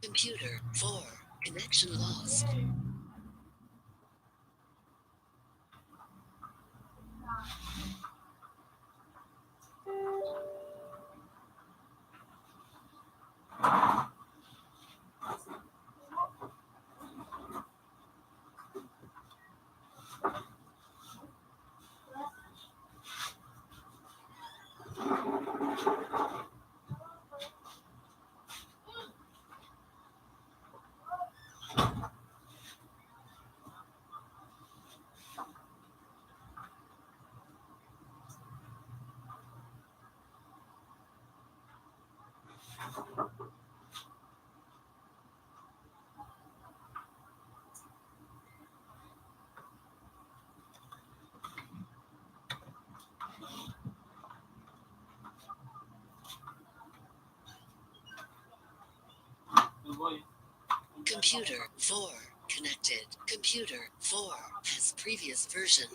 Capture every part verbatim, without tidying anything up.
Computer four, connection lost. Computer four connected. Computer four has previous version.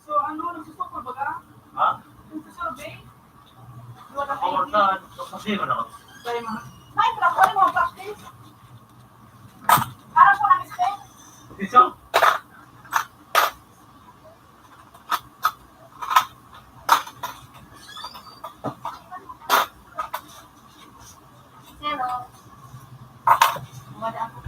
So, ano, nagsusukol ba ka? Ha? Nagsusurvey? Wala ka. Ako na, kasi wala ka. Sorry, ma. May practice, wala mo practice. Parang ko na-miss ko. Isa? Hello. Wala ako.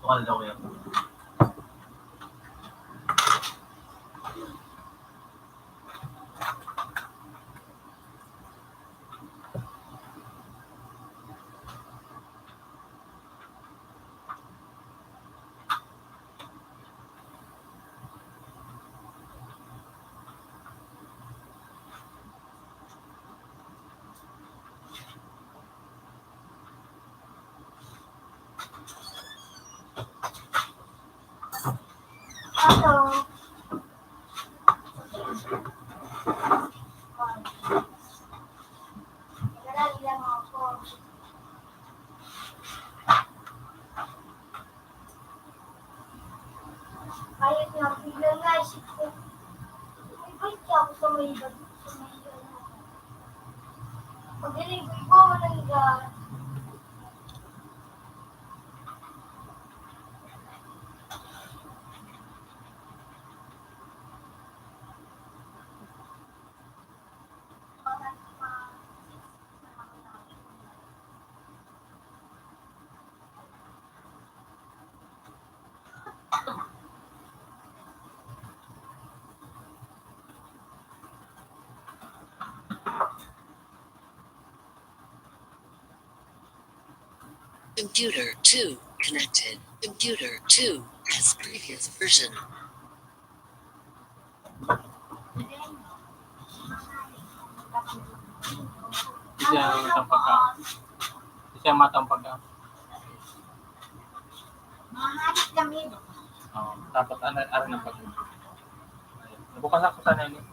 Tukal daw yan. Ayun nga, bigla nga isip ko, "Uy, balik kaya ako sa may iba, sa may ano." Pag-deliver ko, walang ga-, Computer two connected. Computer two has previous version. Siya matang pagka. Siya matang pagka. Mahanap kami. Oo, tapos ano, ano na pag. Ayun. Nabukas ako sana yun.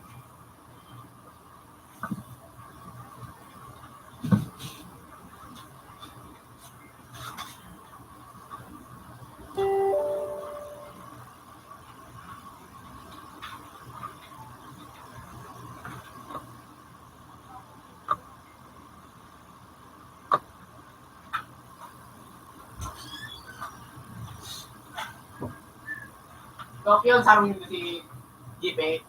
Tokyo, sa amin si G P.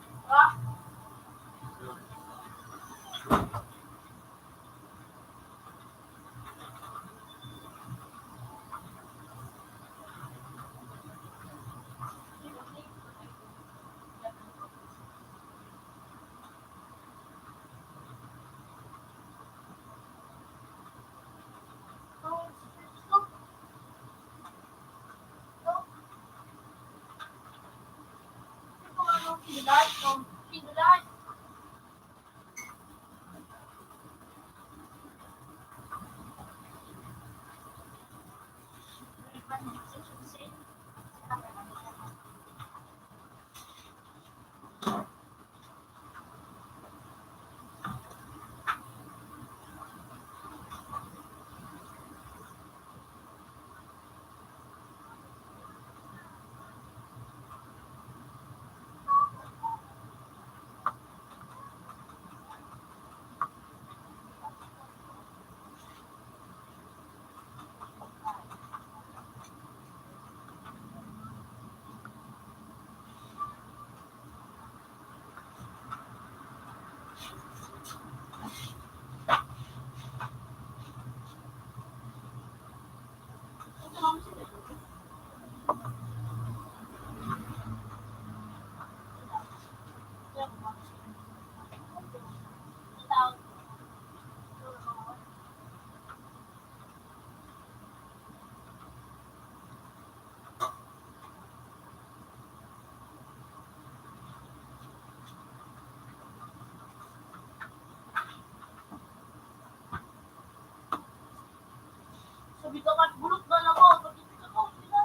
Sabi ka, "Kat bulok na lang ako, pati ka, oh, sila,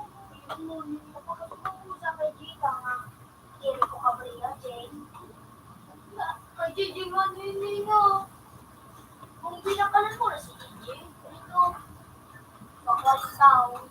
yung, yung, yung, yung, sa kay Gita nga, Jericho Cabrera, Jay." Kay J J nga, nini nga. Kung pinakalan mo na si J J, ito, bakal tao.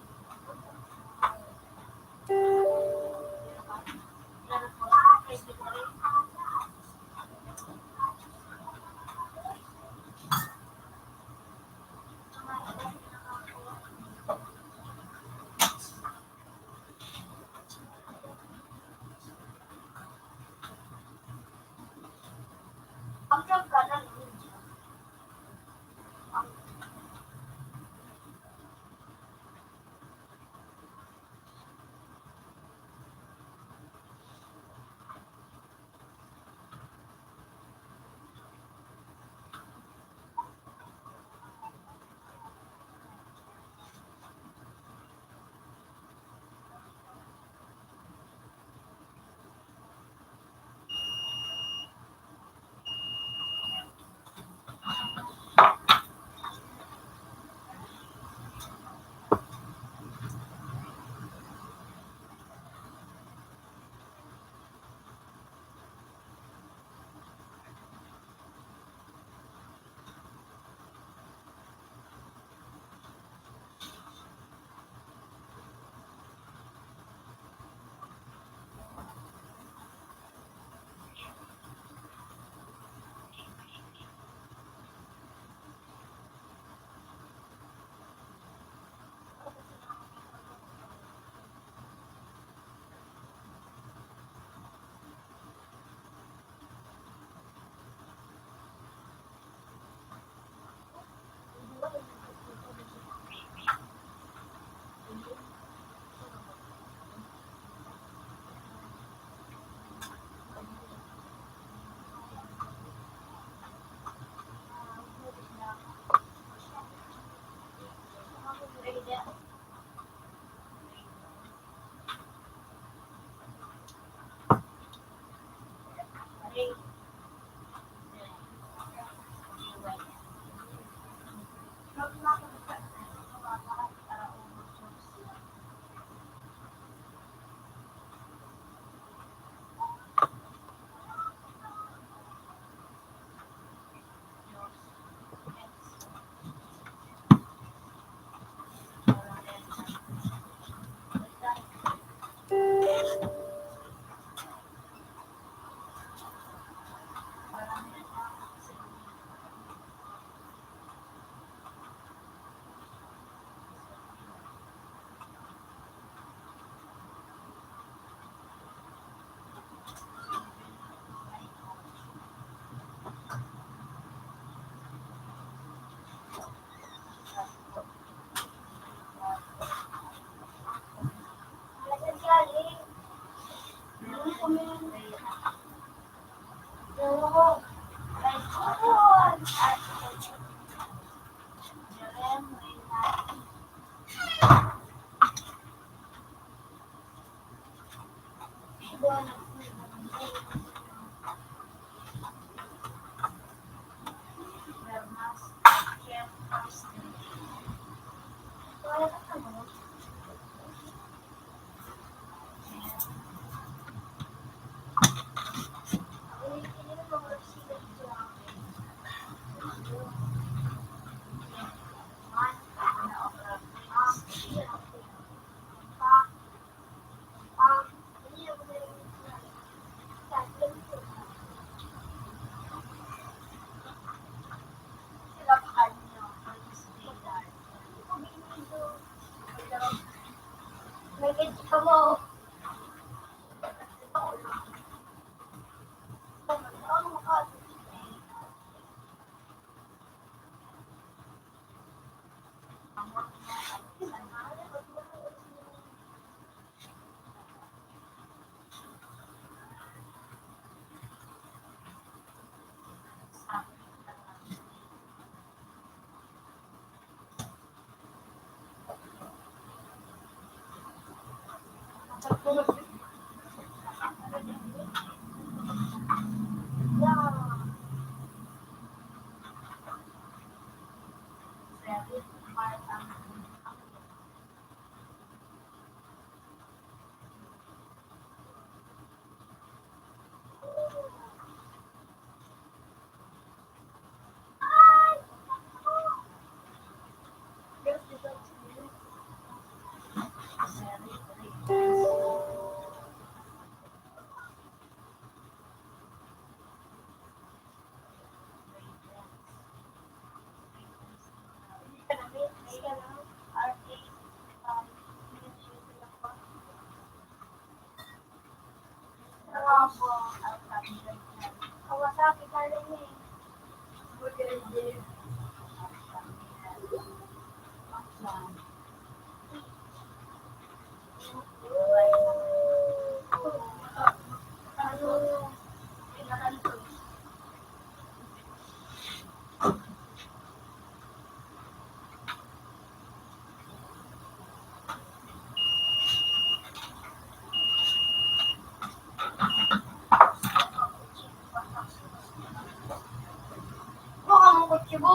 Baka mong kutsibo.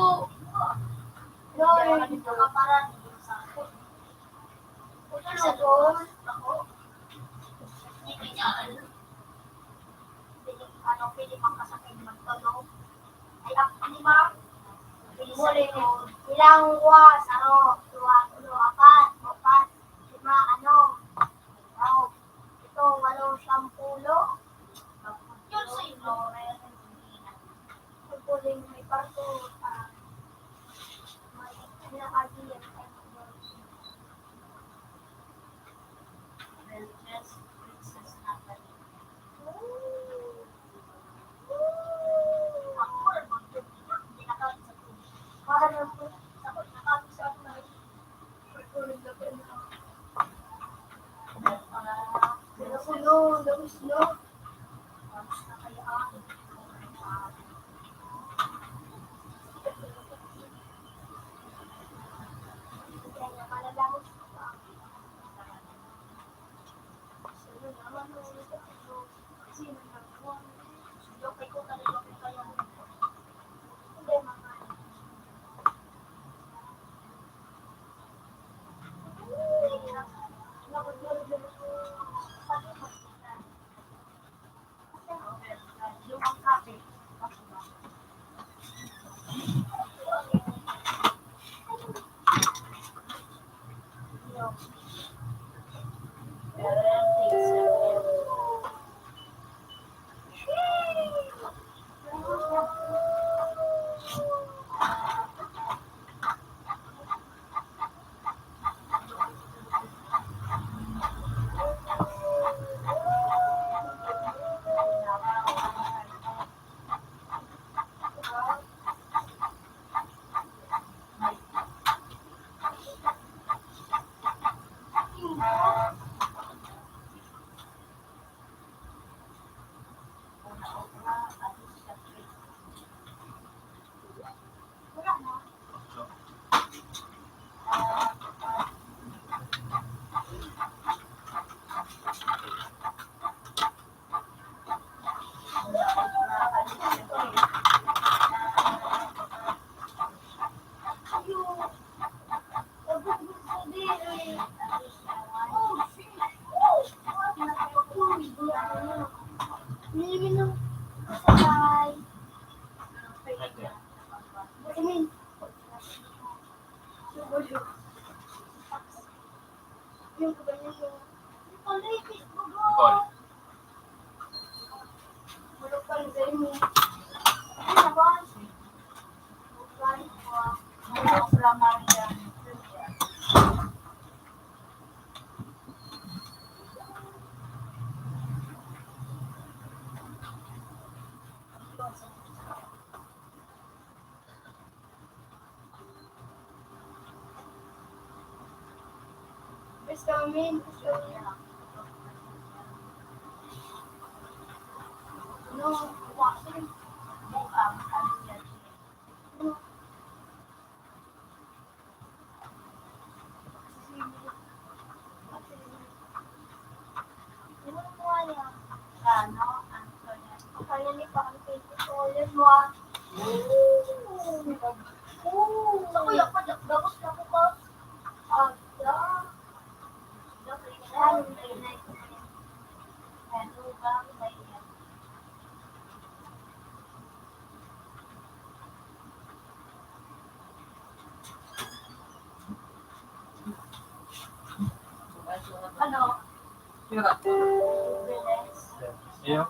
Lord. Utulog. Ano, pwede pang kasakit magtulog? Ay, ako, di ba? Pwede sa likod. Ilang was, ano, dua, uno, apat, upat, lima, ano, oh, ito, walo, sampulo. Yun sa inyo. Sampulo yung may parto, ah, may, ano, Ball. Basta, min, basta, min. No, waxing. No. Ano mo, ano? Ano, ano, ano? Kaya ni pa ang pinto ko, yun mo, ah. Oo. Sa kuya pa, da-, gabos na ko ka. Ada. Ano, may night. Ano ba, may night? Ano? Iyo.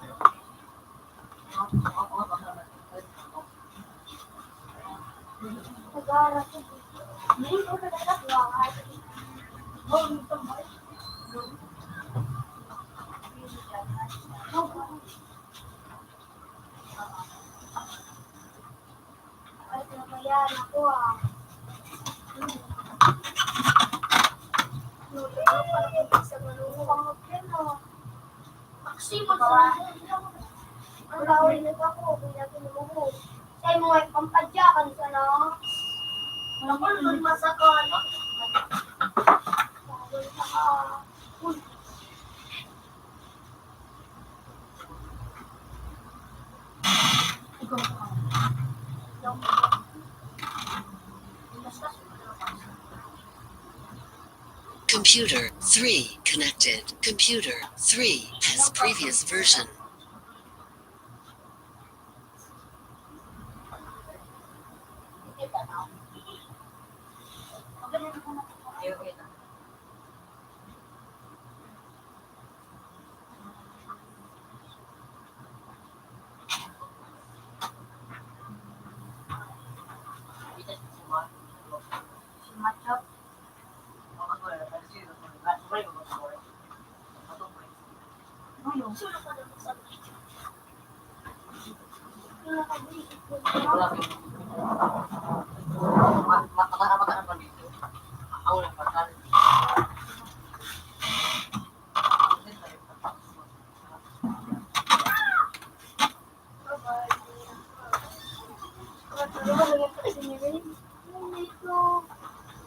Ay, nabayaan ako, ah. Nulog ako sa malungkot. Ang hotel, ah. Taxi, magsasabi lang. Ang bawal na ako, kung natin mo. Sa imo, ay pampadyakan ka na. Ako, doon masakal. Bawal ka, ah. Uy. Computer three connected. Computer three has previous version.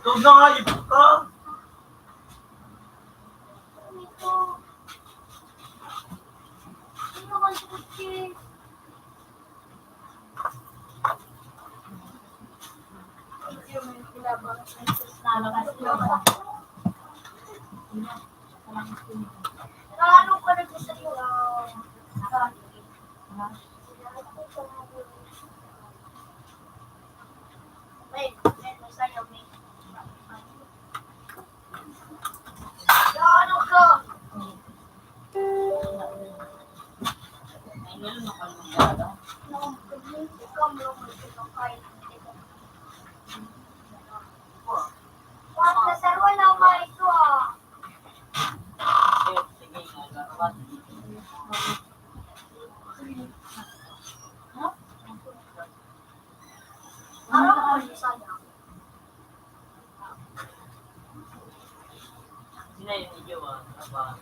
Ikaw na nga, ipot ka. Yun na yung video, ah. Ano ba?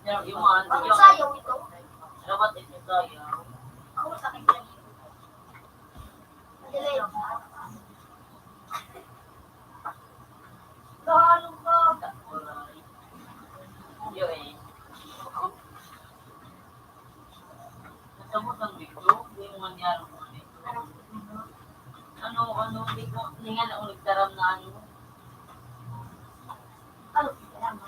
Yung, yung mga, ano, sayaw ito? Dapat ito sayaw. Ako sa akin, ano, ano, hindi ko, hindi nga ako nagtaram na ano. Ano, hindi ko alam.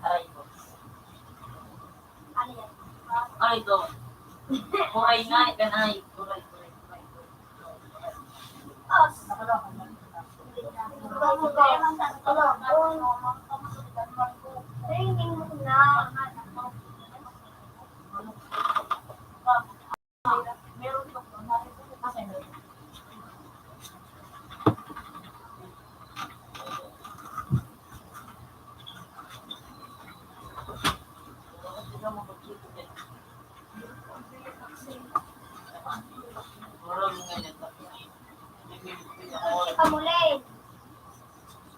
Aray ko. Ano ito? Kuray na, ikanay. Kuray, kuray, kuray, kuray. Kamulay.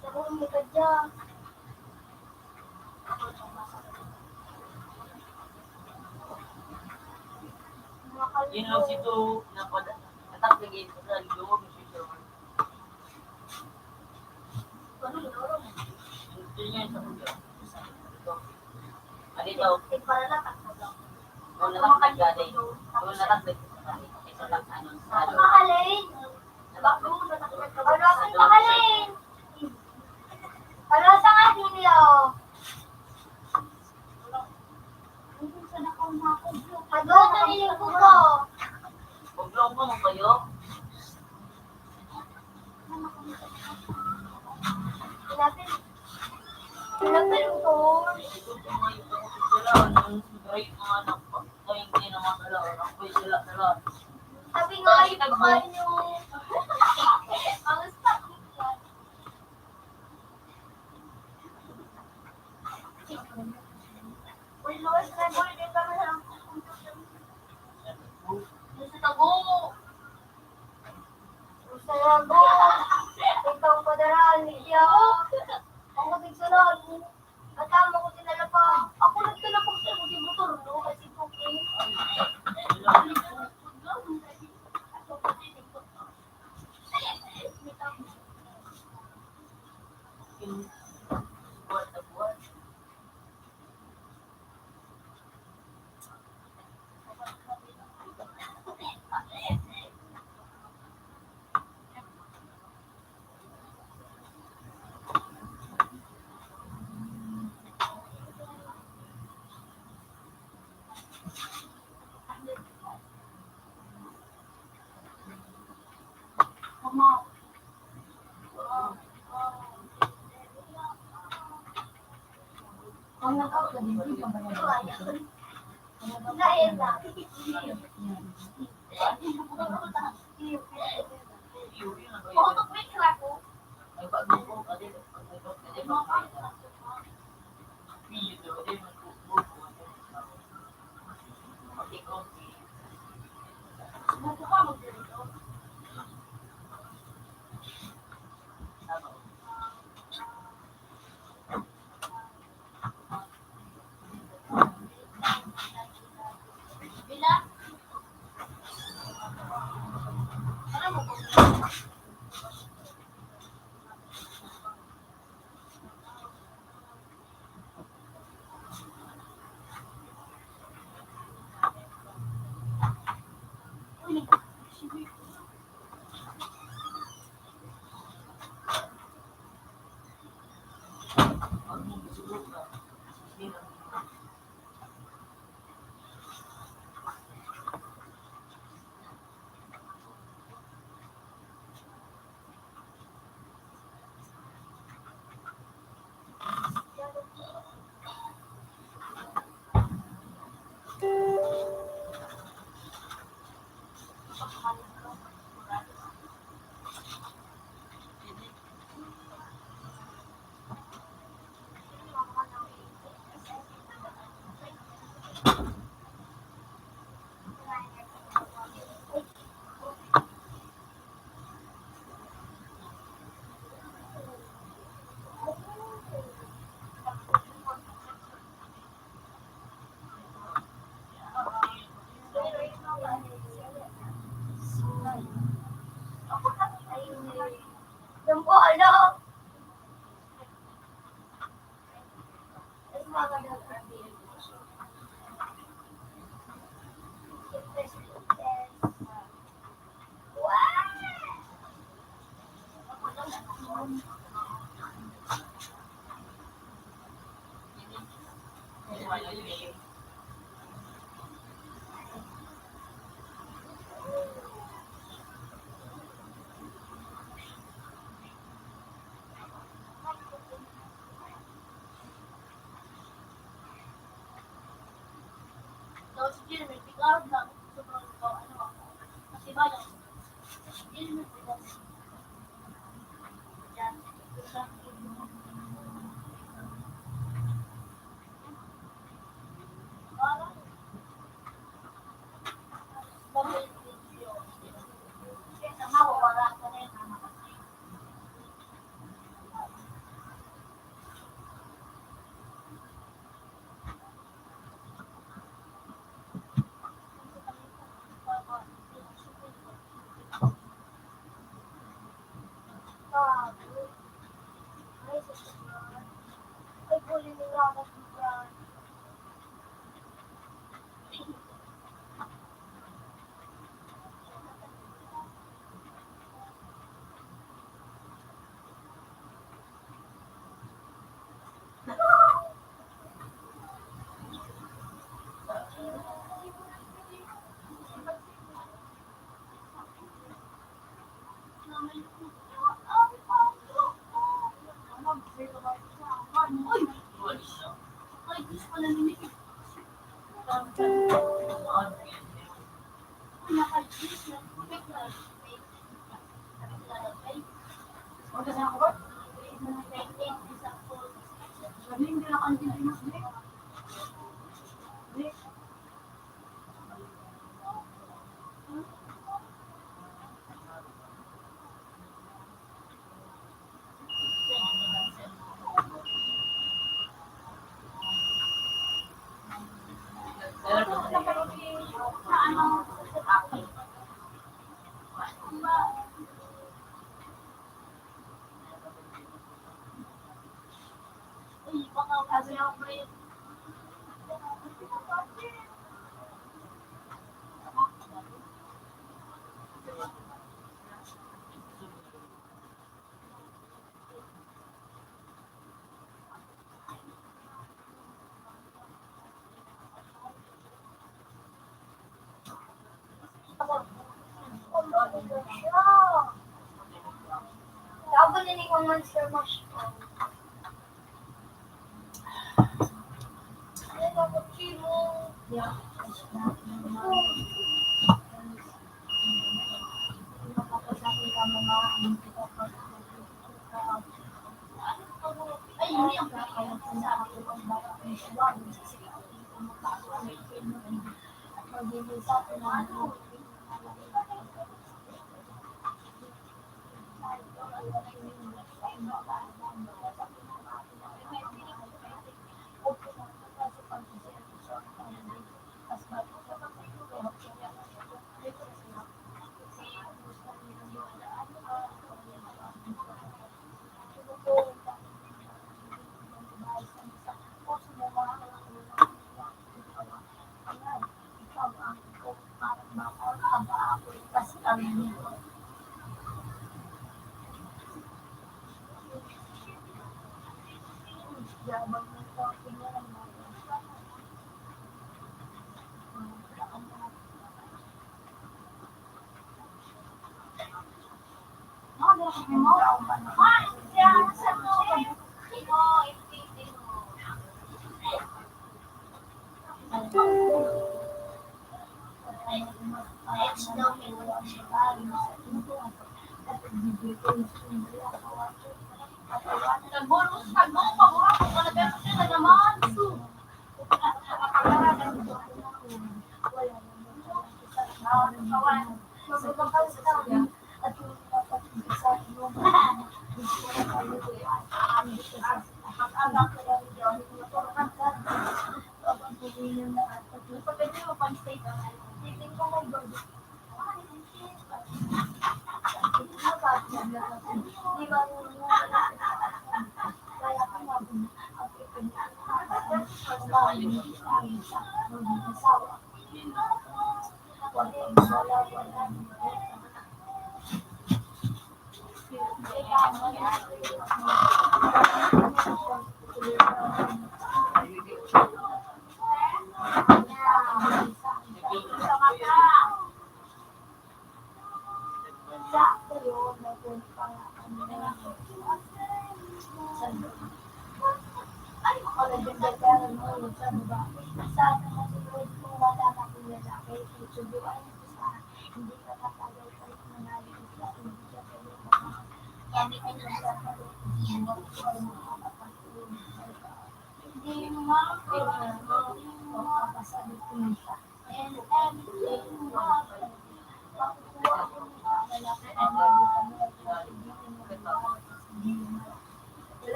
Sa buong likod dyan. Yun lang si Tuho, napada-, atak lagi sa loob, si Tuho. Ano yun? Yun yun sa ulo. Ano ito? Wala na tagdali. Wala na tagdali. Isa lang, ano, sa loob. Mahalin. Ano sa mahalin? Ano sa nga, Julio? Ano sa nakaw na ako? Ano sa nilingkod ko? Huwag lang ko, mabayo. Pinapil. Pinapil ko. Sabi nga, ito kayo. Ang sakit yan. Uy, Luis, may boy, di kami sa computer. Gusto tago. Gusto tago. Ikaw ang padaraan, Lydia. Ang kapigsalan mo. At tama ko tinalapag. Ako nagtalapag sa motor, no? Kasi cooking.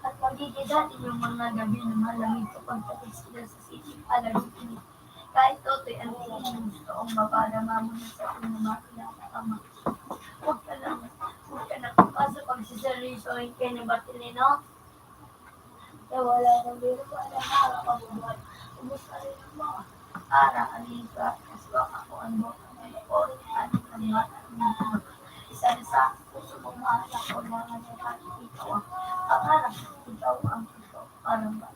At pagdidida ninyong mga gabi na malamig kapag tapos sila sa sitio, alagad ini. Kahit totoy ang tingin mo, gusto kong mapadama mo na sa aking mga kilala, Ama. Huwag ka lang, huwag ka lang kaso pagsiseryosohin kayo ni Batilino. Kaya wala nang biro ko, alam mo, ang kabubuhay. Ubus ka rin ang mga para, alin ka, kaswa ka kung ano, ano, ano, ano, ano, ano, isa na sa puso mong mahal na kailangan niya, bakit ikaw ang pangarap, ikaw ang ikaw, parang ba?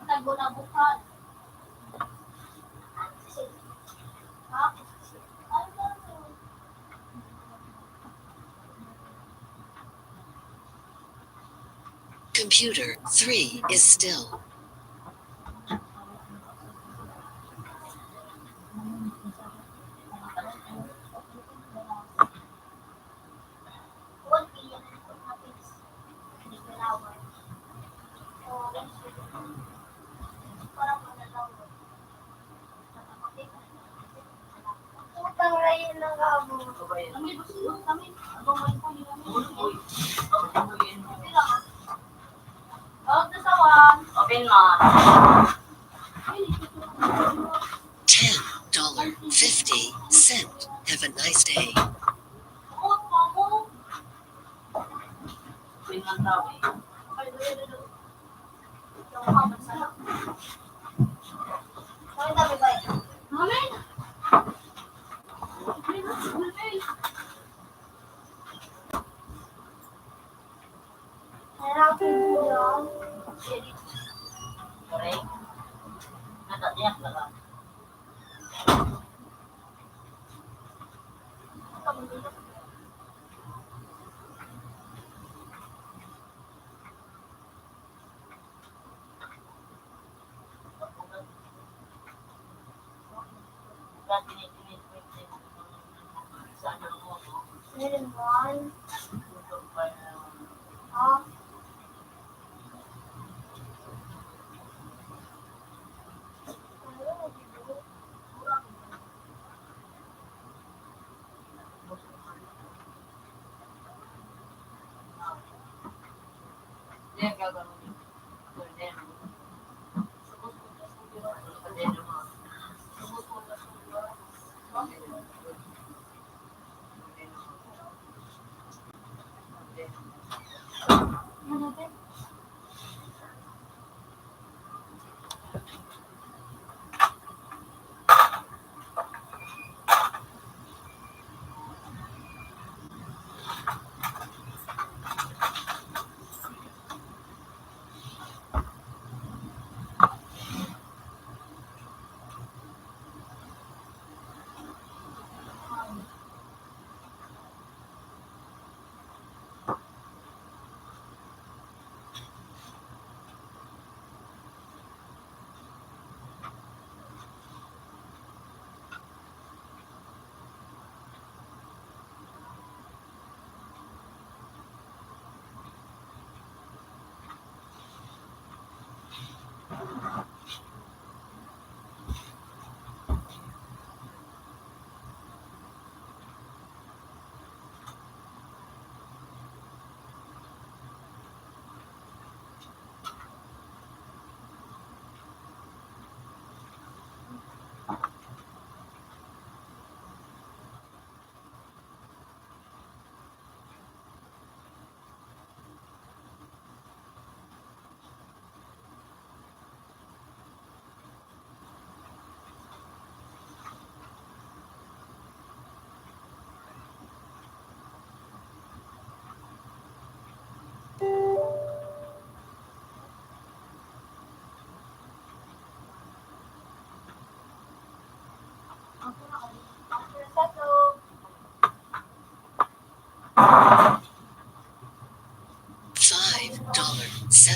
Tago na bukal. Computer three is still. Open mo. Ten dollar fifty cent. Have a nice day.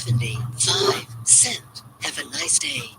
Seventy-five cent. Have a nice day.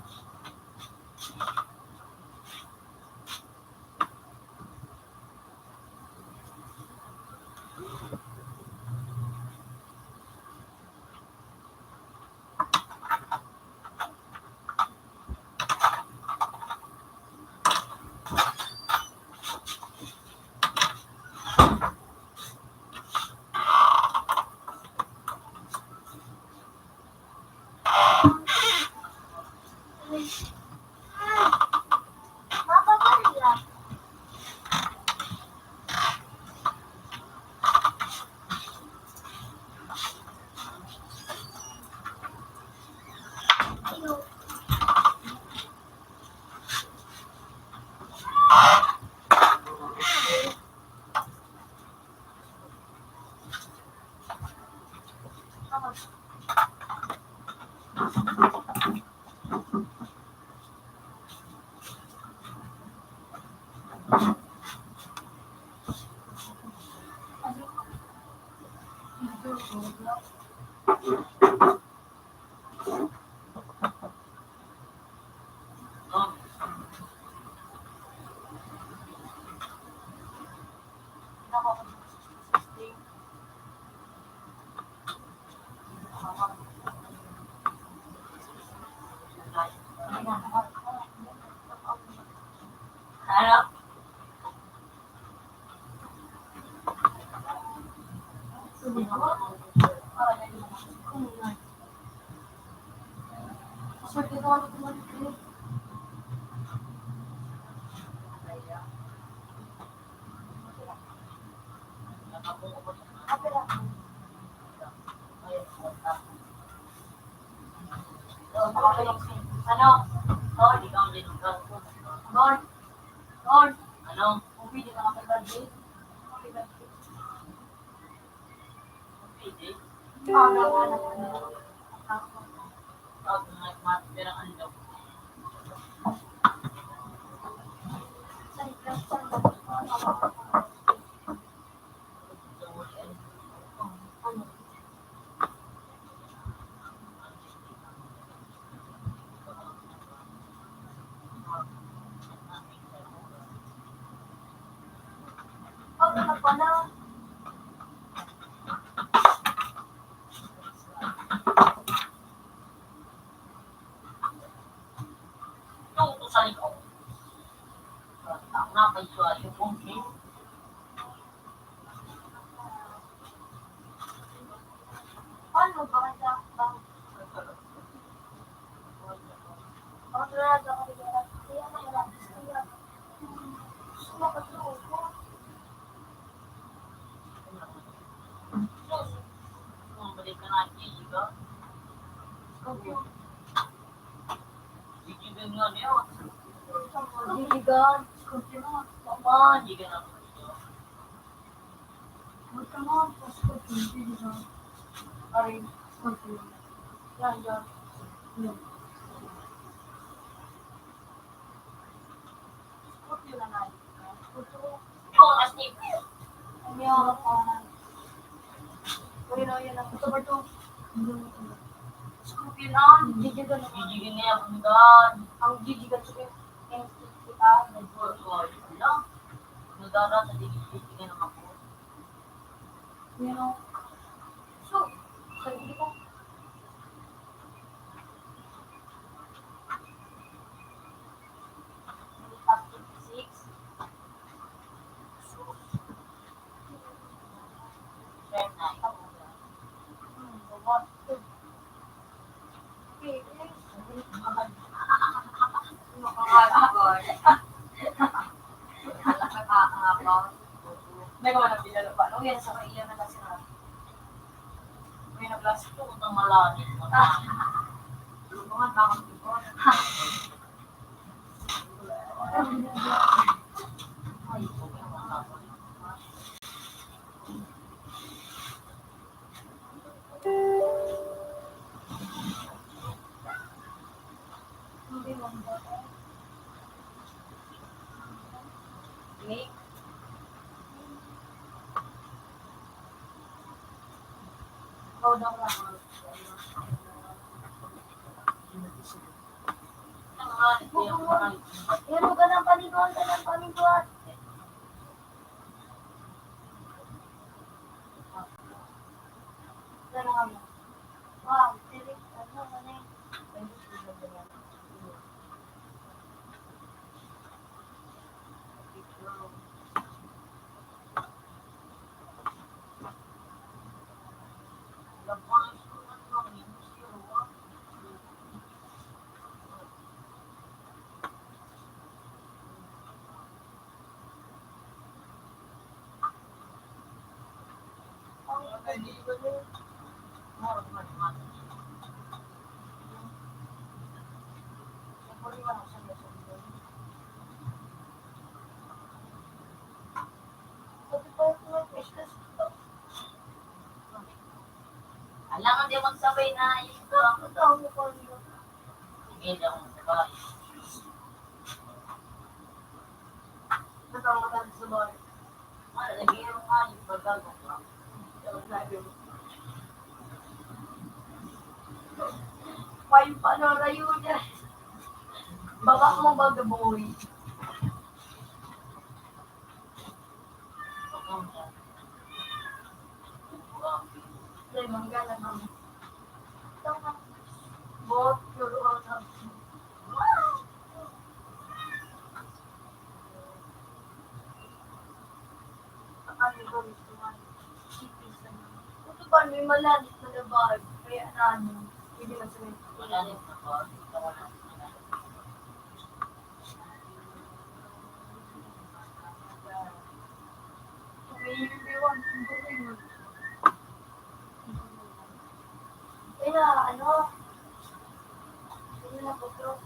Ano? Ton, ikaw din ang Ton. Ton. Ano? Pwede ka makipag-date? Pwede. Parang anak mo. Pag nagmat-, pero ang love. Tuto sa likaw. Tama kayo, ayo kong Paano ba sa bang-, bang-, Sus, bumalik ka na, Gigi ka. Gigi ka nga niya. Gigi ka. Mama, Gigi ka na. Magkamahal pa sa pagkakas. Aray, pagkakas. Yan, yan. Yan. Scorpio na nga. Scorpio. Ikaw, astig. Ano yan? Uy, no, yan ang October two. Scorpio na. Gigigan na. Gigigan na yan, ang gan. Ang gigigan sa N T T R. Nag-work ko, ano? Nagdara sa digigigan ng ako. Yan o. So, sabi ko, may mga nagdidala pa, no? Yan sa kaiyan na kasi na. May naglas ko, utang malangit mo na. Mga tamang tipo. Pero ka ng paniguan, ka ng paniguan. Wow, tirik, ano, ano yun? Alangan di magsabay na ito. Sige lang, sabay. Ito ang maganda sa bahay. Wala, nag-iirong nga yung pagkagong ka. Paano rayo niya? Baba mo ba, boy? Ay, mangga na naman. Bot, luluang na. Ano ba gusto nga? Sipis na naman. Ito ba, may malalim na labas. Kaya ano, hindi na sila. Malalim na ba? Ito wala. Kaya, ano, yun na po, bro.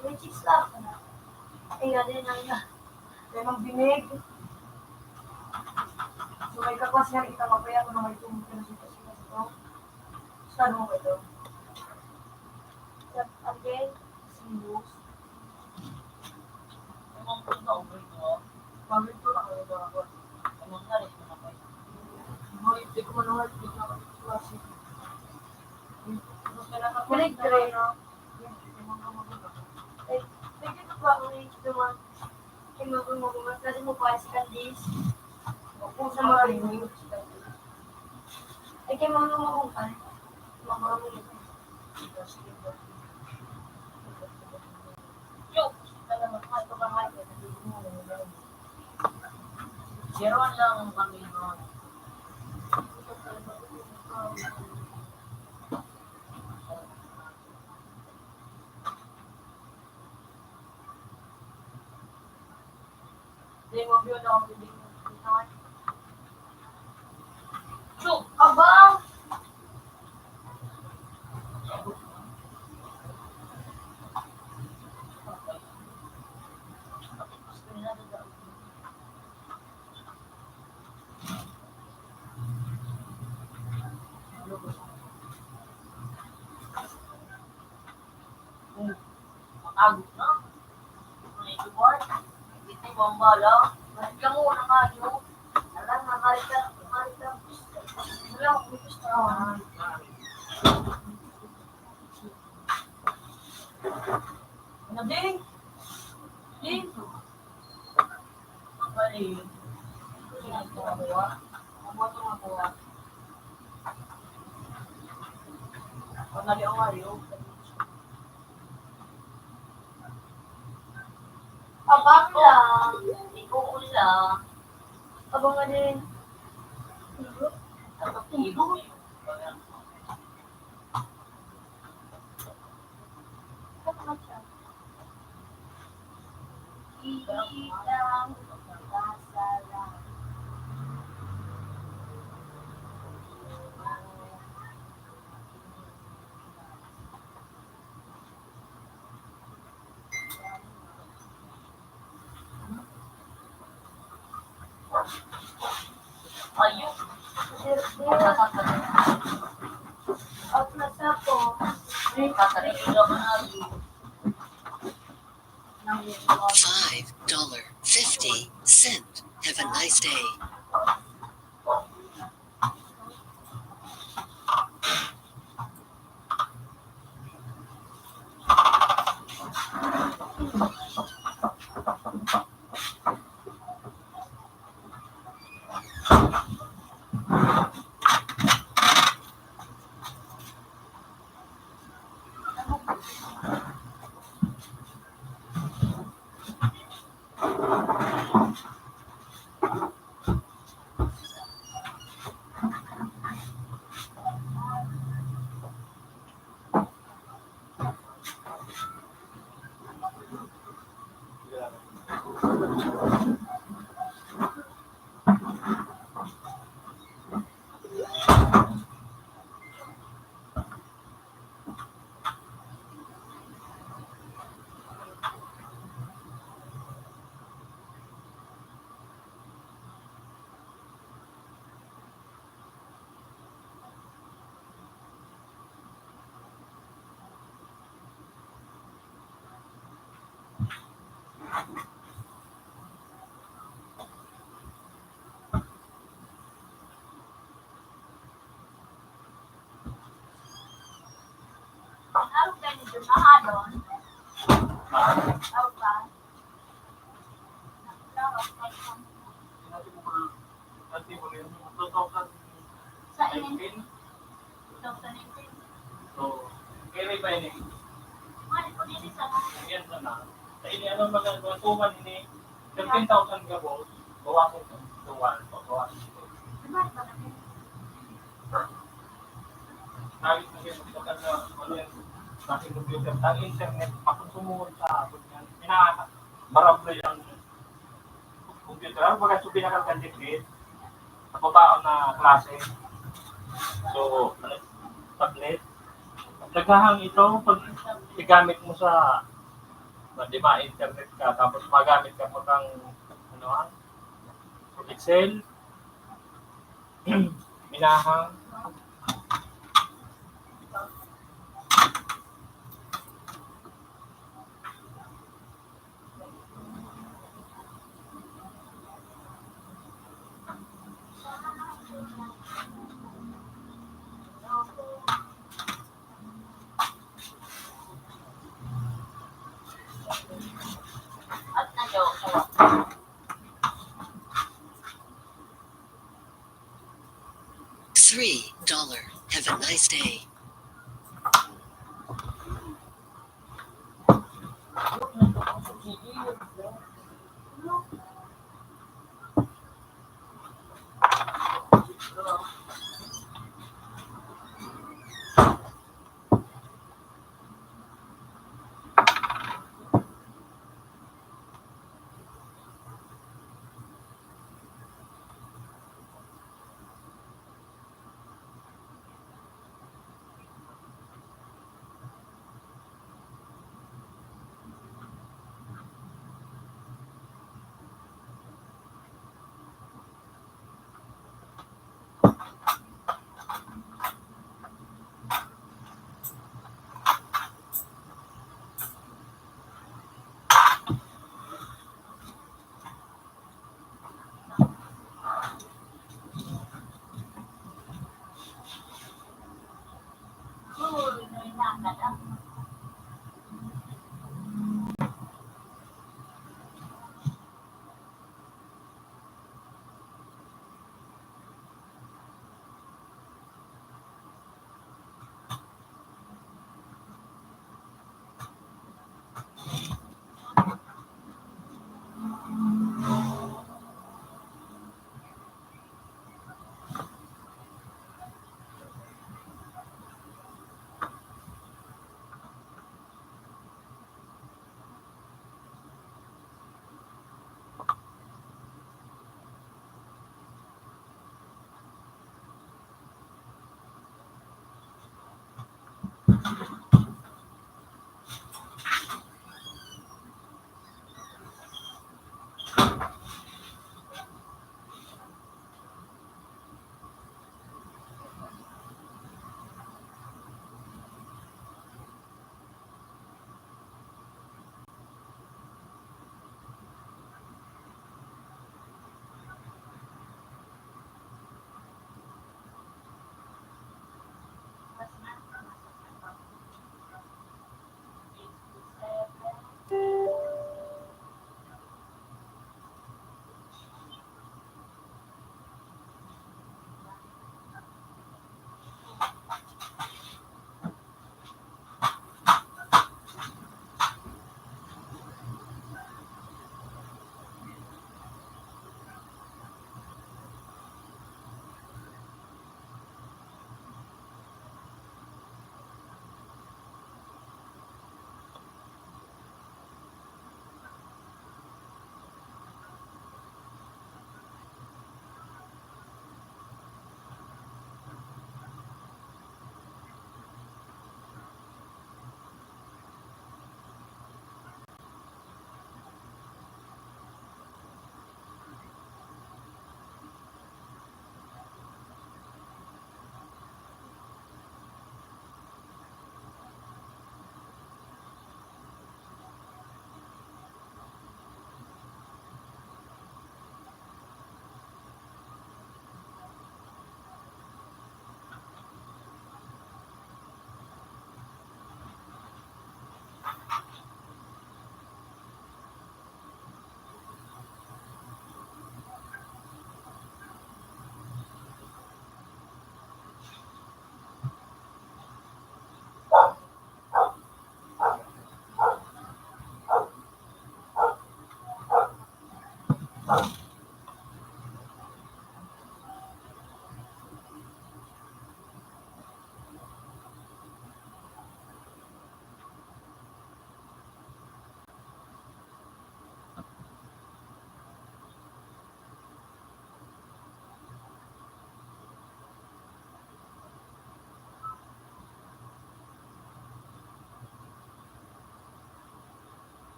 May chicks lang. Ay, ano yun, ano na. May magbinig. So, may kaklase nga kita, mapaya ko na may tumutuloy sa ito. Saan mo ba ito? Sa, again? Sindos. Ang mga puto, ang mga ito, ah. Pamilya ko lang, ang mga ito. Ang mga nalit mo na kayo. Ang mga ito, ko manuhat, ito na klase. Grade three. Ay, pwede ko ba ang ito, man? Ay, mag-, mag-, mag-, kasi mo pa si Candice. Kung sa mga review, ay kay mga mahukay, mga mga Yo, talaga, ito ka nga, ito ka nga. Zero lang ang pamilya. Hindi mo view na ang pwedeng So, aba! Matago na. May support. Hindi mo ang bala. Balik lang muna kayo. Alam na, balik ka, balik ka. Wala akong gusto. Ano, Ding? Ding? Ay, ito nga buwa. Ang buwa, ito nga buwa. Ang nali ang ayaw. Abang lang. Ikukulang. Abang nga din. Ang pag-iibig. Ayun. At nasa po. Five dollar fifty cent. Have a nice day. Sa inin? Two thousand eighteen. So, kaya pa ini. Ano po din sa mga Ayan na na. Sa ini, ano, mga, mga tuman ini, thirteen thousand gabos, bawasan sa tuwan, bawasan sa tuwan. Ano ba naman? Dahil sa mga, ano yan, sa ating computer, sa internet, pakonsumo sa abot yan. Pinaka-, marable ang computer. Ano ba, so, pinaka-conductive sa babaon na klase? So, ano, tablet. Naghahang ito pag igamit mo sa, di ba, internet ka, tapos magamit ka pa kang, ano, ha? Excel, minahang. At na-joke. Nice day.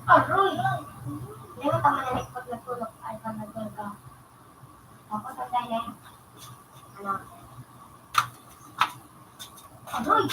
Aroy! Aroy! Di ba tama na pag nagtulog, ay, pag nagtulog ka? Tapos ang dahil, ano? Aroy!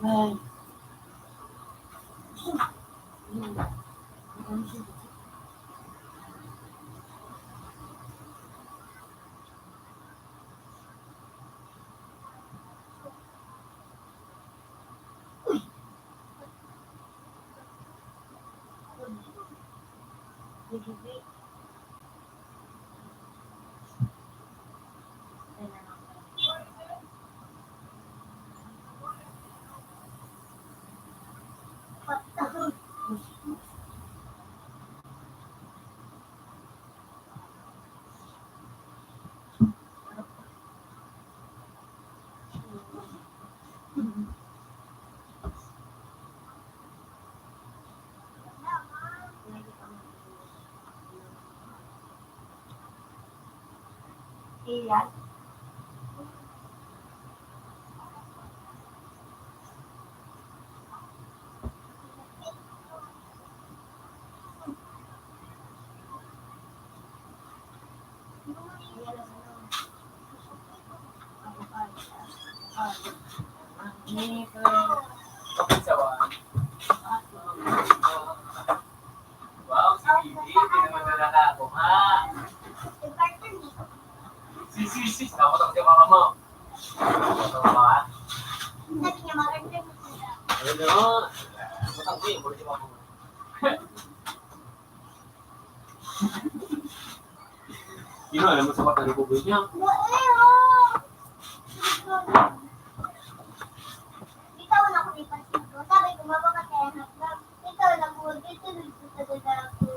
Hmm. Wow, si Bibi, pinanganak ako, ha? Si Sis, Sis, dapat ako sa mama mo. Ano ba? Ano? Matang ko yung bulit yung mama mo. Sino alam mo sa kwarto ni Buboy niya? Ikaw na ko ni Francisco. Sabi ko, mama ka kaya hagdan. Ikaw na ko, dito, dito, dito, dito.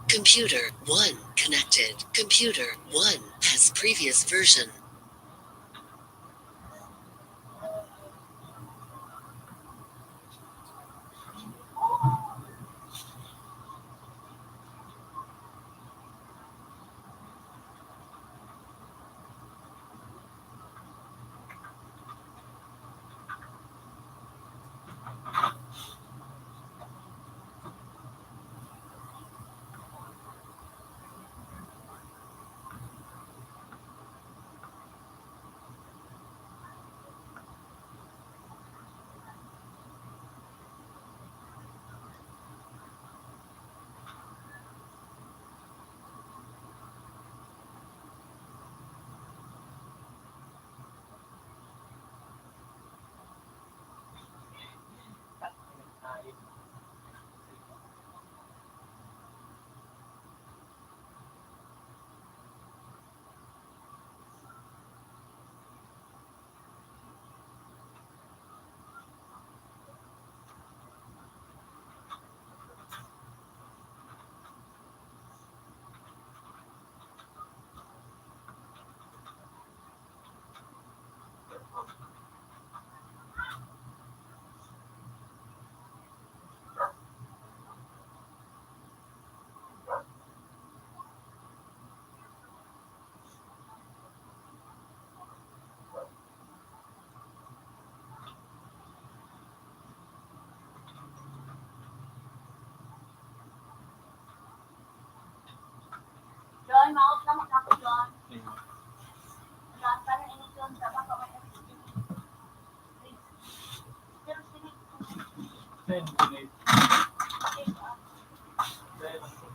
Computer one connected. Computer one has previous version.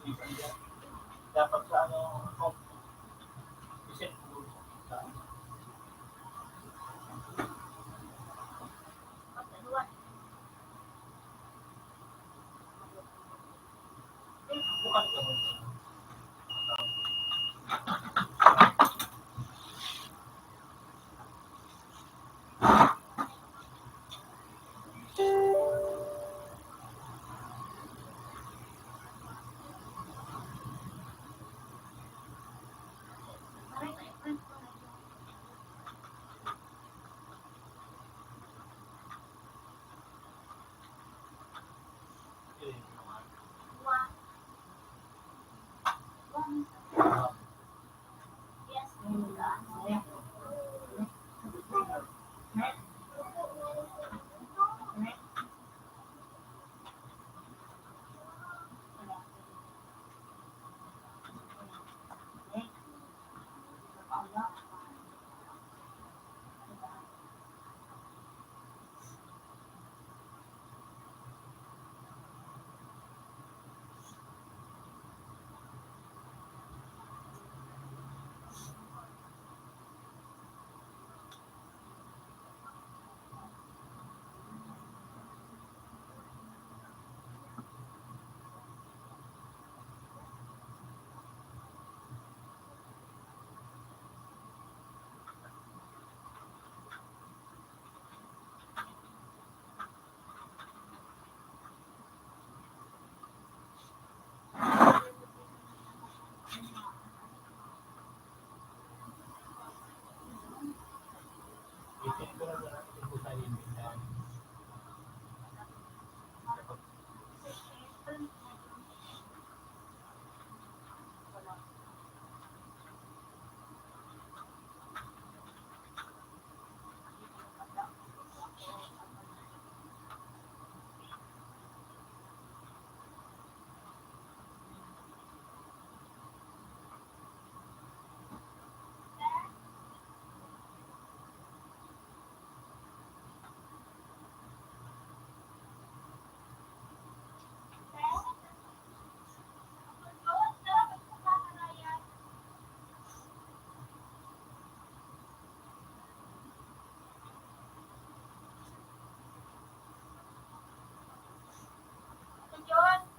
Dapat sa ano, oh, isip ko.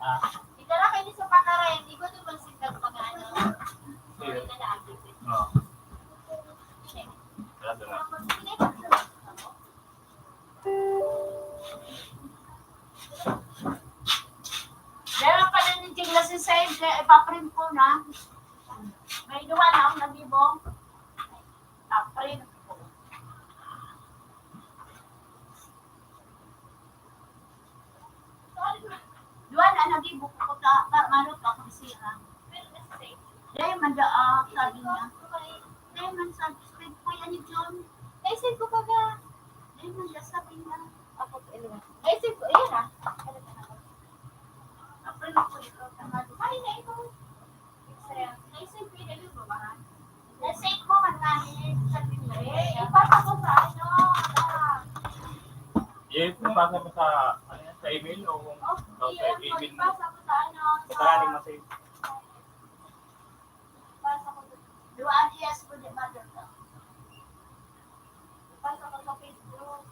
Ah. Itara kayo sa pakaray, hindi ko ito magsindang pag-ano. Sige. Hindi na naabot. Oo. Sige. Tara, tara. Sige. Meron pa rin yung tiglasin sa'yo, kaya ipaprint ko na. May duwa na akong nabibong. Paprint ko. Duwa na nabibong ko ta, ta, marot ako siya. Dahil man da, ah, sabi niya. Dahil man sa, sabi ko yan ni John. Naisip ko baga. Dahil man da, sabi niya. Ako, anyway. Naisip ko, ayan ah. April ako, ikaw, tama. Ay, na ito. Naisip ko, yun, ano ba? Naisip ko, man, namin, sabi niya. Eh, ipasa ko sa ano, ah. Eh, ipasa ko sa, ano yan, sa email o, o sa email mo? Ipasa ko sa ano, sa Duwaan, yes po, di mother ka. Basa ko sa Facebook.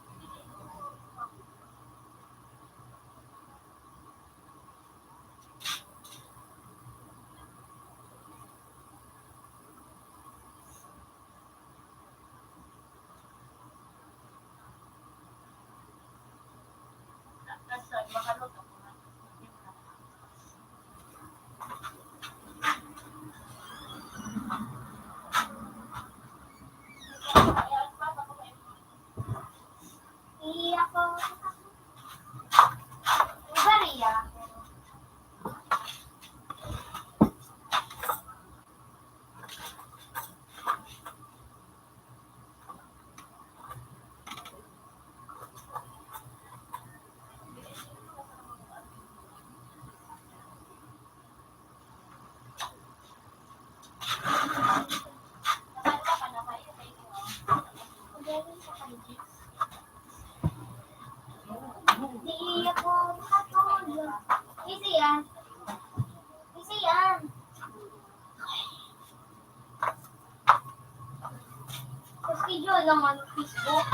Naman Facebook.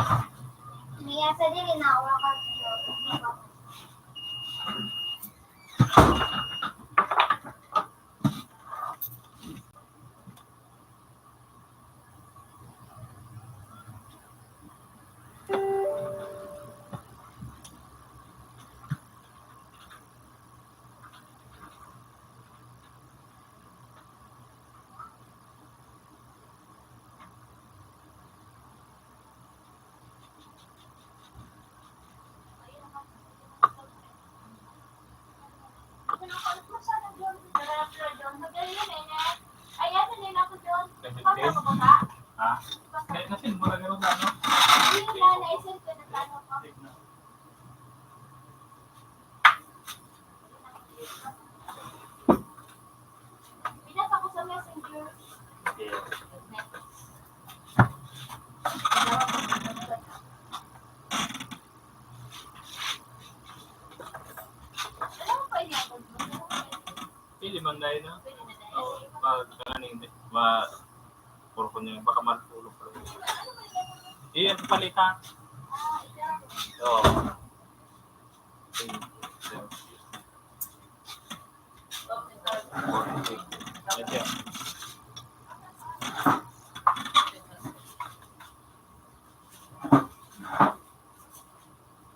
Niya sa dili na wala ka, di ba? Ha? Kaya kasi, mura ganun na, no? Binasa ko sa Messenger. Alam mo pa niya ako? Pwede man tayo, no? Pwede na tayo. Oo, pag, ano, hindi, ma-, puro ko niya, baka matulog pa rin. Iyan, palitan. Oo.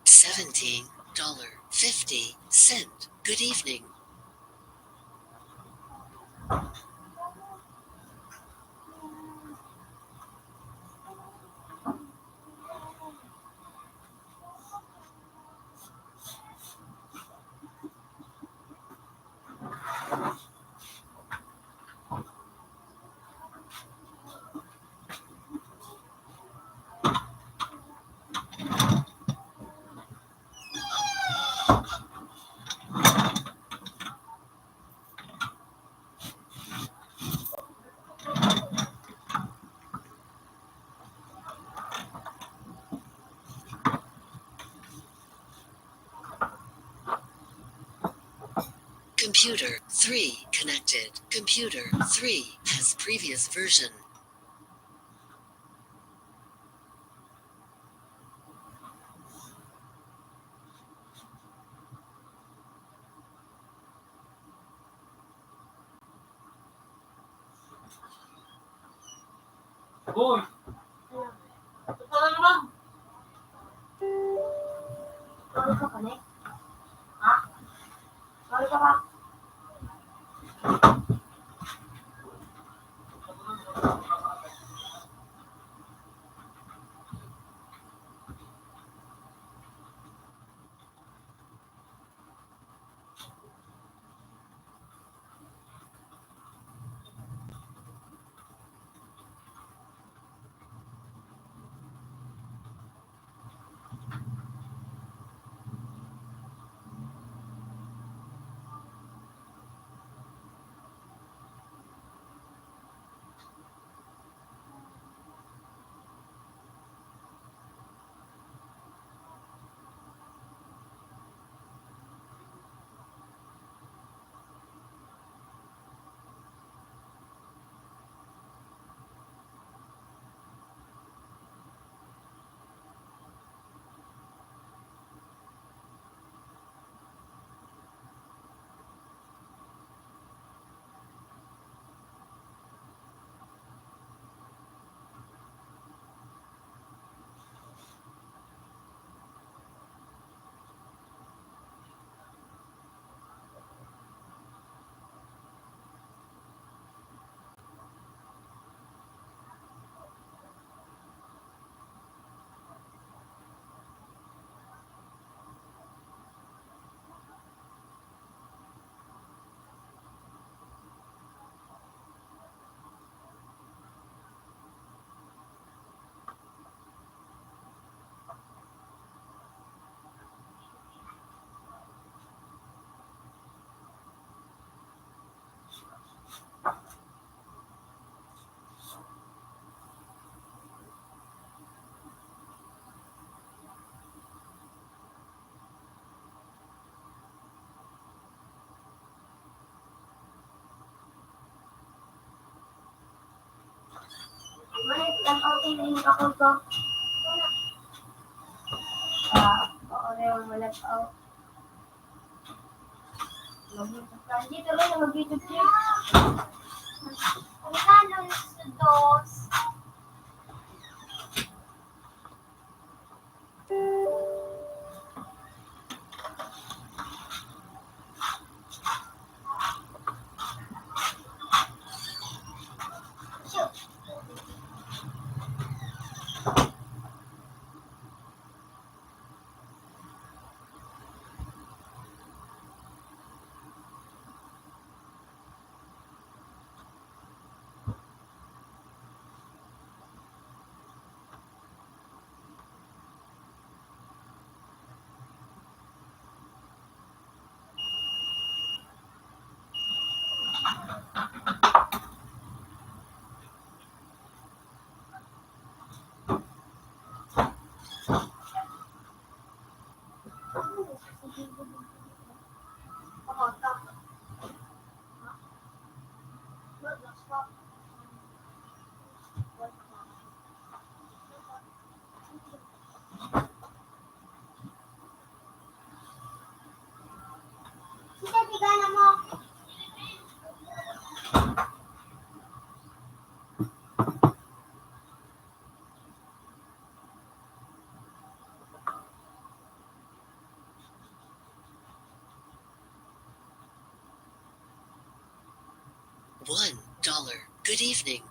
Seventeen dollar fifty cent. Good evening. Computer three connected. Computer three has previous version. Uy! Ito na naman! Ano ka pala? Ha? Ano ka ba? Tan-aw ini yung kakog ko. Ah, oo, na yung malagaw. Mag-YouTube ka. Dito rin na mag-YouTube ka. Ang kanon sa dos. One dollar. Good evening.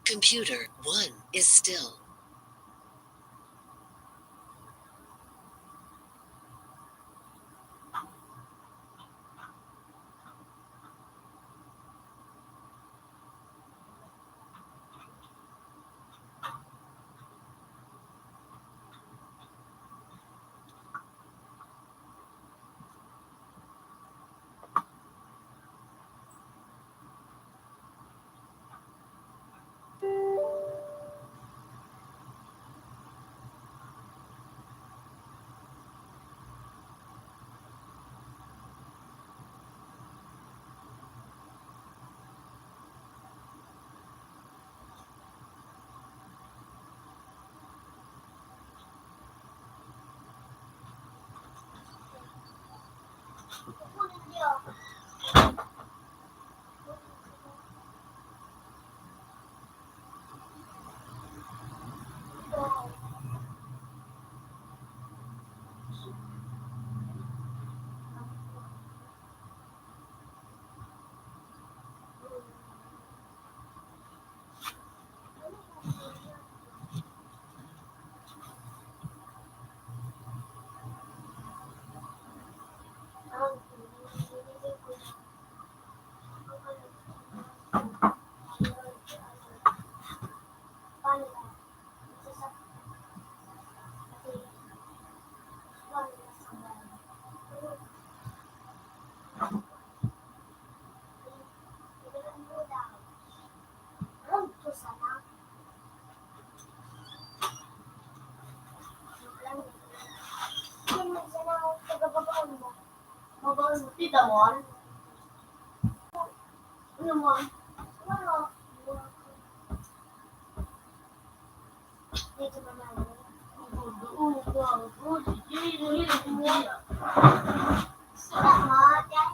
Computer one is still. Tita mo, ano? Ano mo? Ano? Dito ba namin? Sila mo, dyan.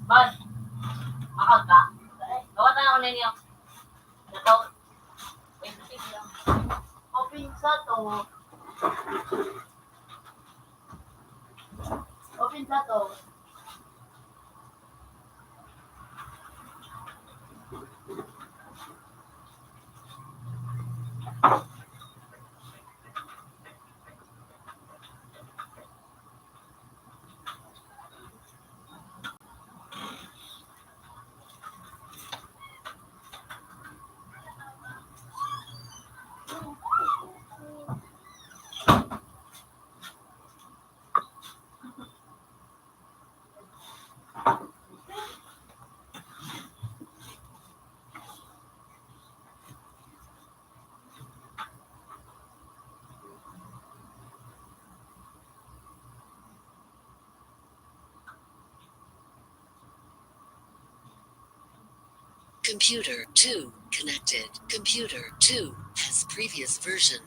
Boss, makag ka? Gawa tayo ako ninyo. Ito. Open sa to. Open sa to. Computer two connected. Computer two has previous version.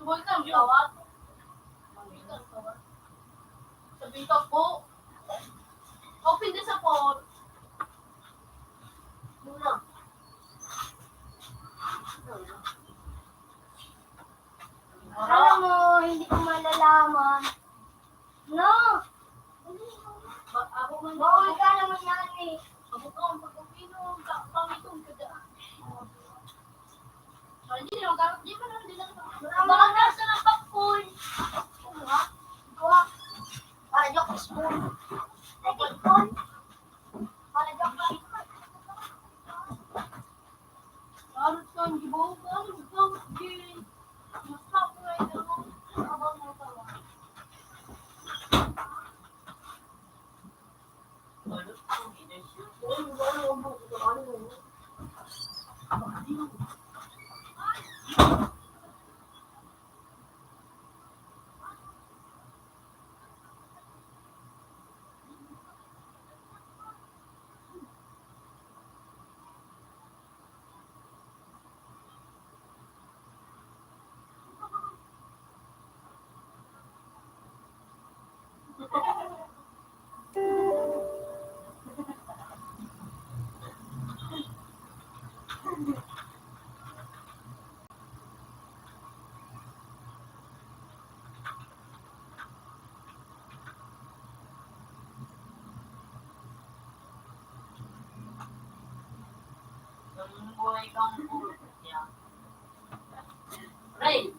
Boy ka, ang tawag. Boy ka, ang tawag. Sabi ka po. Open the support. Muna. Alam mo, hindi ko malalaman. No! Ba-, ako man. Bawal ka naman yan eh. Ako ka, ang pagkapino, ang ka-, pangitong ka daan. Ah, hindi naman ka-, di ba naman din ang Marami. Baka nasa ng popcorn. Ano nga? Ikaw ah. Para joke spoon. Ay, tikpon. Para joke spoon. Harus kan dibawa ko, ano, ikaw, di, mas pa ko ay, ano, abang mo pa. Ang buhay kang puro niya. Ray!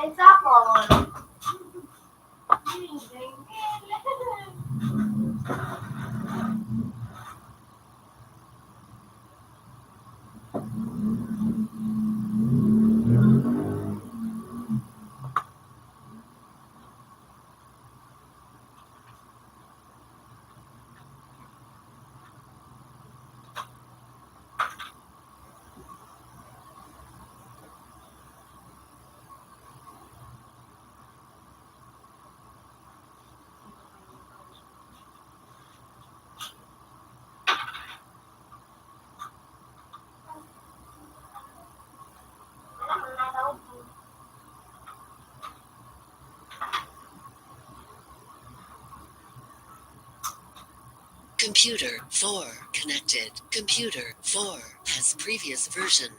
It's a phone. Computer four connected. Computer four has previous version.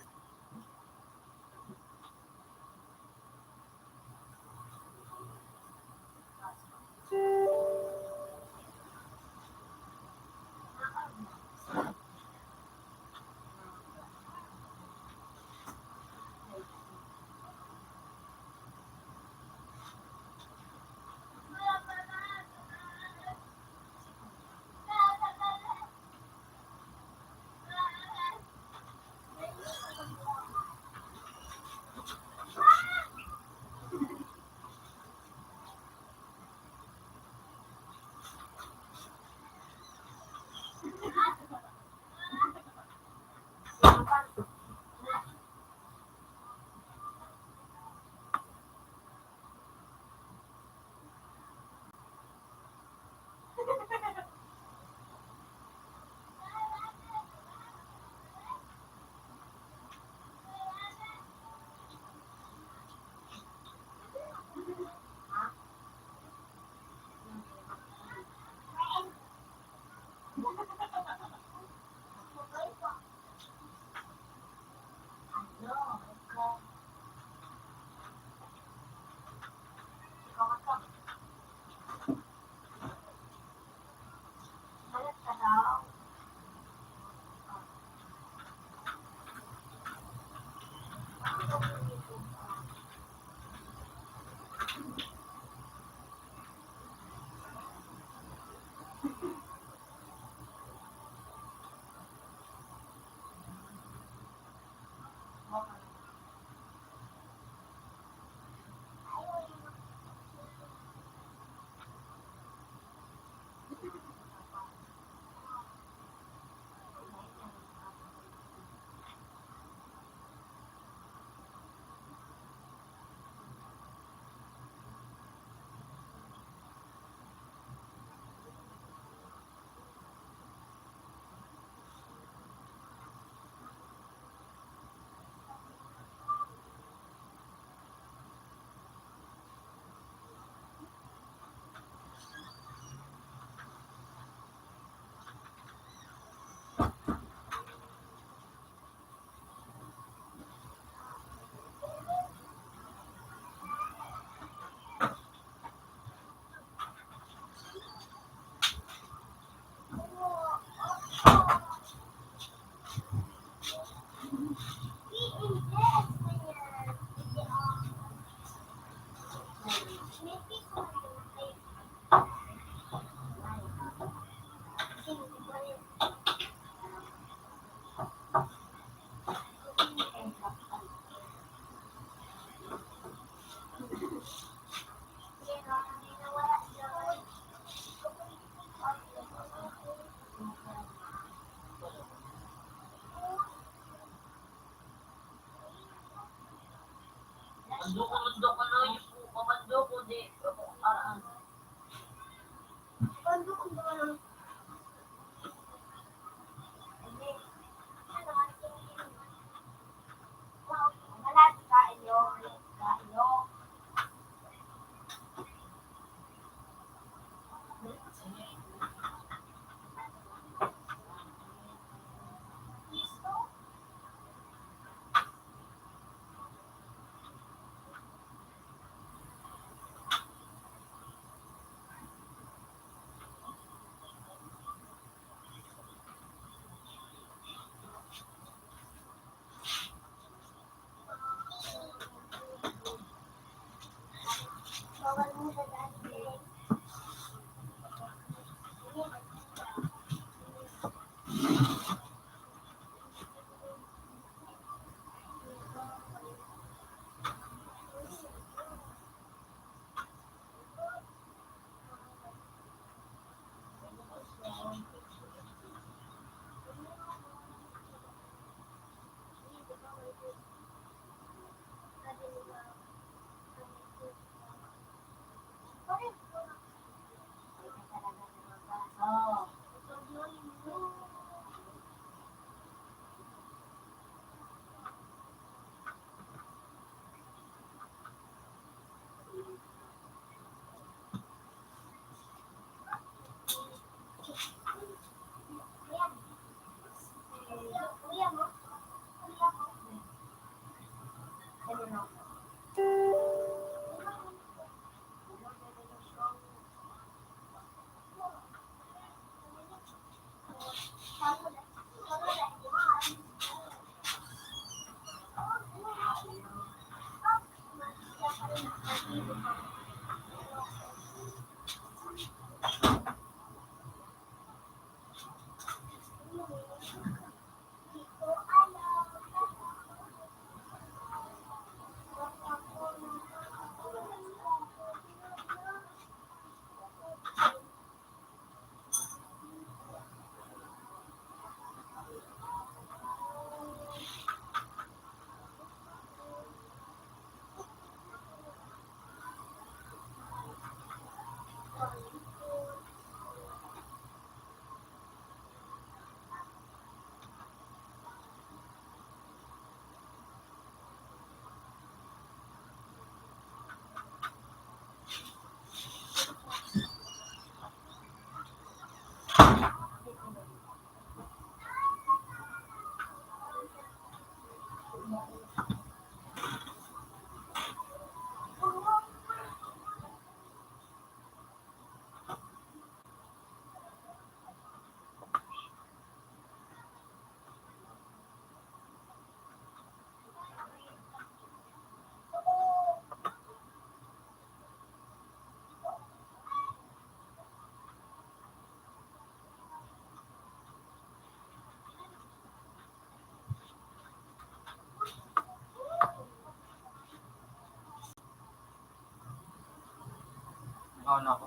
Oo na ako.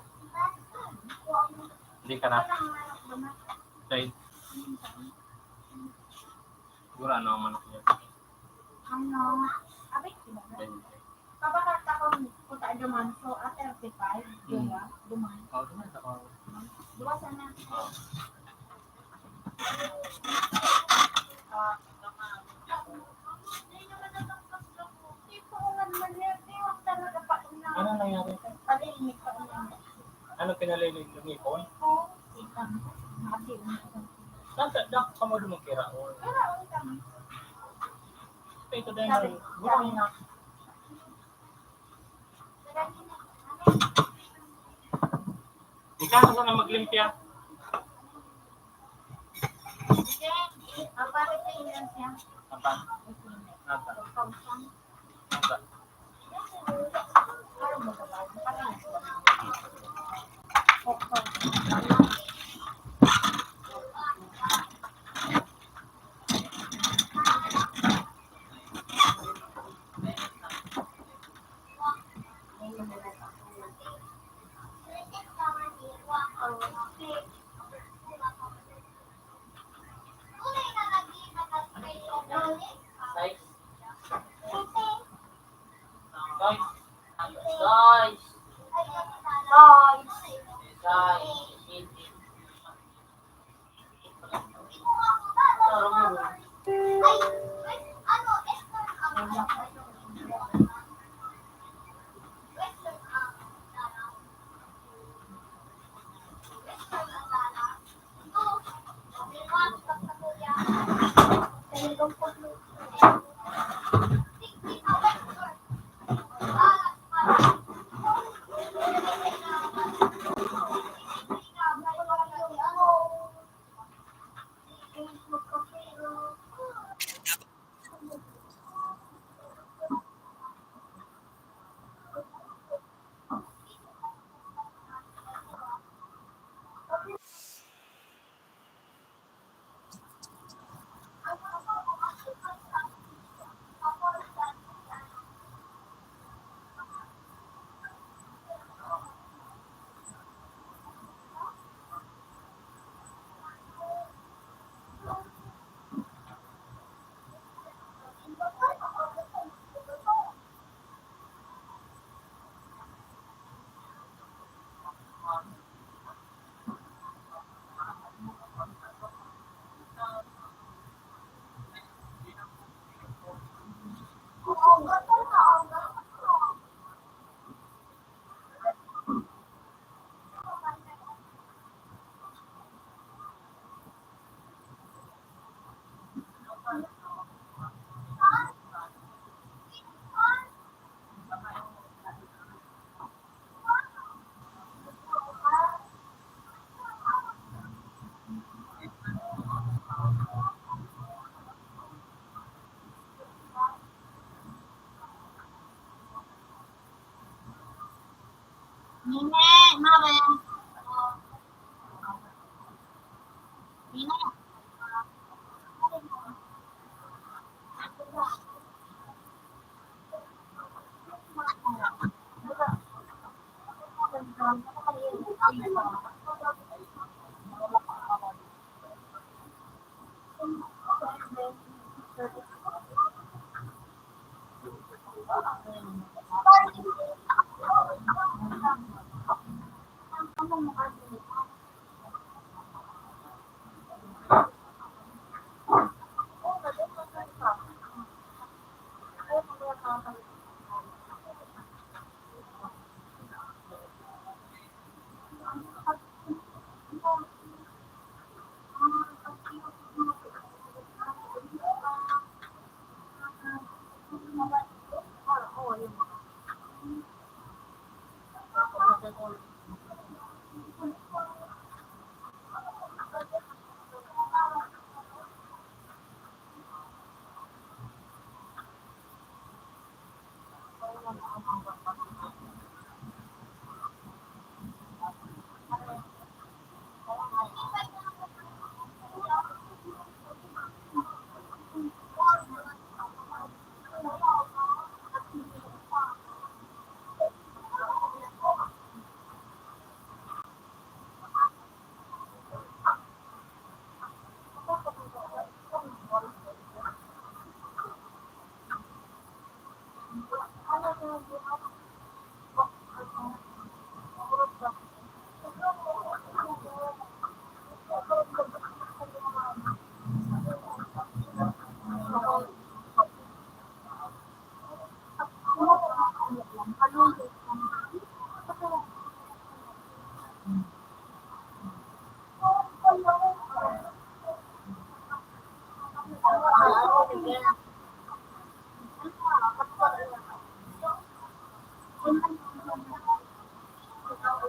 Hindi ka na. Trade. Siguro ano ang manok niya. Ano? Abay, diba? Bente. Papakat ako, punta duman. So, ah, thirty-five. Hmm. Duwa, duman. Oo, duman ako. Duwa sana. Oo. Ano nangyari? Ano, pinalilig yung ipon? Nasa dak ka mo dumang kiraon. Ito din ang gulay na. Ikaw na sana maglimpya. Apa? Apa? Apa? Size. Size. Size. Size. Nini, mare. Nini.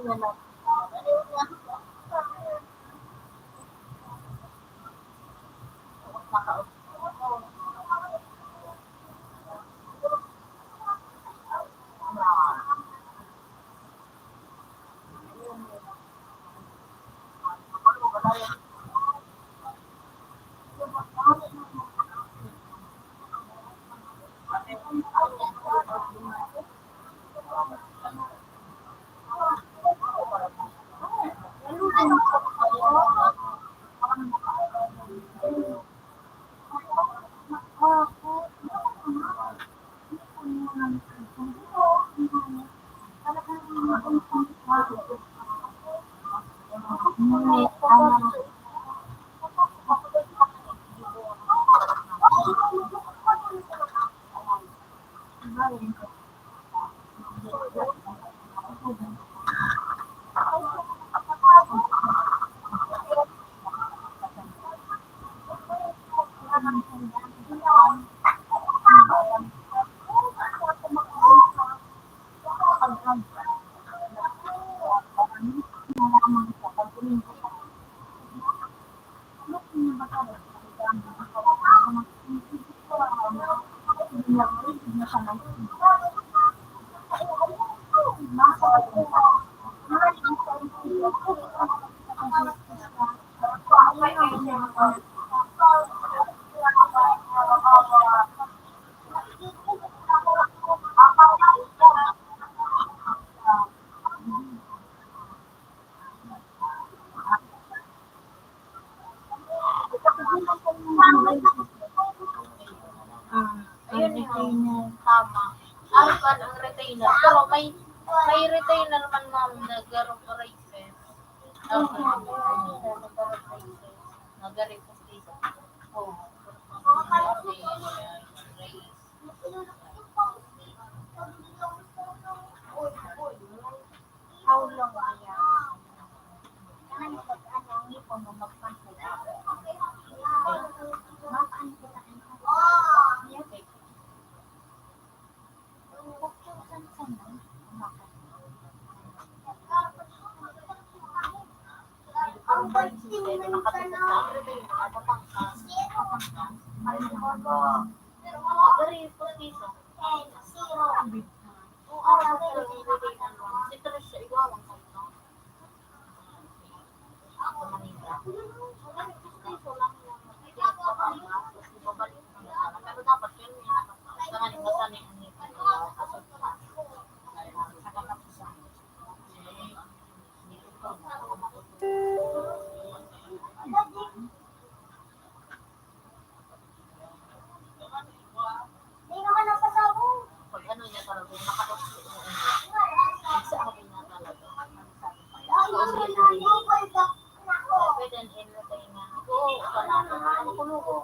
Ah, ang retainer. Tama. Ano pa ang retainer? Pero may, may retainer man, ma'am, na garong braces. Tama. Garong braces. Na garong braces. Oh. How long na yan? Kanang pag-ano, ang ngipon mo, magpantay ka. Mapaano kita ang ngipon? Ang ngipon, san-san na? Ang pansin mo yung tanong. Pero mga gari, postiso. Eh, zero. Di naman ang pasabong. Pag ano niya talaga, nakausap ko. Sa akin na talaga. Pwede ang entertain na. Oo, wala na. Ano ko, loko?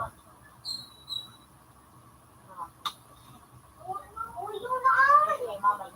Uy, yun na. Ay, mama.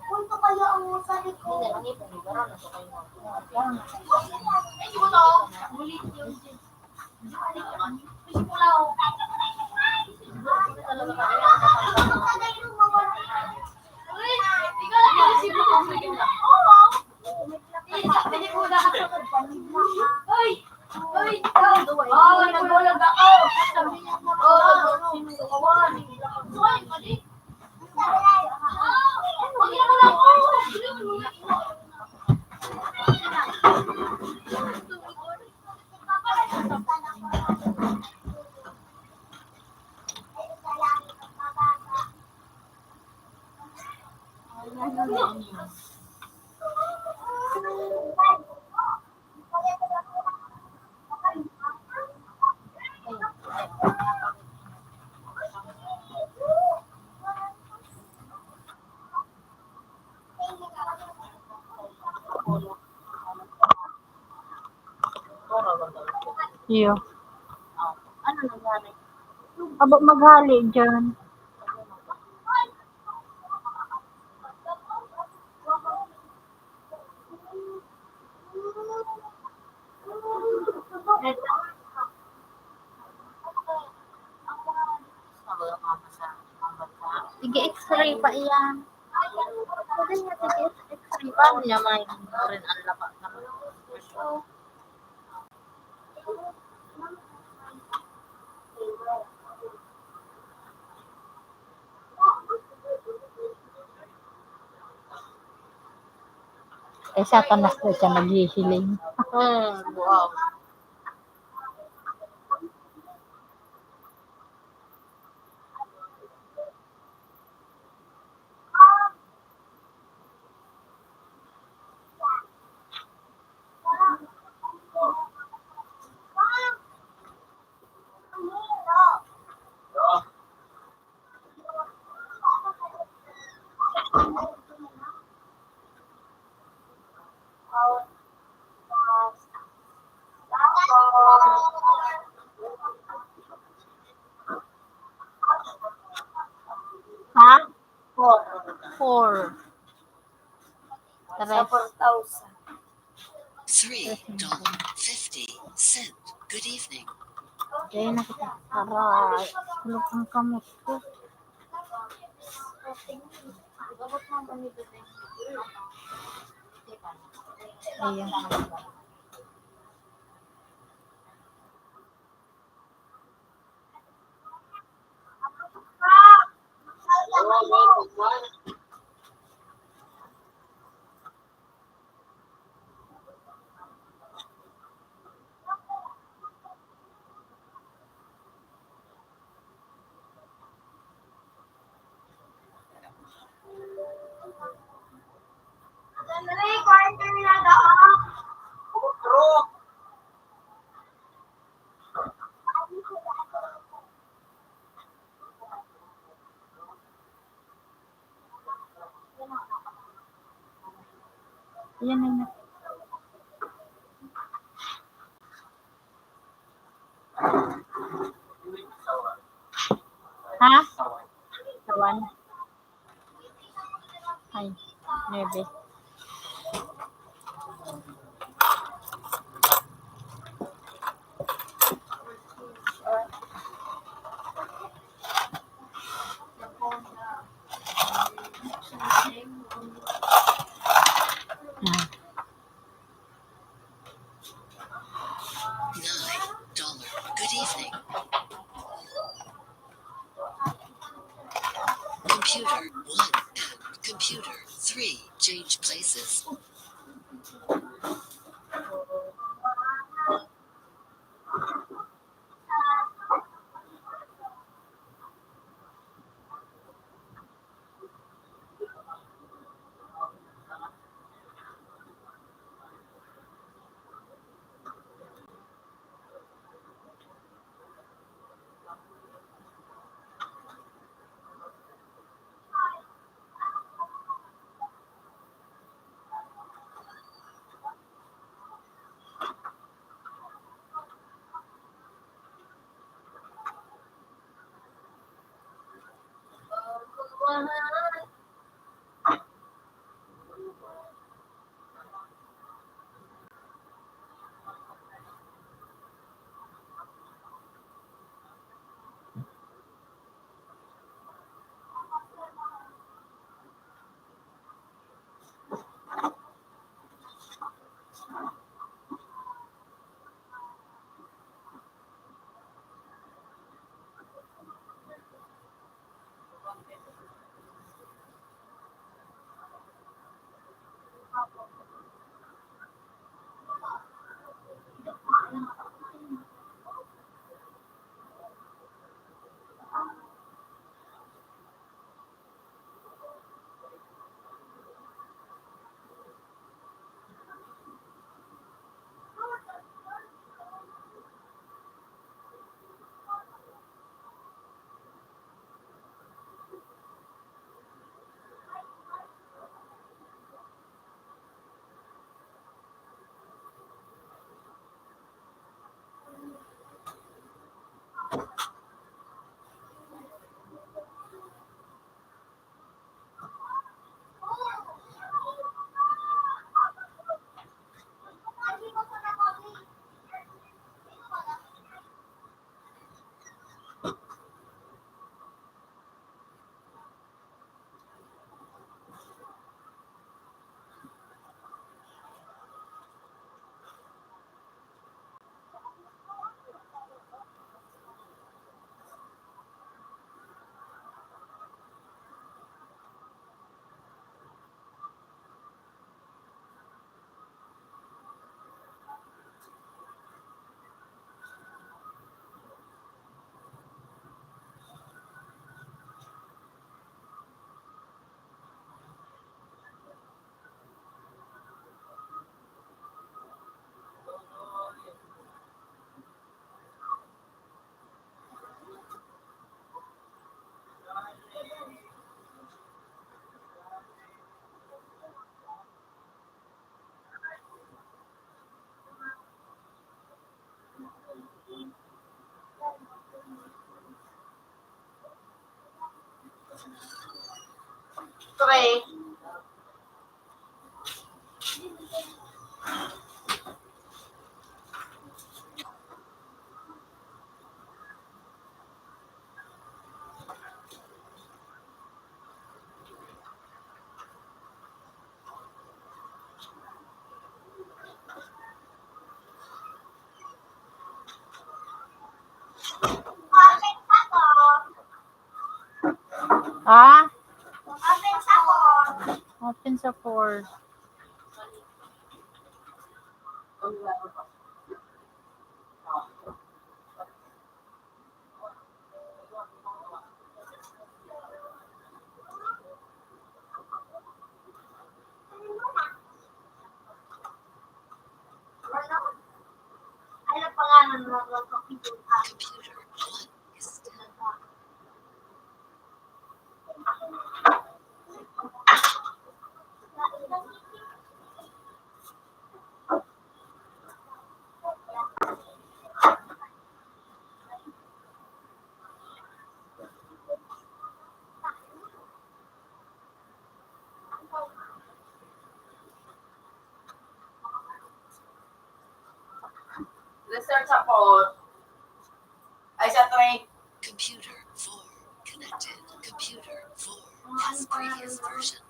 Punto kaya ang sa likod. Iyo. Ano nangyari? Aba, maghali dyan. Sige, X-ray pa iyan. Pwede niya, sige, X-ray pa niya, may rin ang laba ka. Eh, Satanas na siya naghihiling. Hmm, wow. Ha? Four. Four. Sa Tres. Four thousand. Three dollar fifty cent. Good evening. Kaya na kita. Aray, kulog ang kamot ko. Ayan. Ayan na nga. Ha? Tawan. Ay, nuebe. Nine dollar. Good evening. Computer one and computer three change places. Three. Ha? Open sa four. Ano pangalan mo? Computer. Research ako. Ay, sa train. Computer four connected. Computer four has previous version.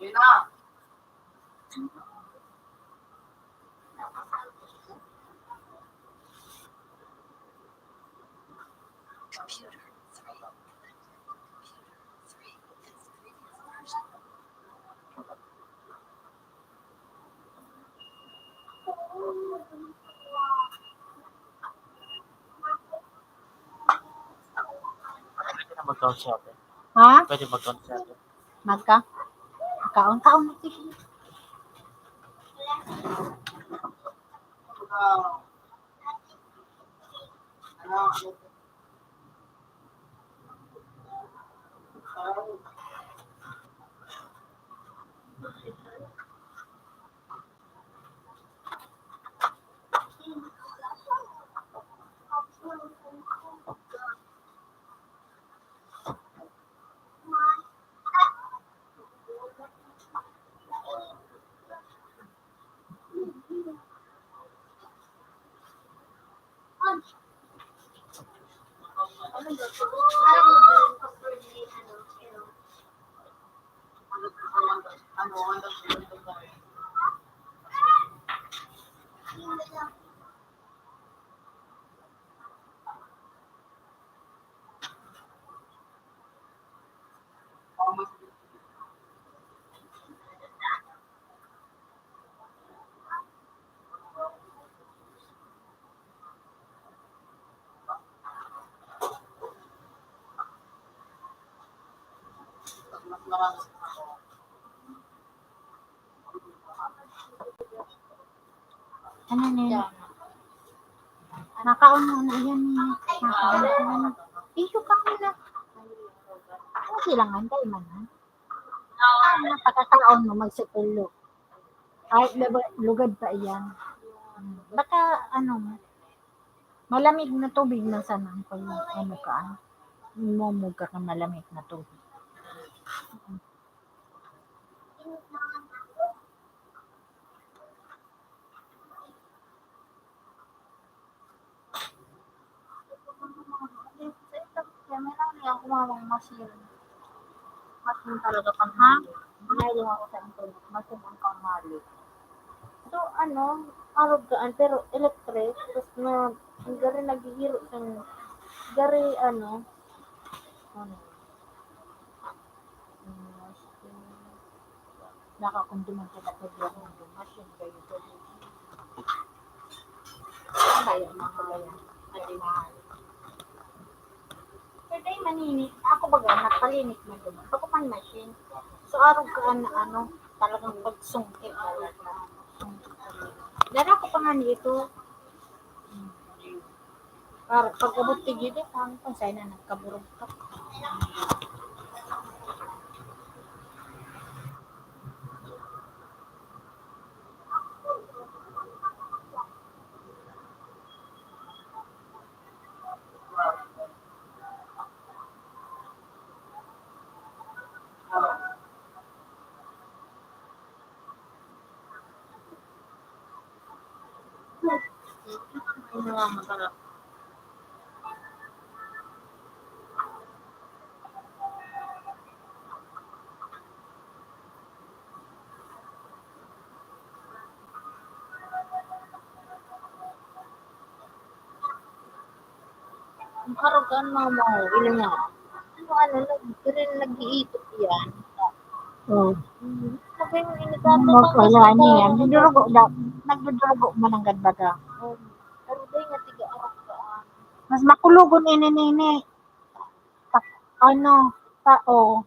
Yun na. Computer three. Computer three. Has previous version. Pwede na mag-count si ate. Ha? Pwede mag-count si ate. Magka? Kaon, kaon. Sige. Ano na yun? Nakaon mo na yan, eh. Nakaon mo na. Tissue ka muna. Ang silangan, tayo man, ha? Ah, napakakaon mo, magsipullo. Ay, laba-, lugad pa iyan. Hmm. Baka, ano, malamig na tubig na sana ang pag-, ano ka, ah. Mumog ka ka malamig na tubig. Kaya may lang niya ako mamang machine. Machine talaga pang ha? Mayroon ako sa internet. Machine ang pangmali. So, ano, arog kaan, pero electric, tapos na, ang gari naghihiro siyang, gari, ano, ano, nakakunduman ka na pag machine kayo. Kaya, mga, ano, mga, Pero dai manini, ako baga, nagpalinit man duman. Bako man machine. So, arog ka na ano, talagang pagsungkit talaga. Dara ko pa nga nito. Para pag-abot ti gid, eh, parang kung saan na nagkaburog ka. Ay, namamatara. Ang arogan mo, mga ilingaw. Ano, ano, nag-, pero nag-iikot yan. Oh. Mm. Sabi mo, initapos Ano, ang wala gusto niya. ko. Nagdurugo daw. Nagdudurugo man ang gad baga. Oh. Pero di nga, tiga-arogan. Mas makulogon ini, nini. Ta-, ano, tao.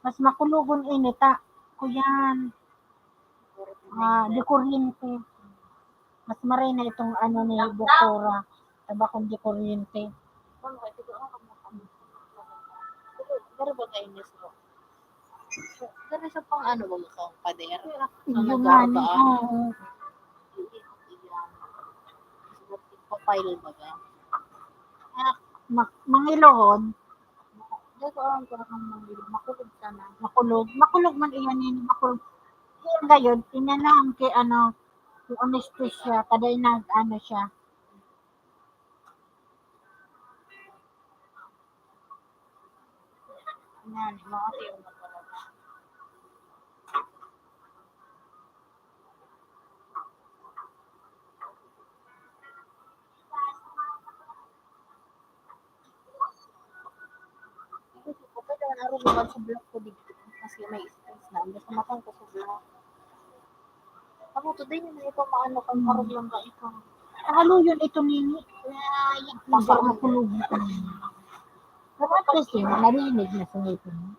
Mas makulogon ini, ta-, kuyan. Ah, di kuryente. Mas maray na itong ano ni doktora, tabakong di kuryente. Ano, ito ko, ano, ano, ano. Pero, pero ba kayo, Miss Ro? Pero sa pang ano, wag kang pader? Sa Yun nga, nagkakaroon. Oo. Papile ba ka? Ah, ma-, mangilohon. Dito ang parang mangilohon. Makulog sana. Makulog. Makulog man iyan, eh, makulog. Iyan gayon, inanam kay ano, yung anesthesia, taday nag-ano siya. Yan, mga tiyo na talaga. Kasi ko, pwede man arog naman sa block ko dito. Kasi may space na. Basta matang ko sa block. Ako, today na ito, maano kang arog lang ka ito. Halo yun, ito nini. Ay, Pasok para makulog na. Pero at least yun, narinig na sa ngipin mo.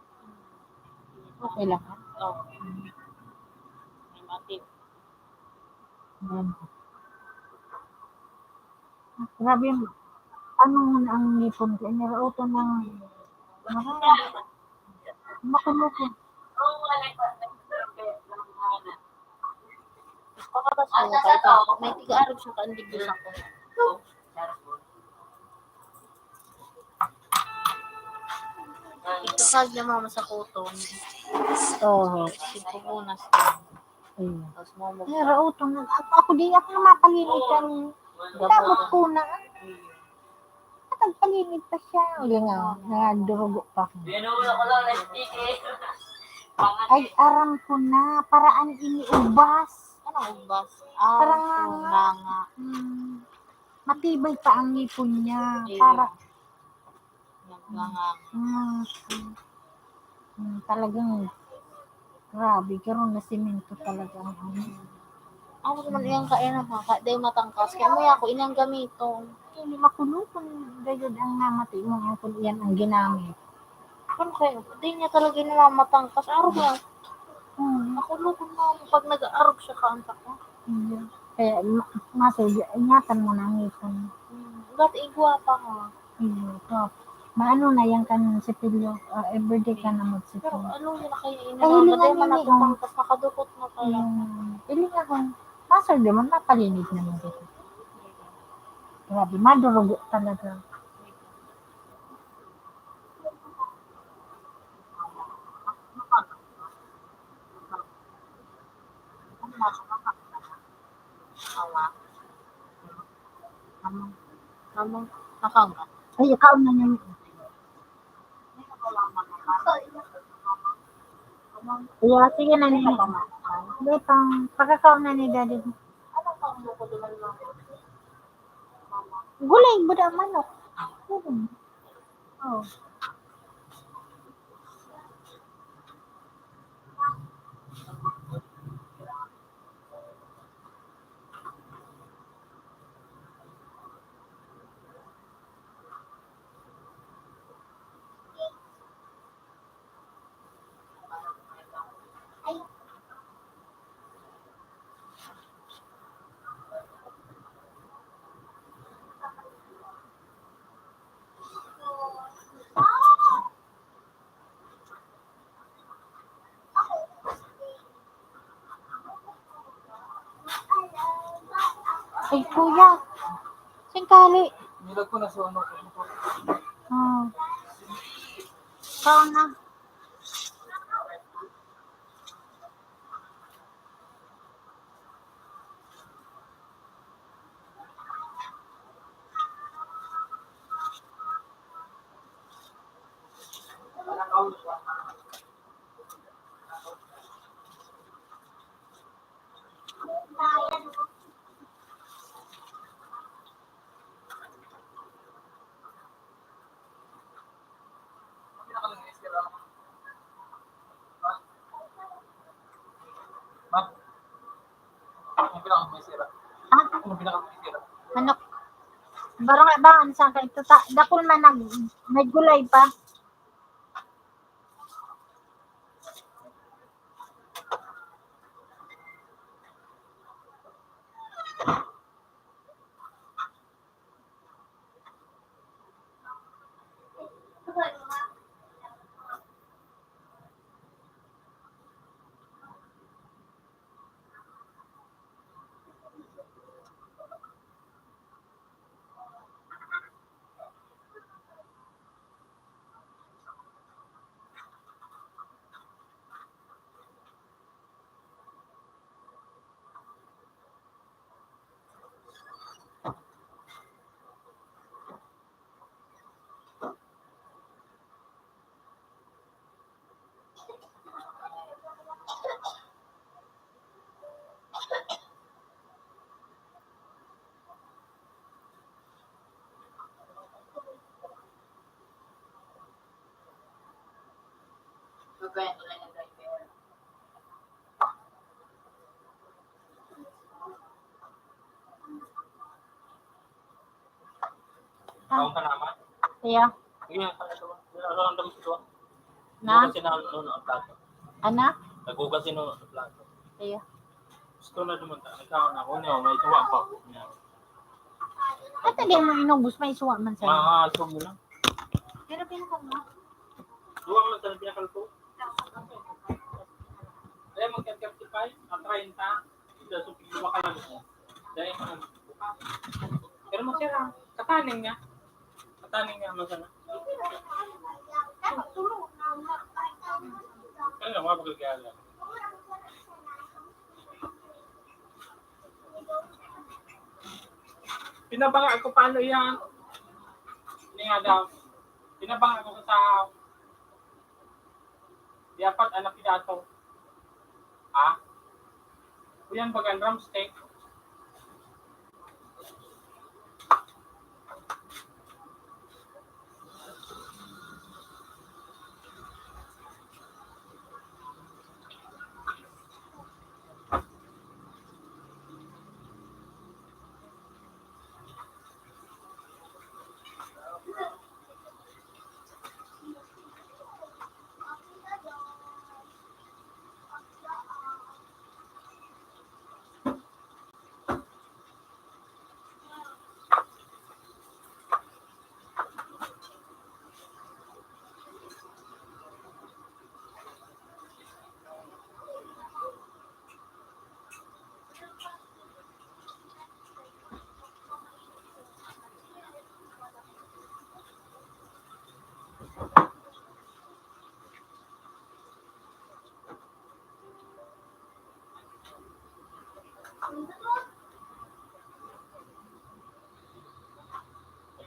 Okay lang, ha? Oo. May mati. Ayan. Grabe yung, ano mo na ang ngipon ko, inirautan ng, makulo ko. Pakabas mo, kaya may tiga-arog siya, kaandig sa ko. Ito sa niya, mama, sa kuton. Oo. Ipupunas din. Ayun. Tapos mo mo. Ay, raot, ang, ako, ako di ako mapalinit yan. Gabot. Damot ko na. At nagpalinit pa siya. Uli nga, nga durugo pa. Ay, aram ko na. Paraan ini ubas. Anong ubas? Ah, Parang nga nga. Nga nga. Hmm. Matibay pa ang ngipon niya. Ayun. Para Nagnganganga. Hmm. Hmm, talagang grabe, karon na semento talaga ang ano. Ako naman iyang kaina ha, ka, dahil matangkas. Kaya mo ako, inang gamiton. Hindi makulo kung gayod ang namati mo, ang kung iyan ang ginamit. Ano kayo? Di niya talaga namamatangkas. Arog lang. Hmm. Makulo kung na, pag nag-aarog siya, kaanta ko. Hmm. Kaya, ma-, maso, ingatan mo na ang ngipon. Hmm. Ba't igwa pa nga? Iyo, to. Maano na yan kan sipilyo, ah, everyday ka na magsipilyo. Pero ano yun na kayo, Ay, hilingan inanamad, ay, yun, eh, manatupang, oh. Tas nakadukot na pala. Yung, hiling ako, maso di man, mapalinig naman dito. Grabe, madurugo talaga. Mama. Mama. Mama. Mama. Ay, ikaw na niya. Iya, sige na niya. Hindi, pang, pagkakaon na ni Daddy. Gulay, buda manok. Hmm. Oh. Ay, kuya. Singkali. Nilag ko na sa ano. Oh. Ikaw na. Ha? Manok. Baro nga ba, ano sa ka ito? Ta-, dakul man nag-, may gulay pa. Kaon ka naman? Iya. Sige, ano ito? Ano ang dami ito? Na? Nagugas si Nono ang plato. Ana? Nagugas si Nono ang plato. Iya. Gusto na naman ta. Nagkaon ako niya, may suwa pa. Niya. At hindi mo inubos, may suwa man sa'yo. Mga aso mo lang. Pero pinaka mo. Duwa man sa'yo, pinakal ko. Kaya magka-thirty-five, ang treinta. Pero mo siya, kataning niya. Kataning niya, ano sana? Ano lang, mga pagkakala. Pinabanga ako paano yan. Hindi nga daw. Pinabanga ako sa Dapat ang napidato. Ha? Kuyan bagan drumstick.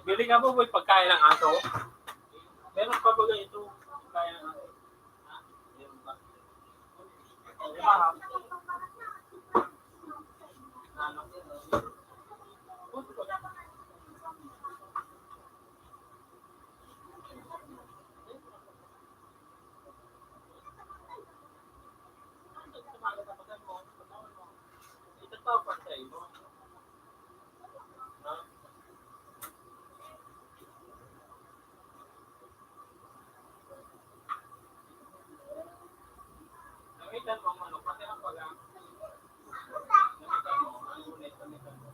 Bili ka po, boy, pagkain ng aso. Meron pa ba ganito? Pagkain ng aso. Di ba? Ano? Dapat sa imo. Ha? Namitan mo ang manok, pati ang pag-, namitan mo, ang unit, namitan mo.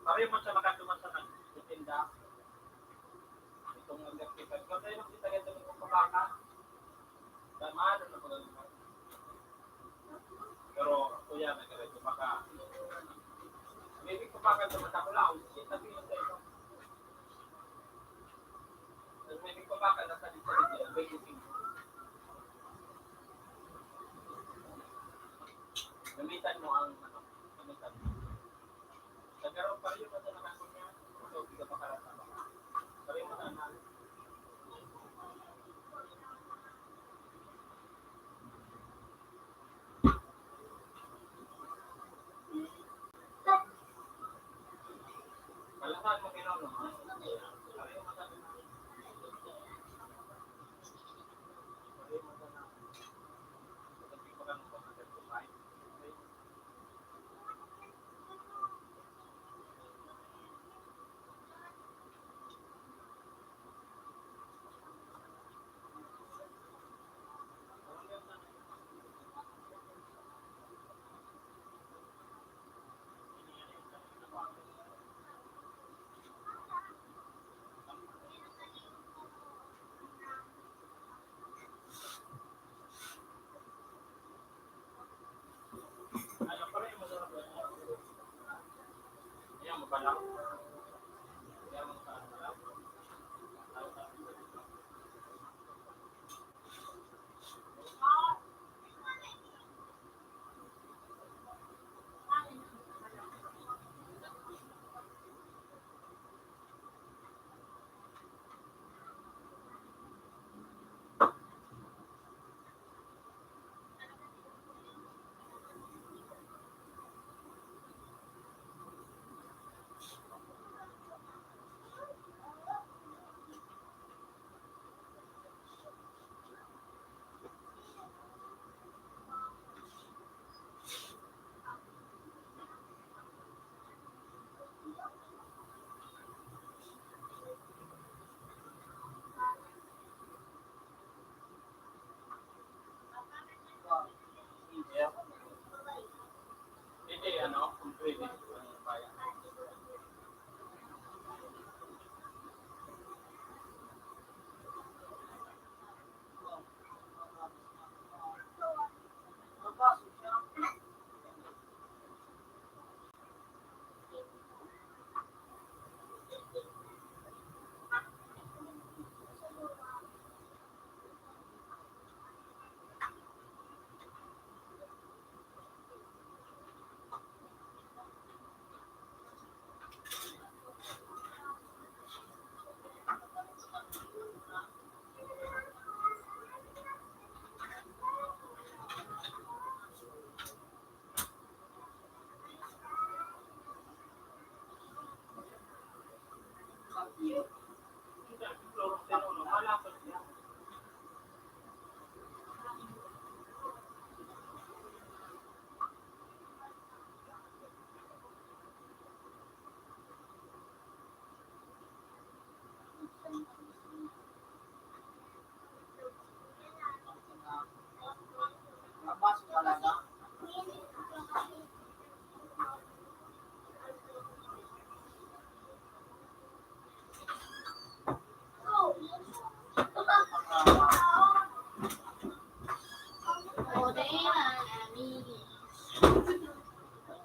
Pareho man sa makaduman sa nagtitinda. Itong nagkakita. Kasi yung kita ganito ng pagkabaka. Tama, ano na pag-, pero, kuya, nagkaroon ko baka. Maybe ko baka sa mata ko lang, sabi ko sa ito. Maybe ko baka nasa dito, dito, dito, dito. Gamitan mo ang, ano, gamitan mo. Nagkaroon pa rin yung mata na niya. So, hindi ka makarasa. Pero yung mata na,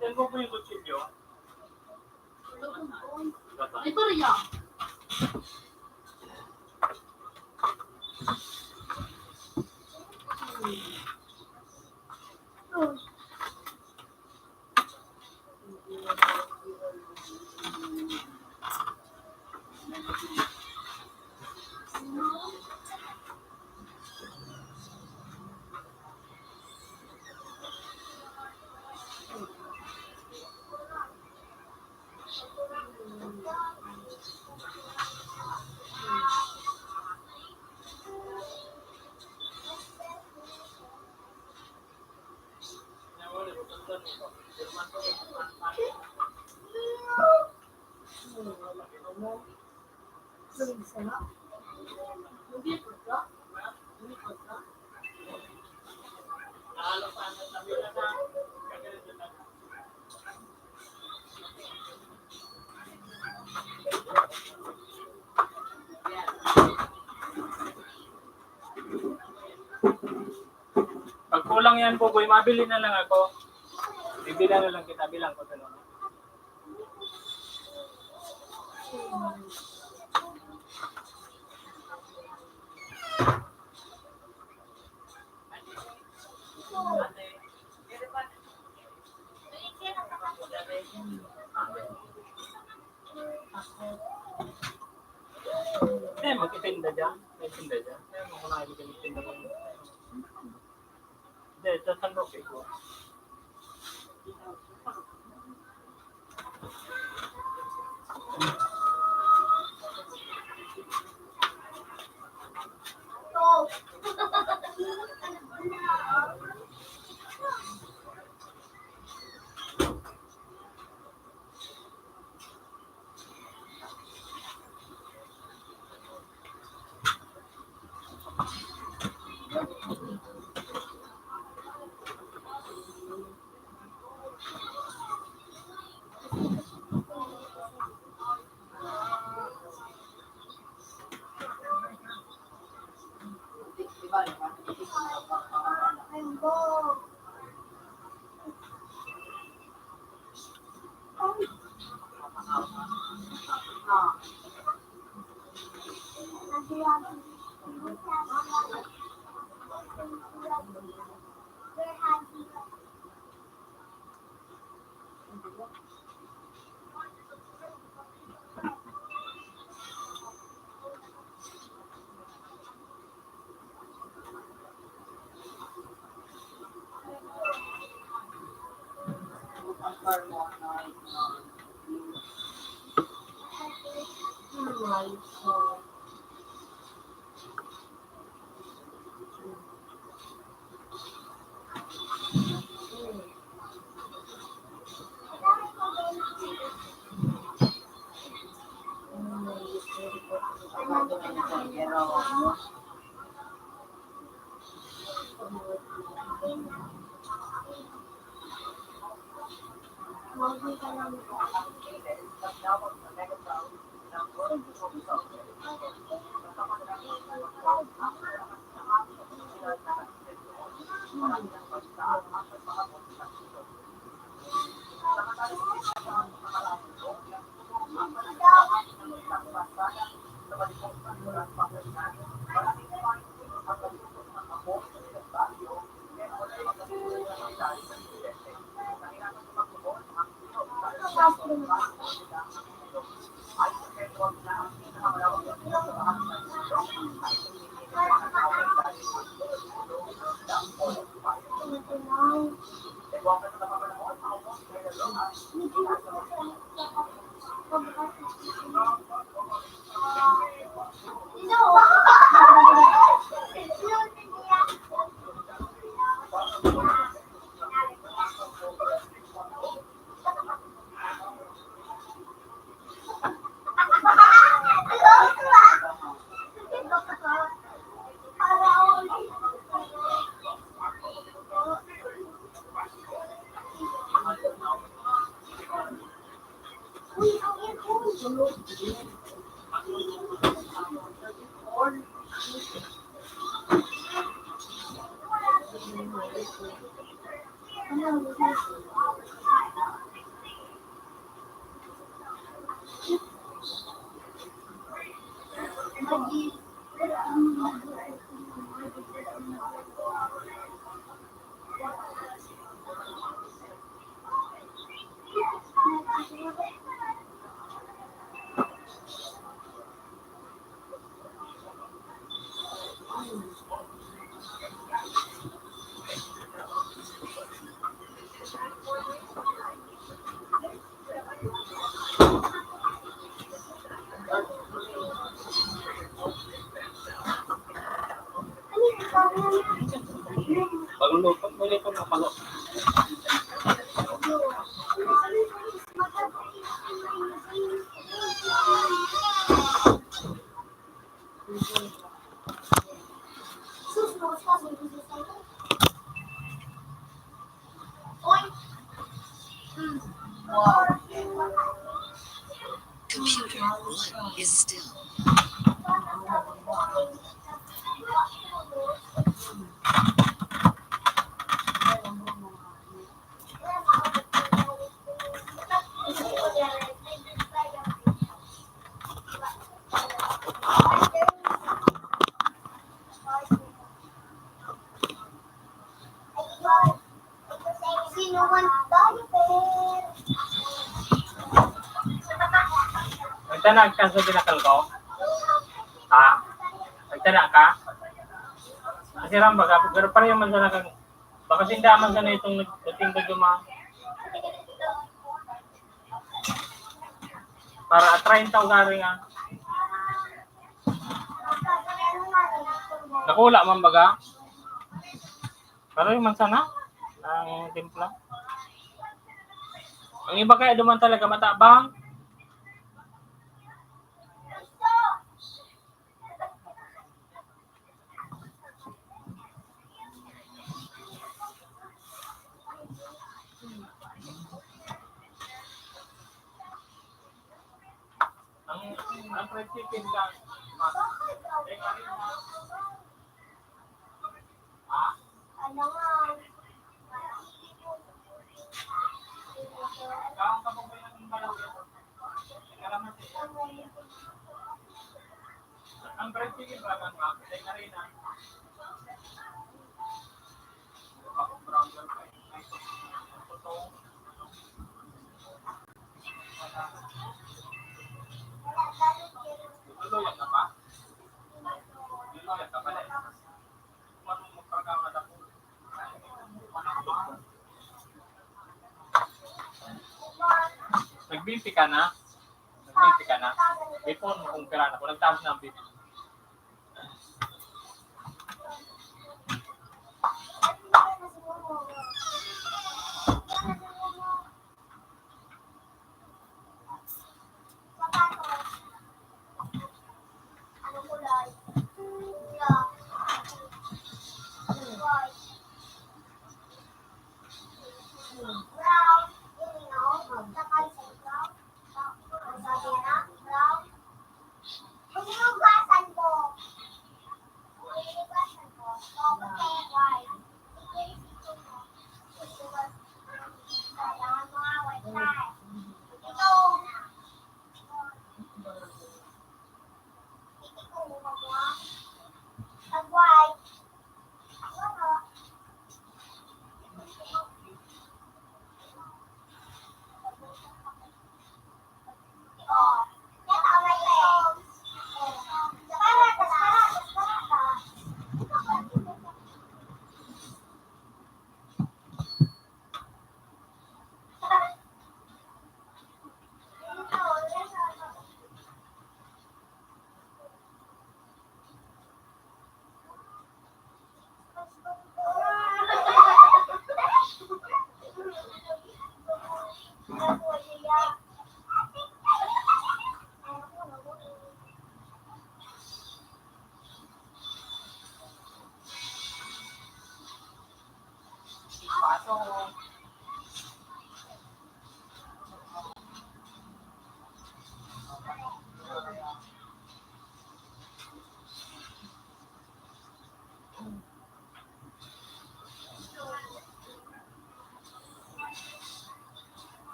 Yan mo po yung kutsilyo. Ito rin yan. Pag kulang yan, Buboy, mabili na lang ako. Bibila na lang kita, bilang ko sa loob. Eh, magtitinda dyan. May tinda dyan. Eh, mga nagtitinda mo. Hindi, ito, sandok, ikaw. Pagluluto, may luto na pala. Wow. Computer, what is still? Nagtanag ka sa binakal ko? Ha? Nagtanag ka? Kasi lang baga, pero pareho man sana kang, baka sinda man sana itong nag-, nagtingkod yung mga, para treinta o gari nga. Nakula man baga? Pero yung man sana, ang timpla. Ang iba kaya duman talaga matabang. Ang, ang fried chicken ka, ma-, eh, kami na. Ha? Kaon ka pa ba ng balot? Kalamansi. Ang fried chicken ba, man, ma-, eh, kami na. Luluyan ka pa? Luluyan ka pa, eh. Nag-B P ka na? Nag-B P ka na? Before mo kung pira na, kung nagtaas na ang B P.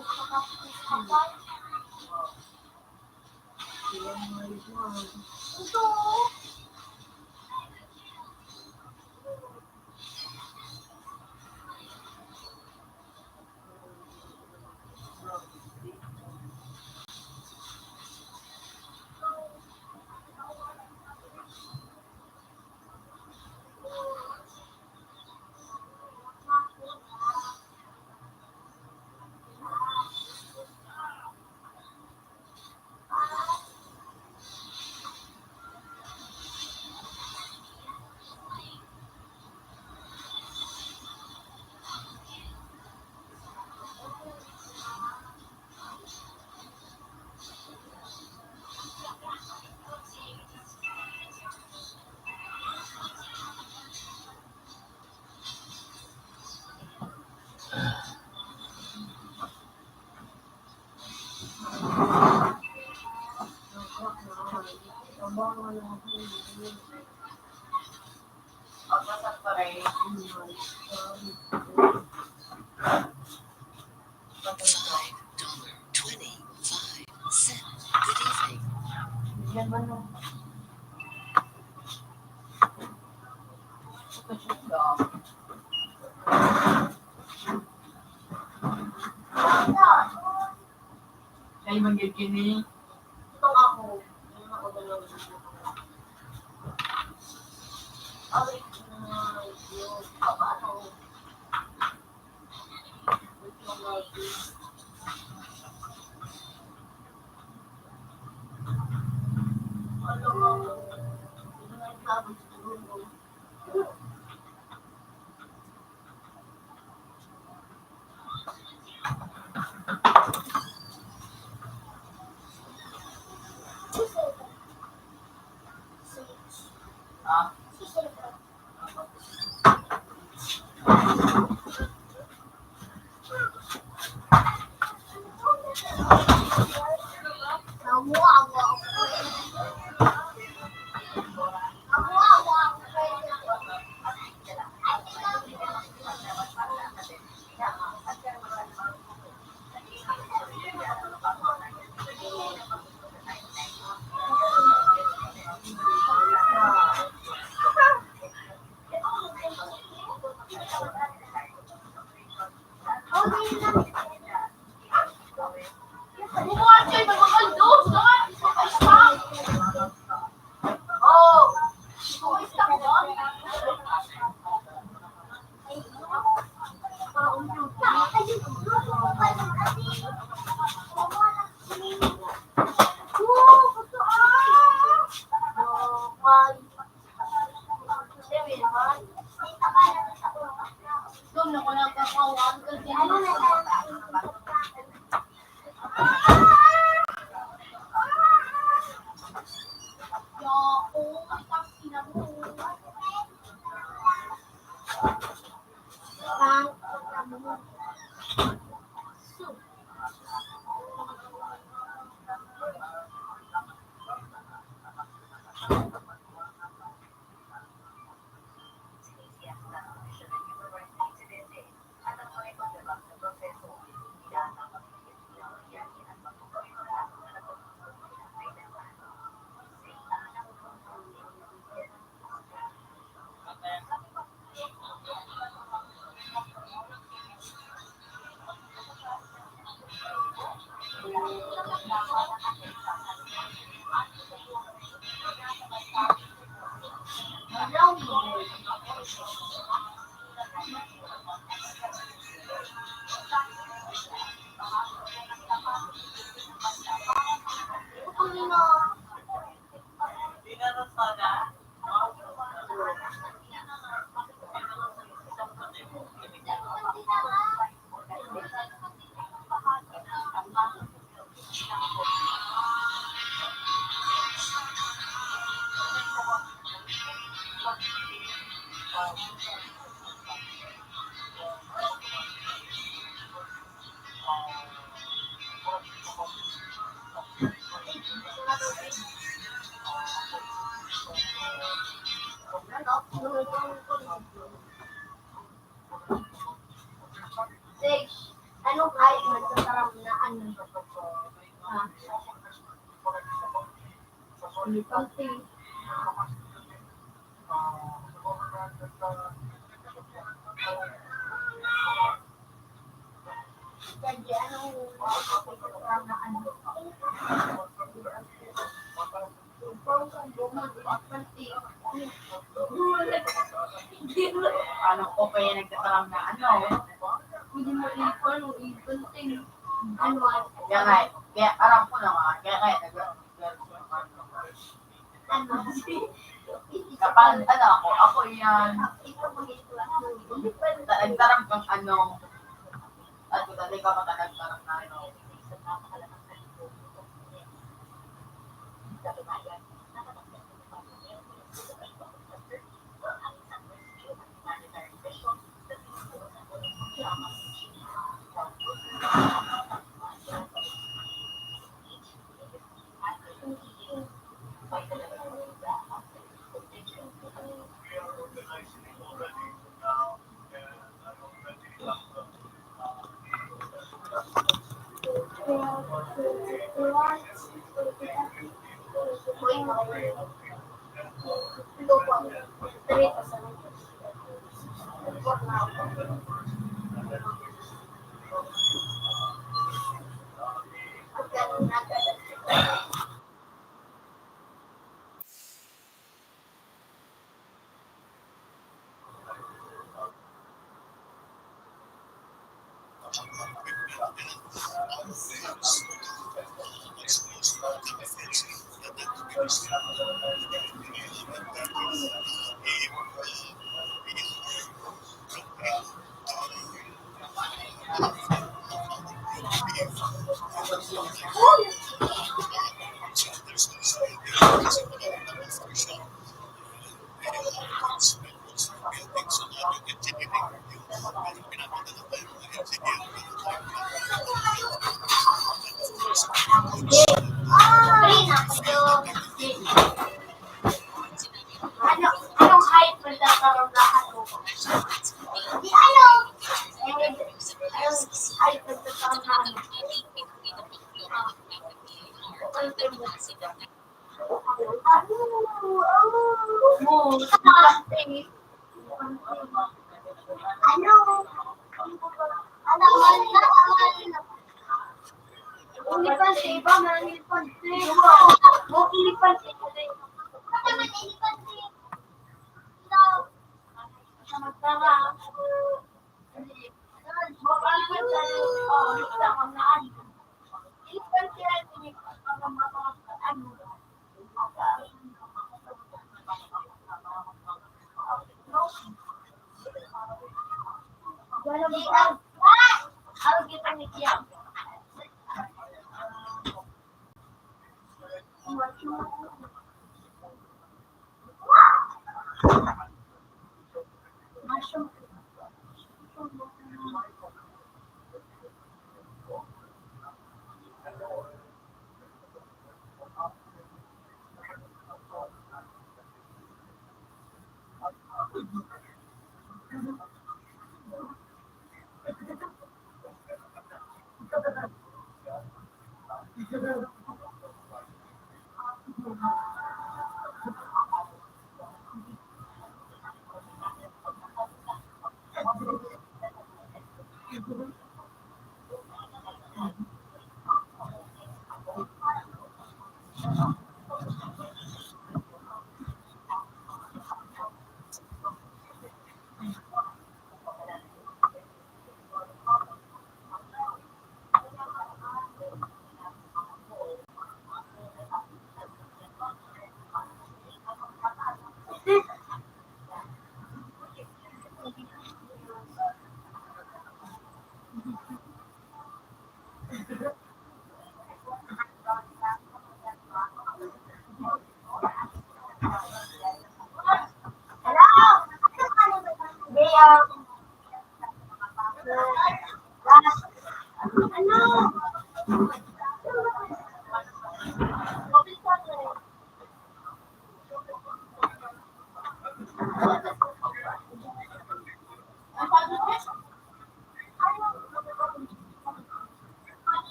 Five dollar twenty-five cent. Good evening. Kayo man gid kini. Ito nga ako. Yung ako na lang. Ay, Diyos. Paano? Ito nga ako. Ano nga ako? Ito nga ako. Ano ko kaya nagtataram na ano? Hindi mo ipon, ipon, ting-, ano, kaya nga, kaya alam ko na nga, kaya nga, nag- Kapag ano ako, ako yan. Nagtaram kang ano, at kung dati ka matanagtaram na ano. Ano, anong height mo nagkakaroon na ano? Di ano? Eh, anong height mo nagkakaroon na ano? Ano? Ano? Ano? Elepante, iba, mga elepante. Mga elepante. Magdara.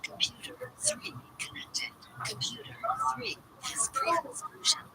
Computer three connected. Computer three has pre-exposure.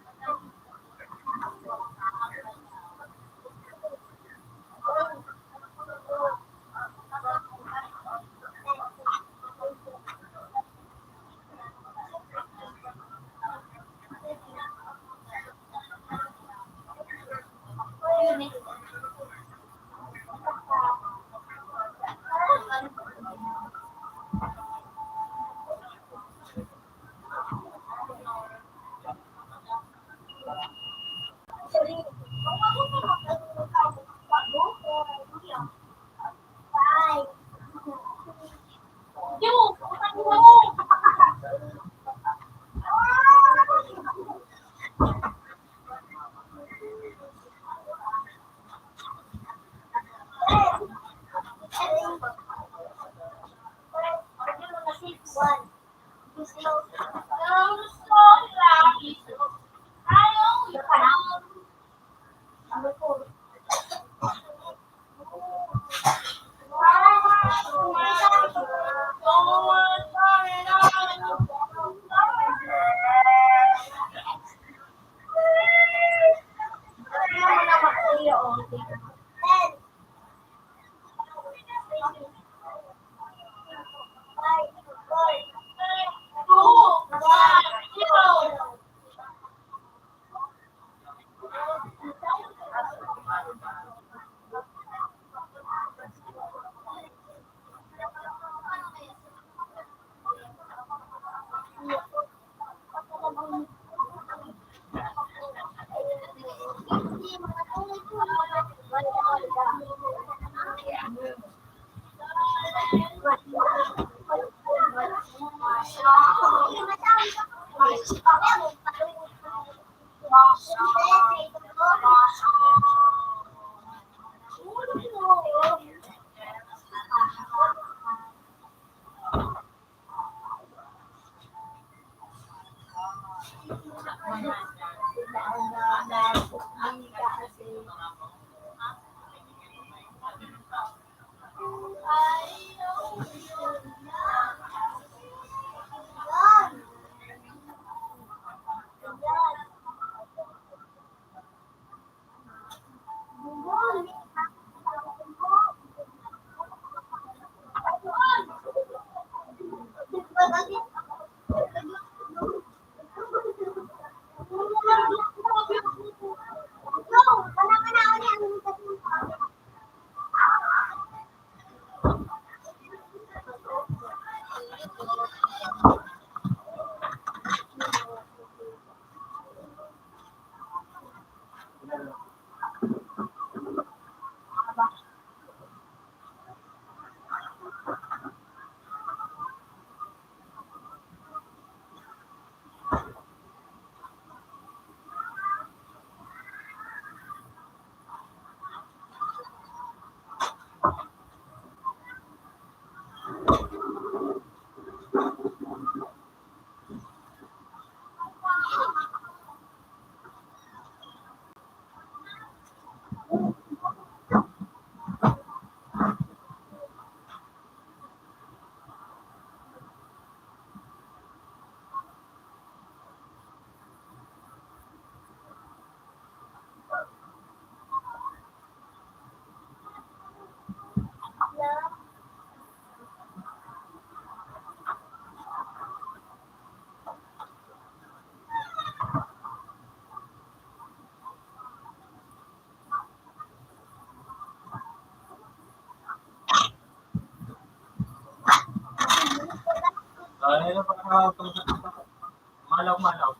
Malaw, malaw.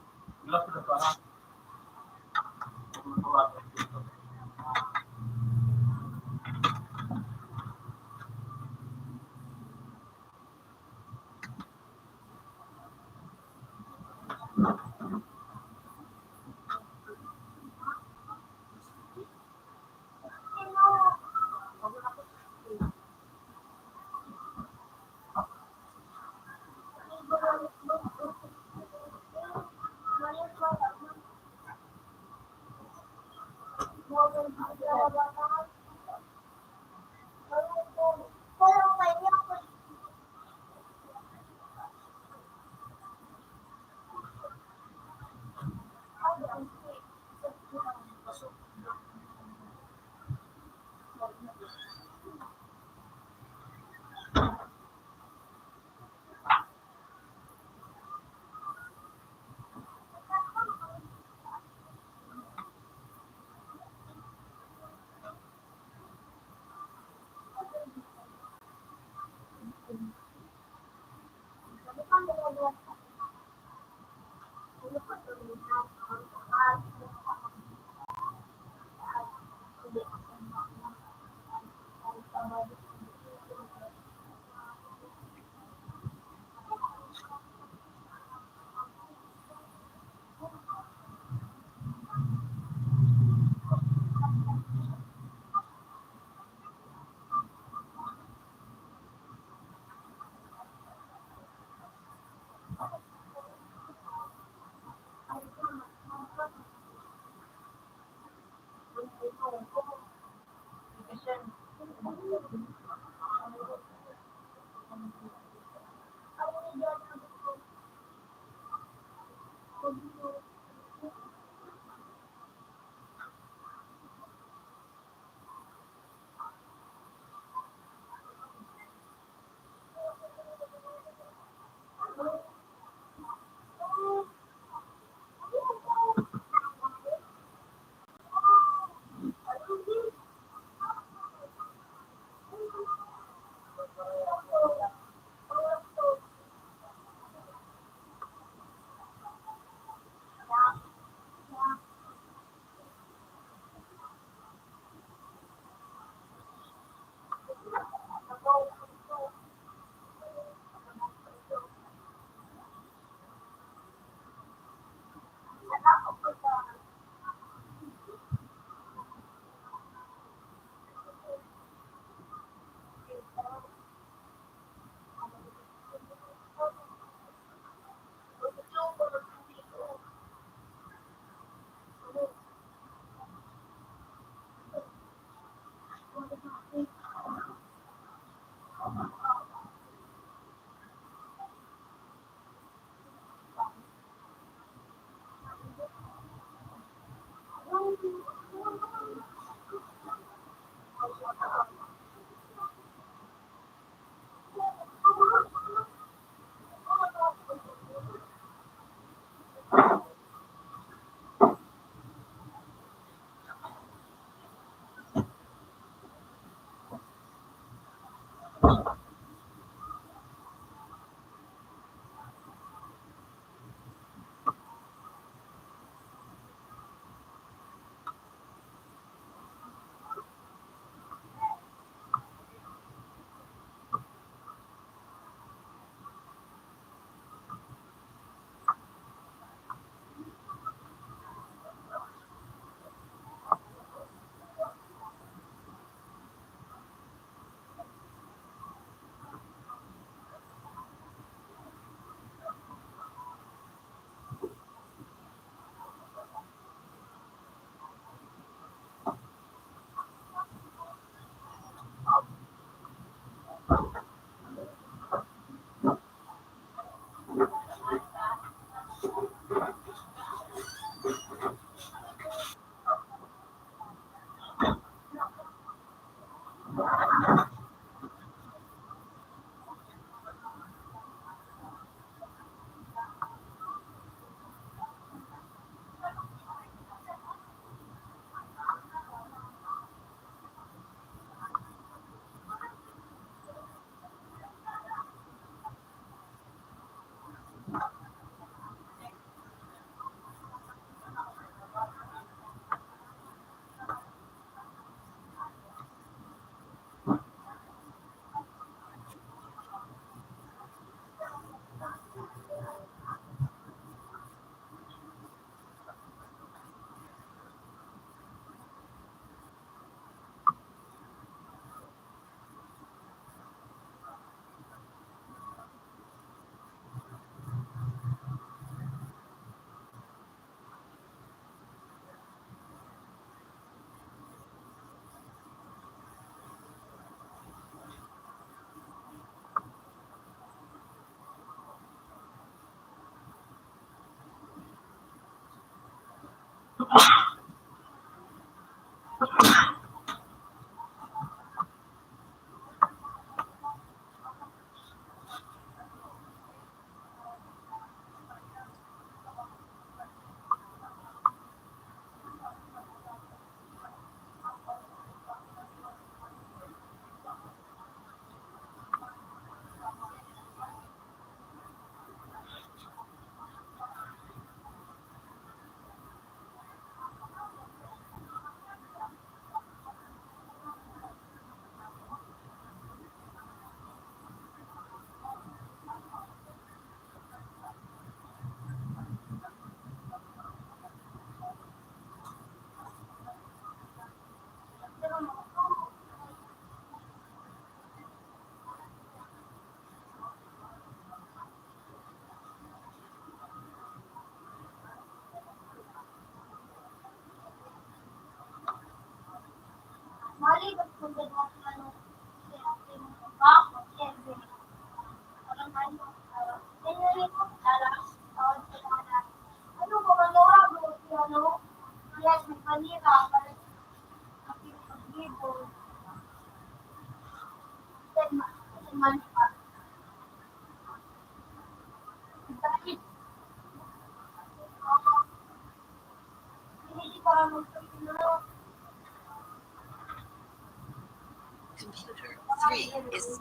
Malaw, malaw. Computer three is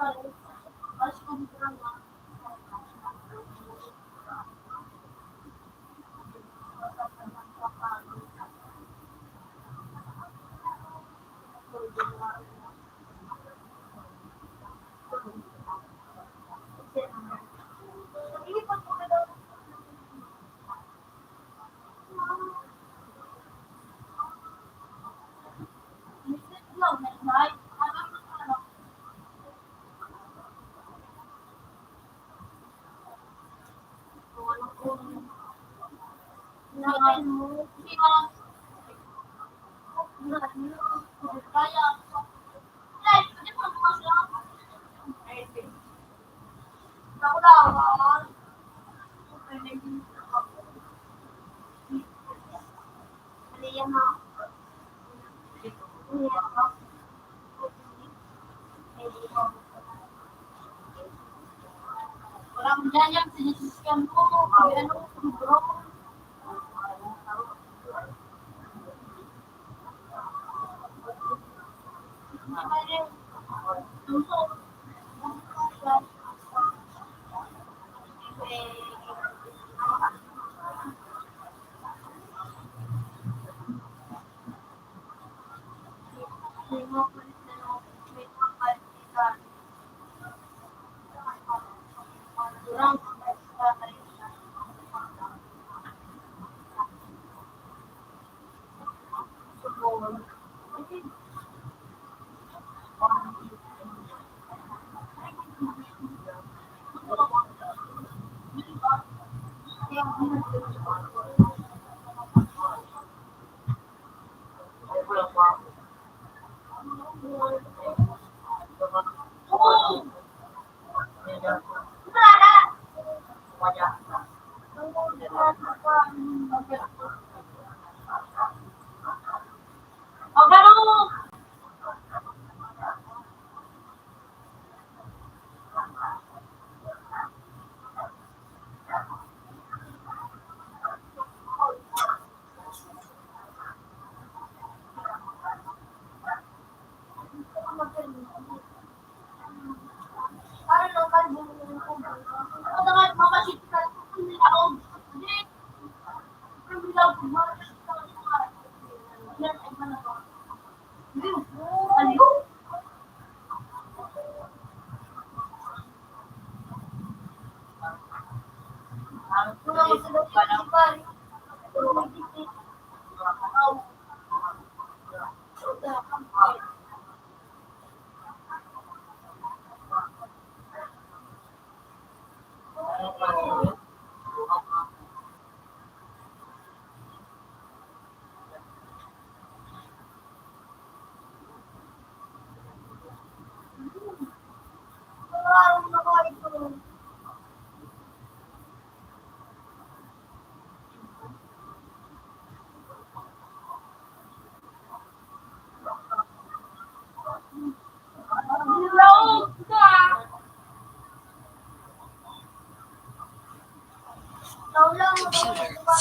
Computer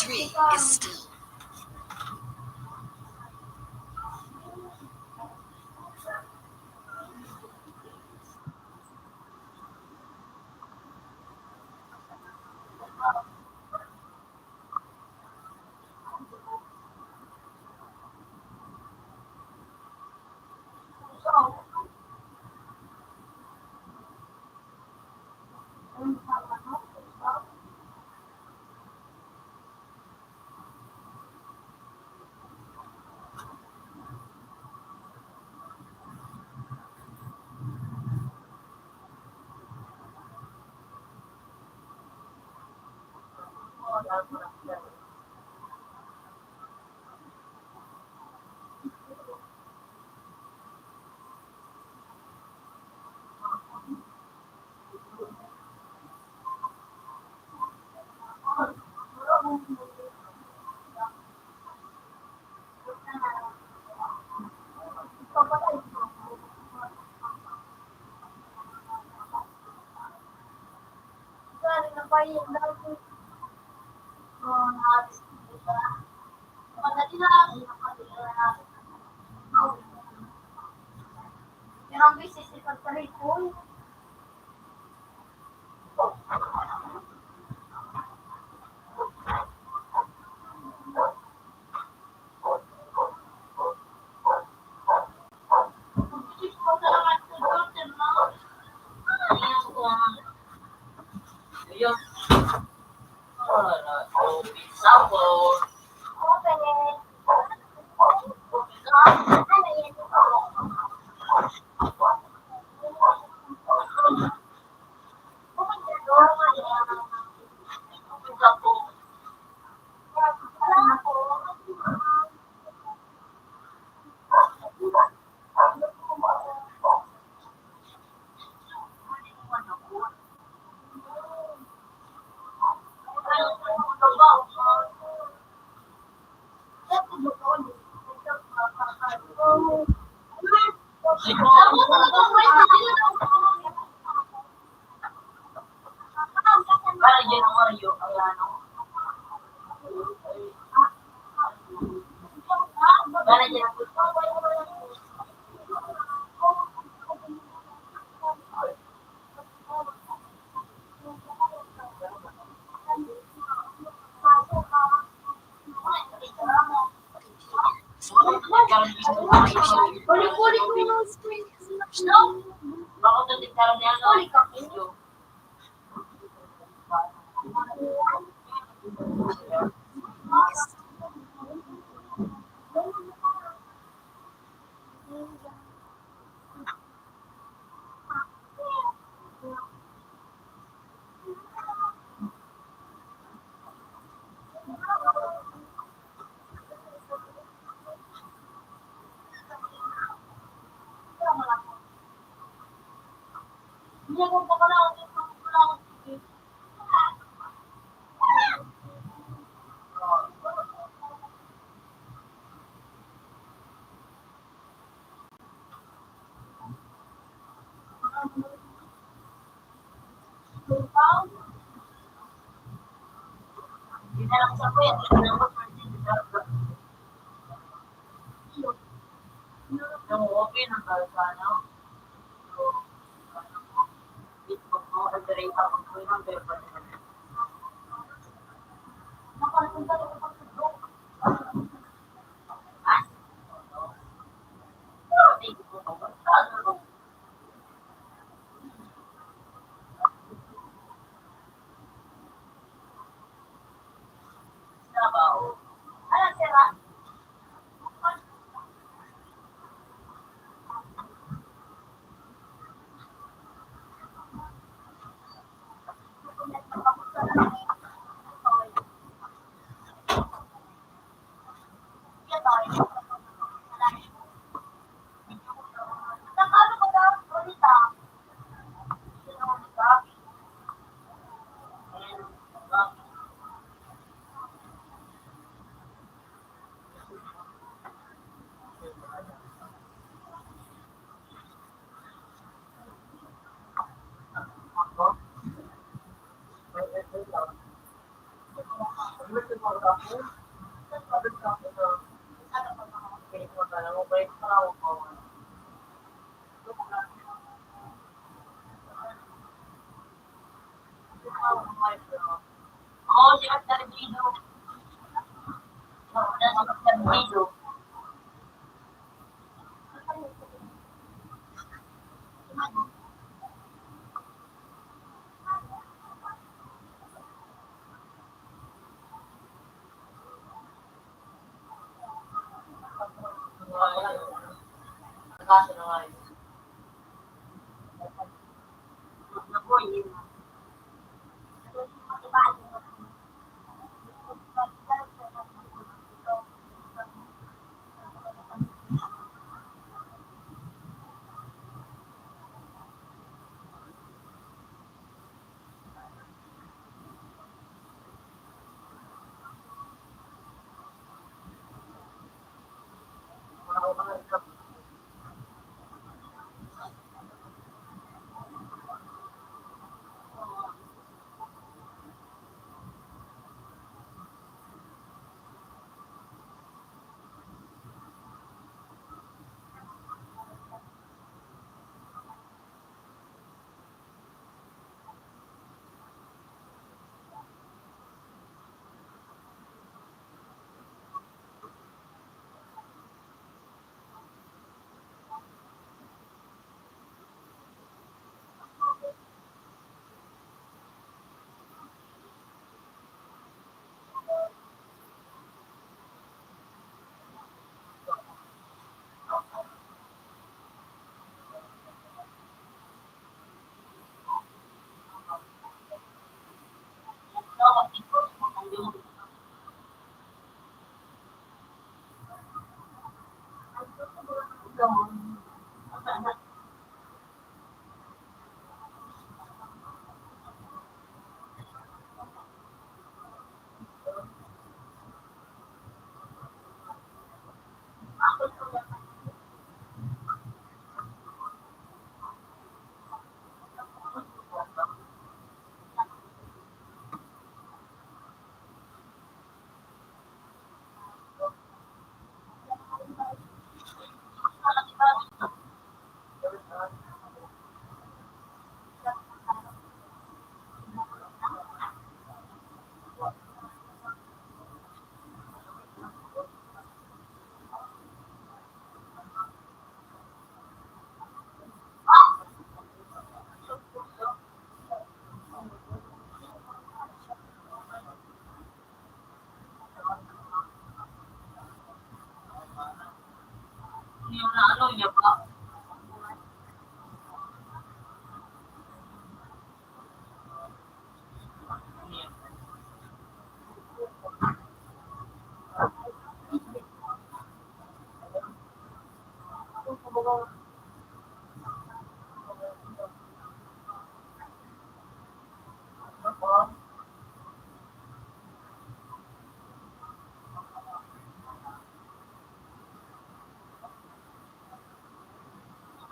three is still. Pero ang business ni pagparipon.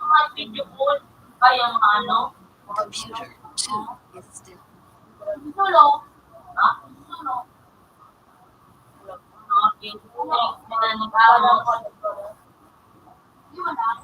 Mga video call, kaya mga ano, computer two is still. Gusto lo. Ah, gusto lo. Mga video call, mga nag-aano. Yun ah.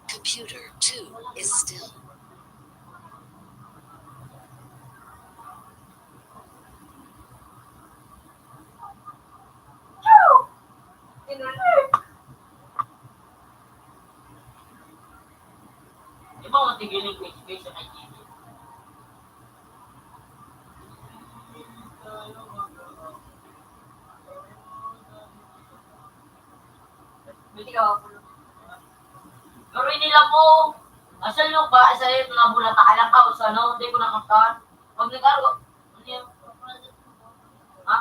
Computer two is still. Di ba, matigiling ko expression ay gigi? Pero nila po, asal yung ba, asal yung mga bulata, alam ka, o sa ano, hindi ko nakamtan. Pag nag-aro, ano yun? Ha?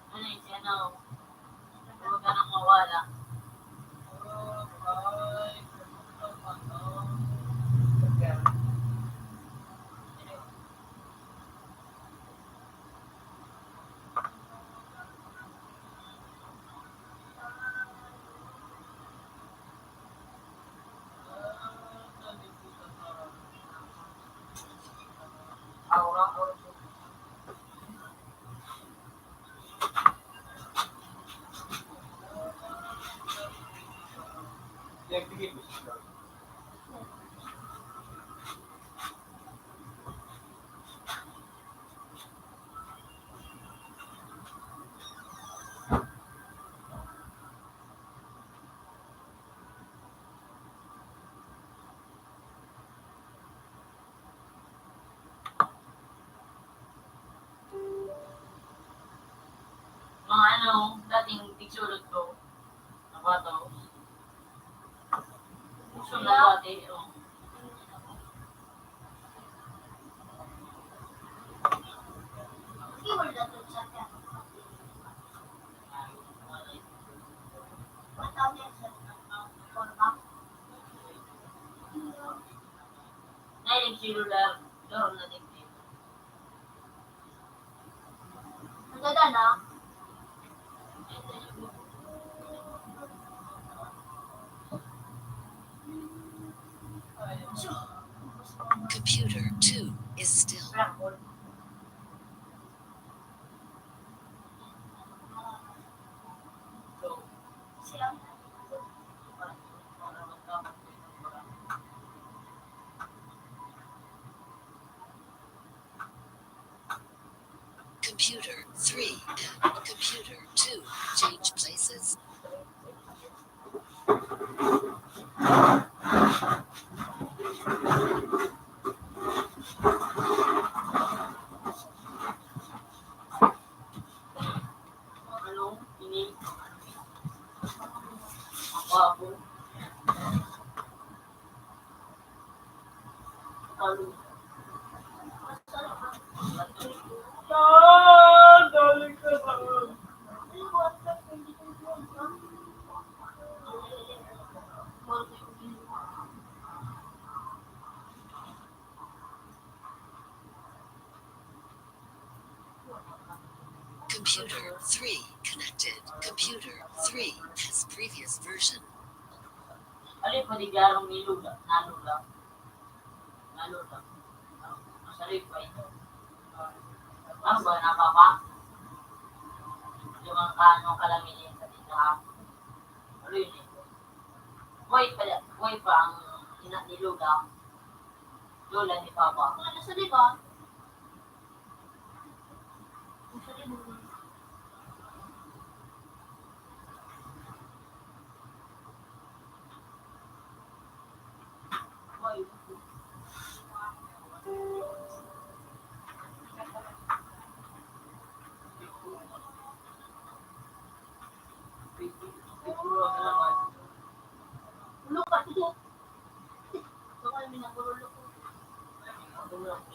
Ano yun, si ano? Huwag ka nang mawala. Mga ano, dating tigsulod ko, sapatos. Uso na dati, oh. Nailing cellular, doon na din. Ang ganda na. Computer two is still. Computer three and computer two change places. Computer three connected. Computer three has previous version. Alin pa di gyarong niluda, naluda? Naluda. Masarap pa ito. Ano ba, napapa? Yung mga kaano ka lang yun sa tindahan. Ano yun eh? Buhay pa, buhay pa ang ina ni Lola. Lola ni Papa. Ano sa di ba?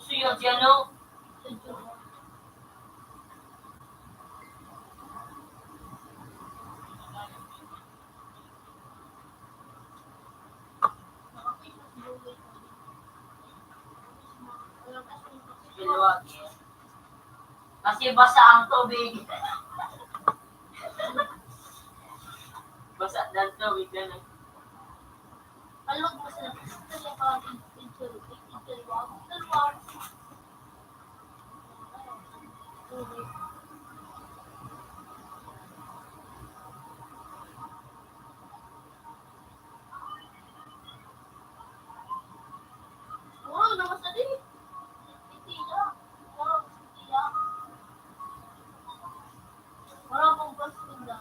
Siya, siya, no? Kasi basa ang tubig. Basa na ang tubig, ano? Kalog mo sila. Kalog mo sila. Uy, naman sa di. Itiya. Itiya. Wala akong gusto na.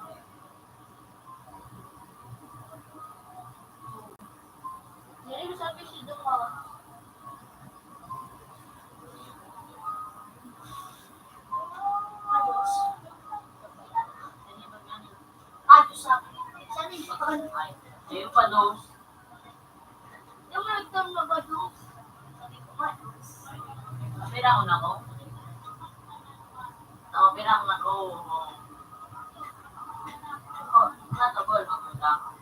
Dili mo sabi si Duma. Ayos. Ayos sabi. Sabi ko, ay, ayun pa, dos. Yung nagtam na ba, dos? Sabi ko nga, dos. Pera ko na ko. Oo, pera ko na ko. Oh, sa tagol, mapunta ako.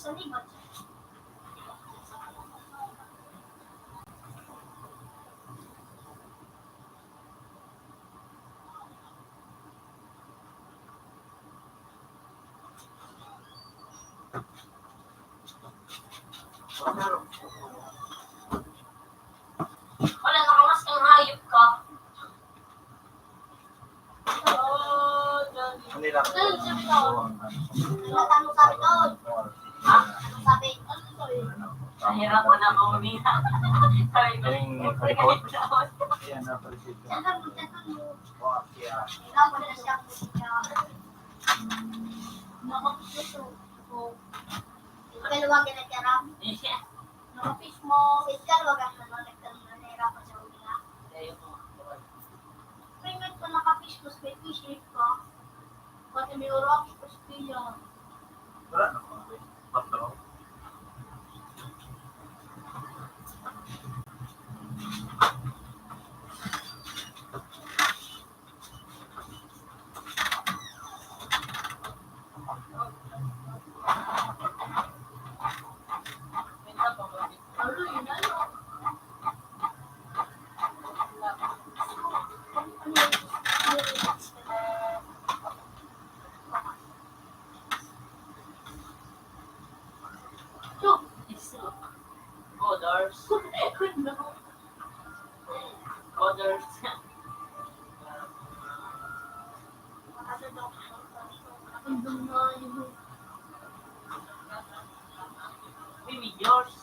Sa libat. Wala, nakamask ang hayop ka. Ano lang? Ano sabi doon? Ha? Ano sabi? Ano sabi? Nahirapan ako kanina. Sabi ko, yung nagpalikot. Yan, napalikot. Saan ka magtatanong? Ikaw, wala siya. Nakapagluto. Ikaw, wag ka nagkaram. Naka-face mask. Ikaw, wag ka nagkaram. Nahirapan siya huminga. May met pa naka-face mask, may face shield pa. Pati may oras, tapos piya. Wala na po. Basta ako. Odors. Odors. Mimi, yours.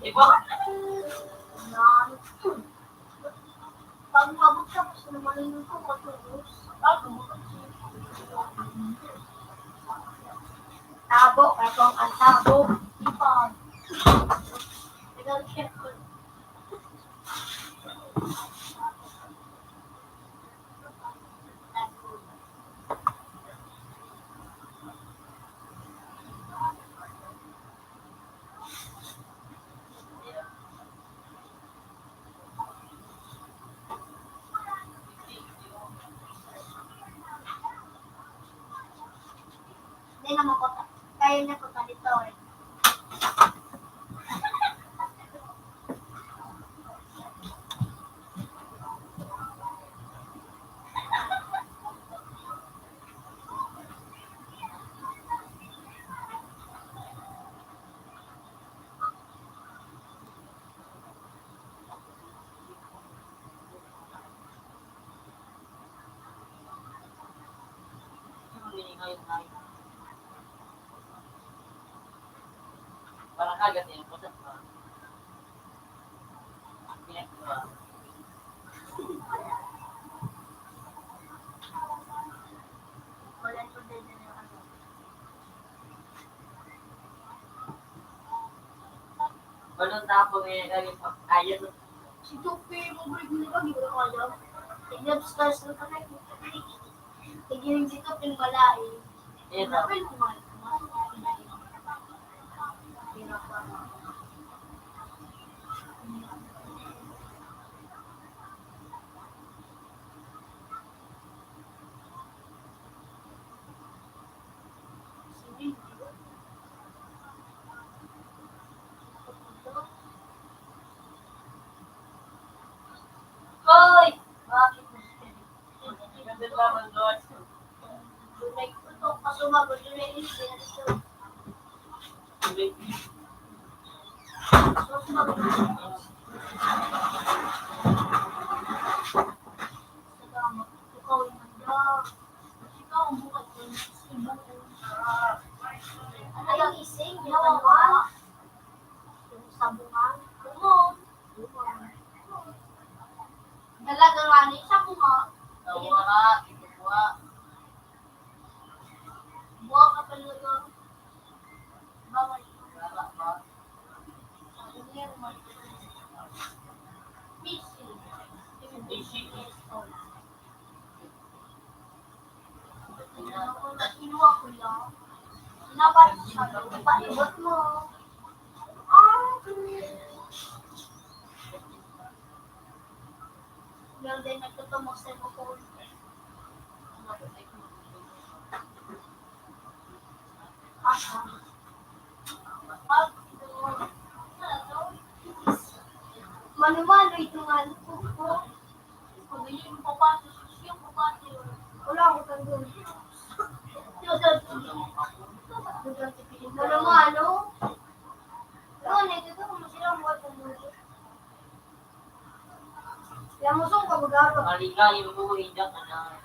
Iba? Pag umabot ka, gusto mo malingkod, matubos. Tabo, katong ang tabo. Ipon. Legal check. Kaya na ko ta-, kaya na ko ta dito eh. Parang agad yung putas pa. Balon tapo ngayon kami pa. Ayun. Si Tupi, mo break mo ba? Di ko na kaya. Tignan sa stars na kami. Tignan si Tupi, malain. Ayun. Napil mo, malain. Hirap pa. Hoy! Bakit? Ganda naman, Lord. July ko to, kasuma ko, July eight, July eight. Salamat. Ikaw, Imanda. Ikaw ang buhay ko. Ano yung ising? Yung ano? Yung sabungan? Oo. Talaga nga ni, sabungan. Sabungan, sabungan. Buha ka talaga. Bawal. Busy. Busy. Kinuha ko lang. Dapat sa loob, paibot mo. Ah, ganun. Yan din, nagtutumok sa cellphone. Mano-mano ito nga, ano po, po. Pabili mo pa ba? Susuyo ko ba? Wala akong tandun. Mano-mano? Yun, ito to, kung sila ang buhay ng mundo. Kaya mo saan ka mag-aaral? Maligayang buhay na ka na.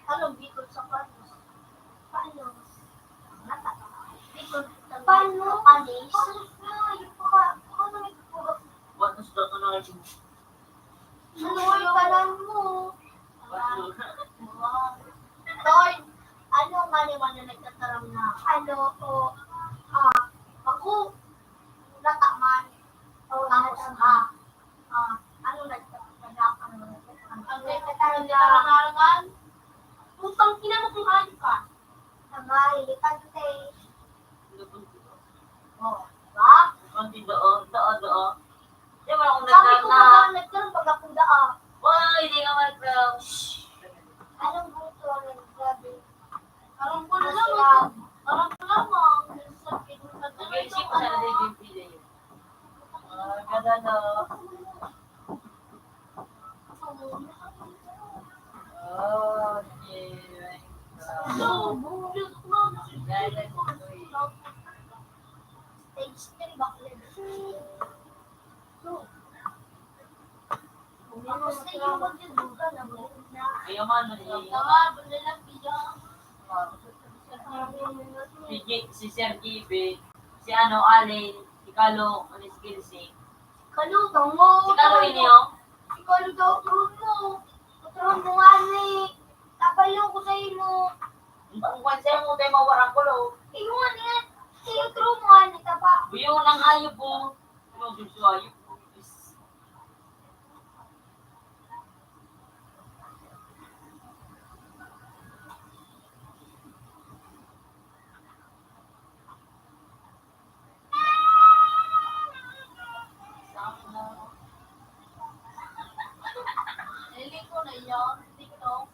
Anong Bicol sa Panos? Panos. Bicol sa Panos. Panos na, yung paka-, ano yung paka-, Panos na ka na. Ano yung kanan mo? Toy, ano nga naman na nagtataram na, ano, o, ah, ako, nataman, o, tapos, ah, ah, ano, nagtataram na, ano, nagtataram na, putang ina mo kung ano ka. Sabay, tante. Oh, diba? Ang tindoon, doon, doon. Di ba akong Sabi ko nagdala? Ba, nagkaroon pag ako daa. Uy, di ka mag-, shh. Anong gusto ang nagsabi? Parang ko na lang, parang ko lamang. Nag-iisip ko sana din yung pili. Ah, ganda, no? Ayaw man, eh. Si J-, si Sir G B, si ano, Allen, si Kalo, ano, si Kelsey. Kalo, tango. Si Kalo, ini, oh. Si Kalo daw, tron mo. Tron mo nga, ni. Tapayo ko sa imo. Ang kwan sa imo, tayo mawarang kulo. Iyo nga niya. Iyo, tron mo nga, ni, tapa. Iyo nang ayop, oh. Ano, gusto ayop, oh. Inyo, TikTok.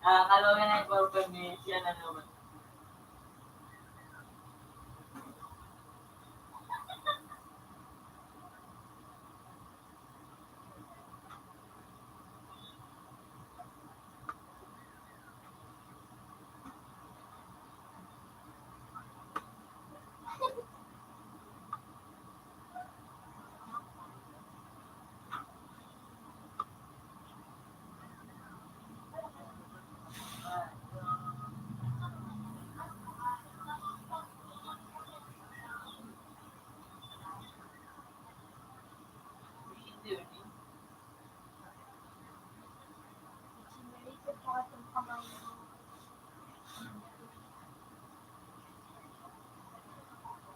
Ah, kalungan na yung program ni siya na naman.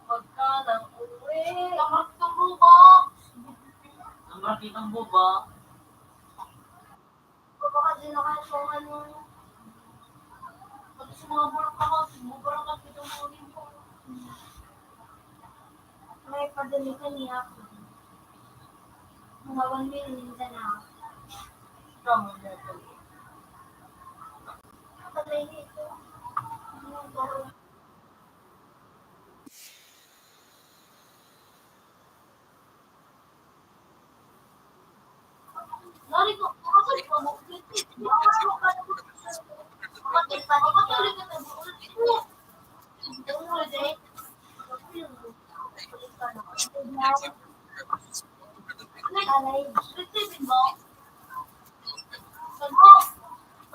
Pagka lang uwi. Ang rakit ang buba. Ang rakit ang buba. Baka din na kayo sa ano. Pati sa mga bulak-bulak, bulak-bulak, ito mga limpo. May padali ka niya. Mga one million din na. Tama na ito. Patay na ito.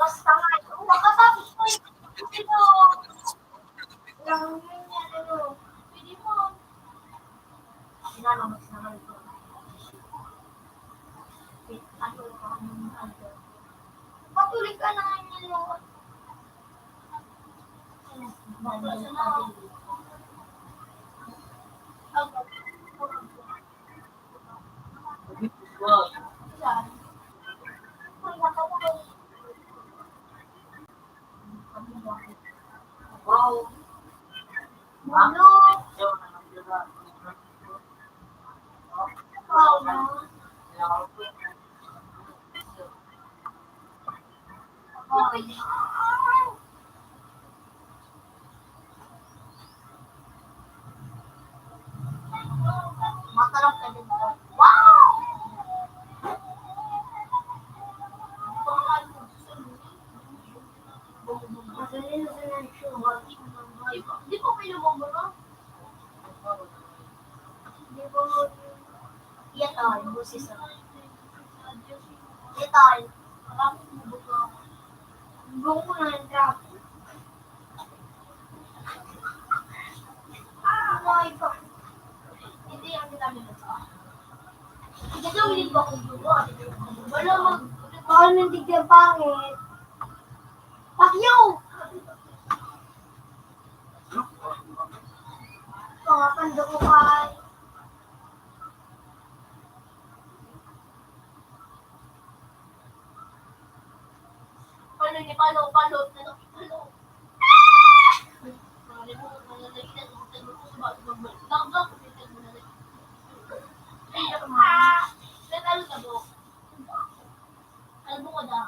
Basta nga, makatapos ko yung ano, lang yun yan, ano, pwede mo. Sinama mo, sinama mo. Ano, ano, ano. Patuloy ka na ngayon, ano. Ano, ano, ano. Wow. Matarap ka din ba? Wow! Magaling na siya ng show. Di ba, di ba may lumabas? Di ba, Yatay, boses ako. Yatay. Maraming buto. Buong ko na yung traffic. Ah, ay, pa. Hindi, ang kita nila sa akin. Hindi daw, hindi pa ako buto. Wala mag-, baka nandig yung pangit. Fuck you! Mga pandukukay. Palo ni palo, palo, palo, palo. Mga libo, mga lagi na, mga libo, mga libo, mga libo. Ay, ako, mga. May talo na, bro. Kalbo ko da.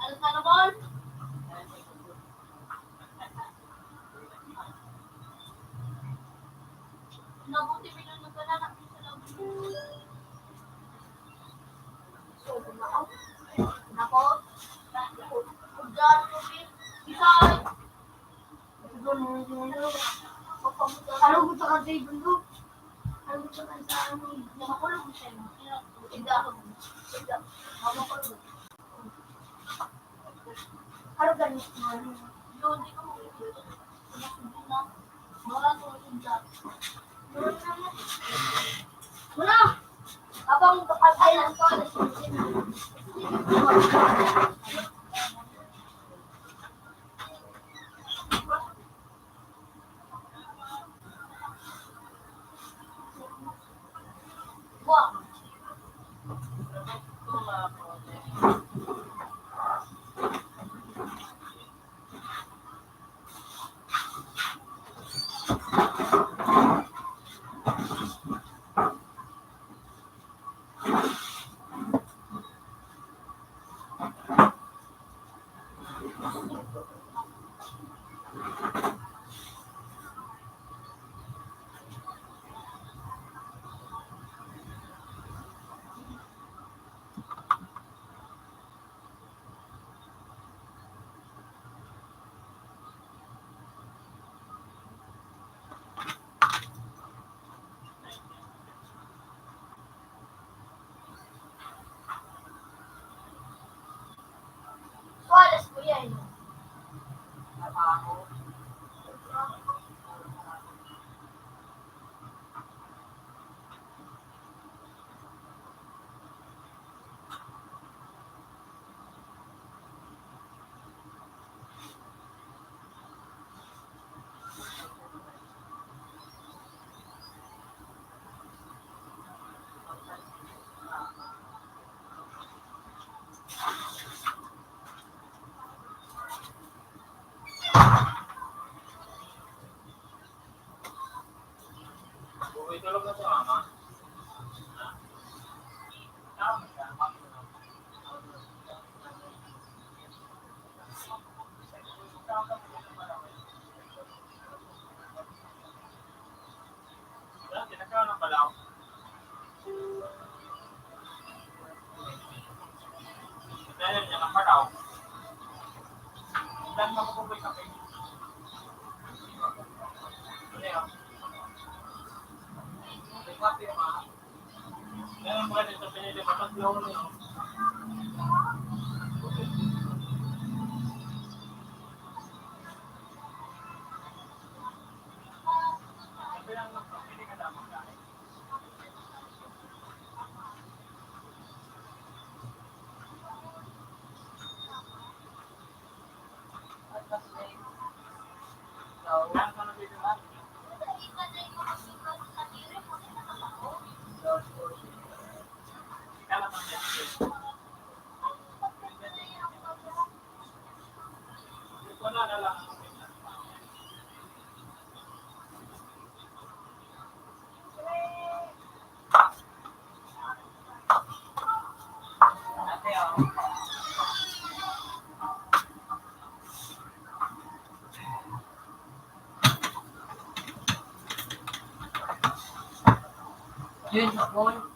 Ano ka naman? Nabuti, pinunod ka na, nabuti sa loob. So, nako. Nako. Kung gano'n mo, Bisay. Ano gusto ka sa ibon ko? Ano gusto ka sa ano? Nakakulog siya, no? Tigda ako. Tigda. Mama ko. Ano ganun? Yun, di ko makikita. Wala ko yung dati. Wala. Abang kapatay lang to, alas siyete na. Yun, hapon.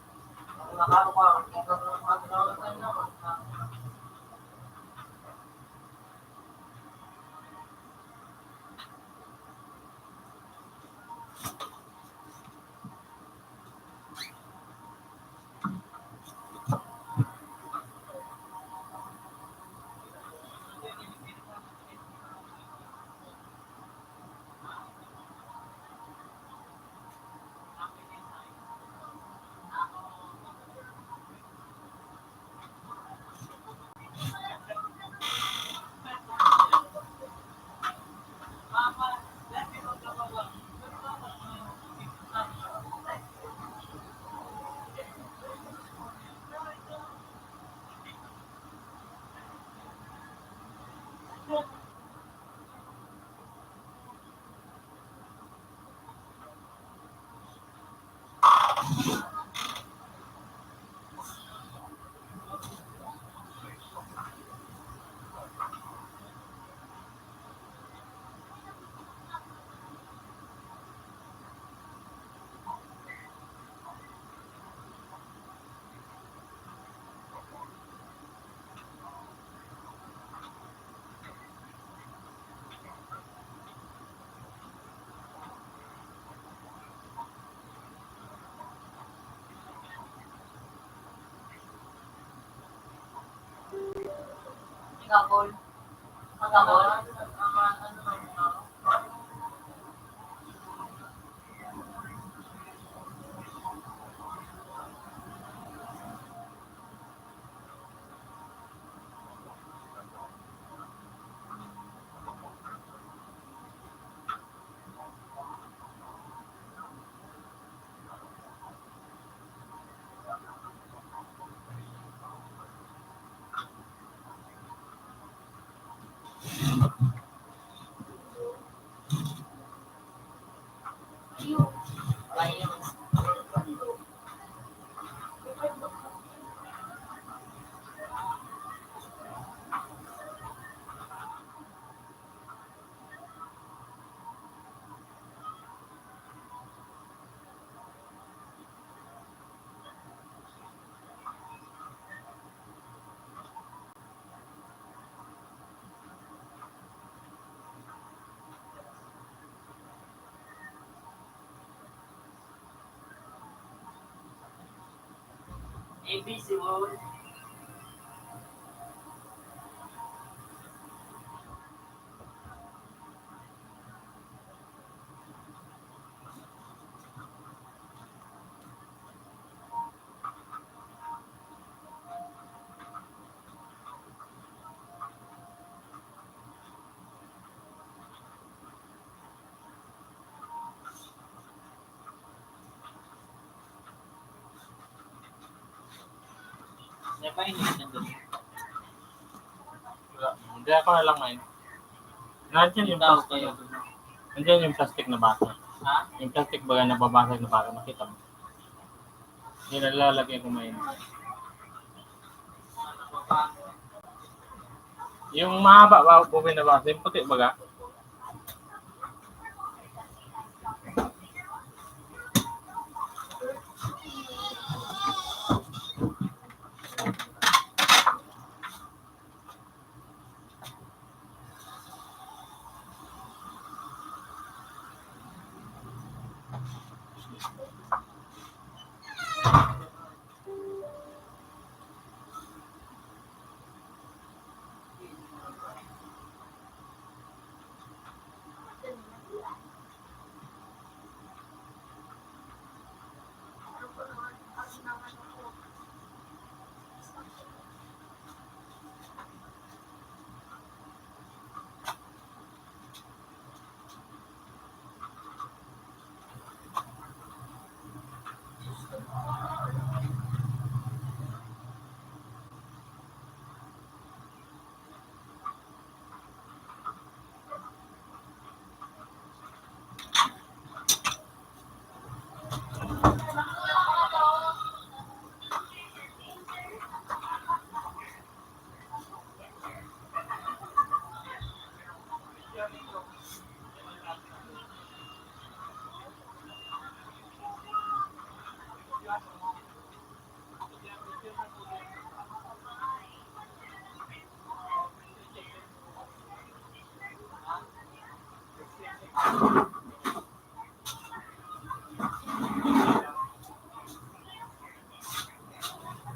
A B C world. Wala. Hindi ako na lang ngayon. Nandiyan yung plastic. Nandiyan yung plastic na baso. Ha? Yung plastic baga, nababasag na baso, nakita mo. Yun, nalalagay ko ngayon. Yung mahaba ba, buhay na baso, yung puti baga.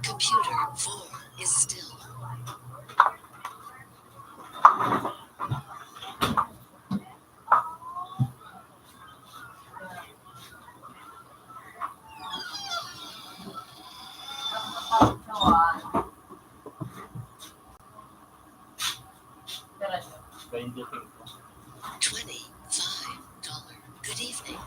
Computer four is still. Twenty-five dollar. Good evening.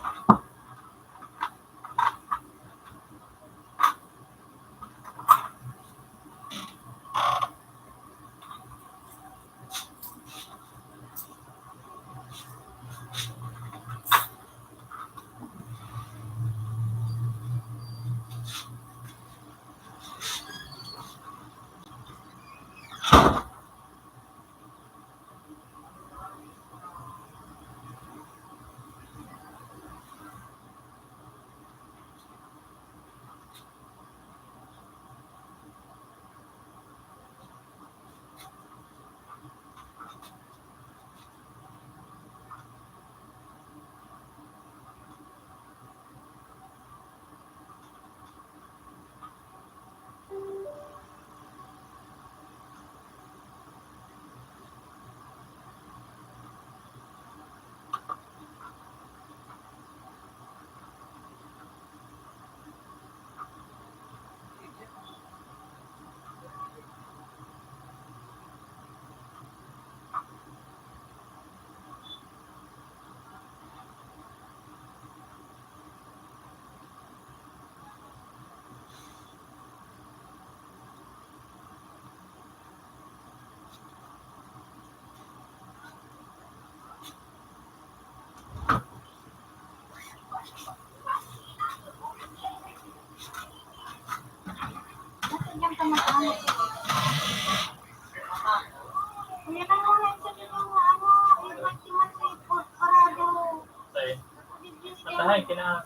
Tahay, kina-,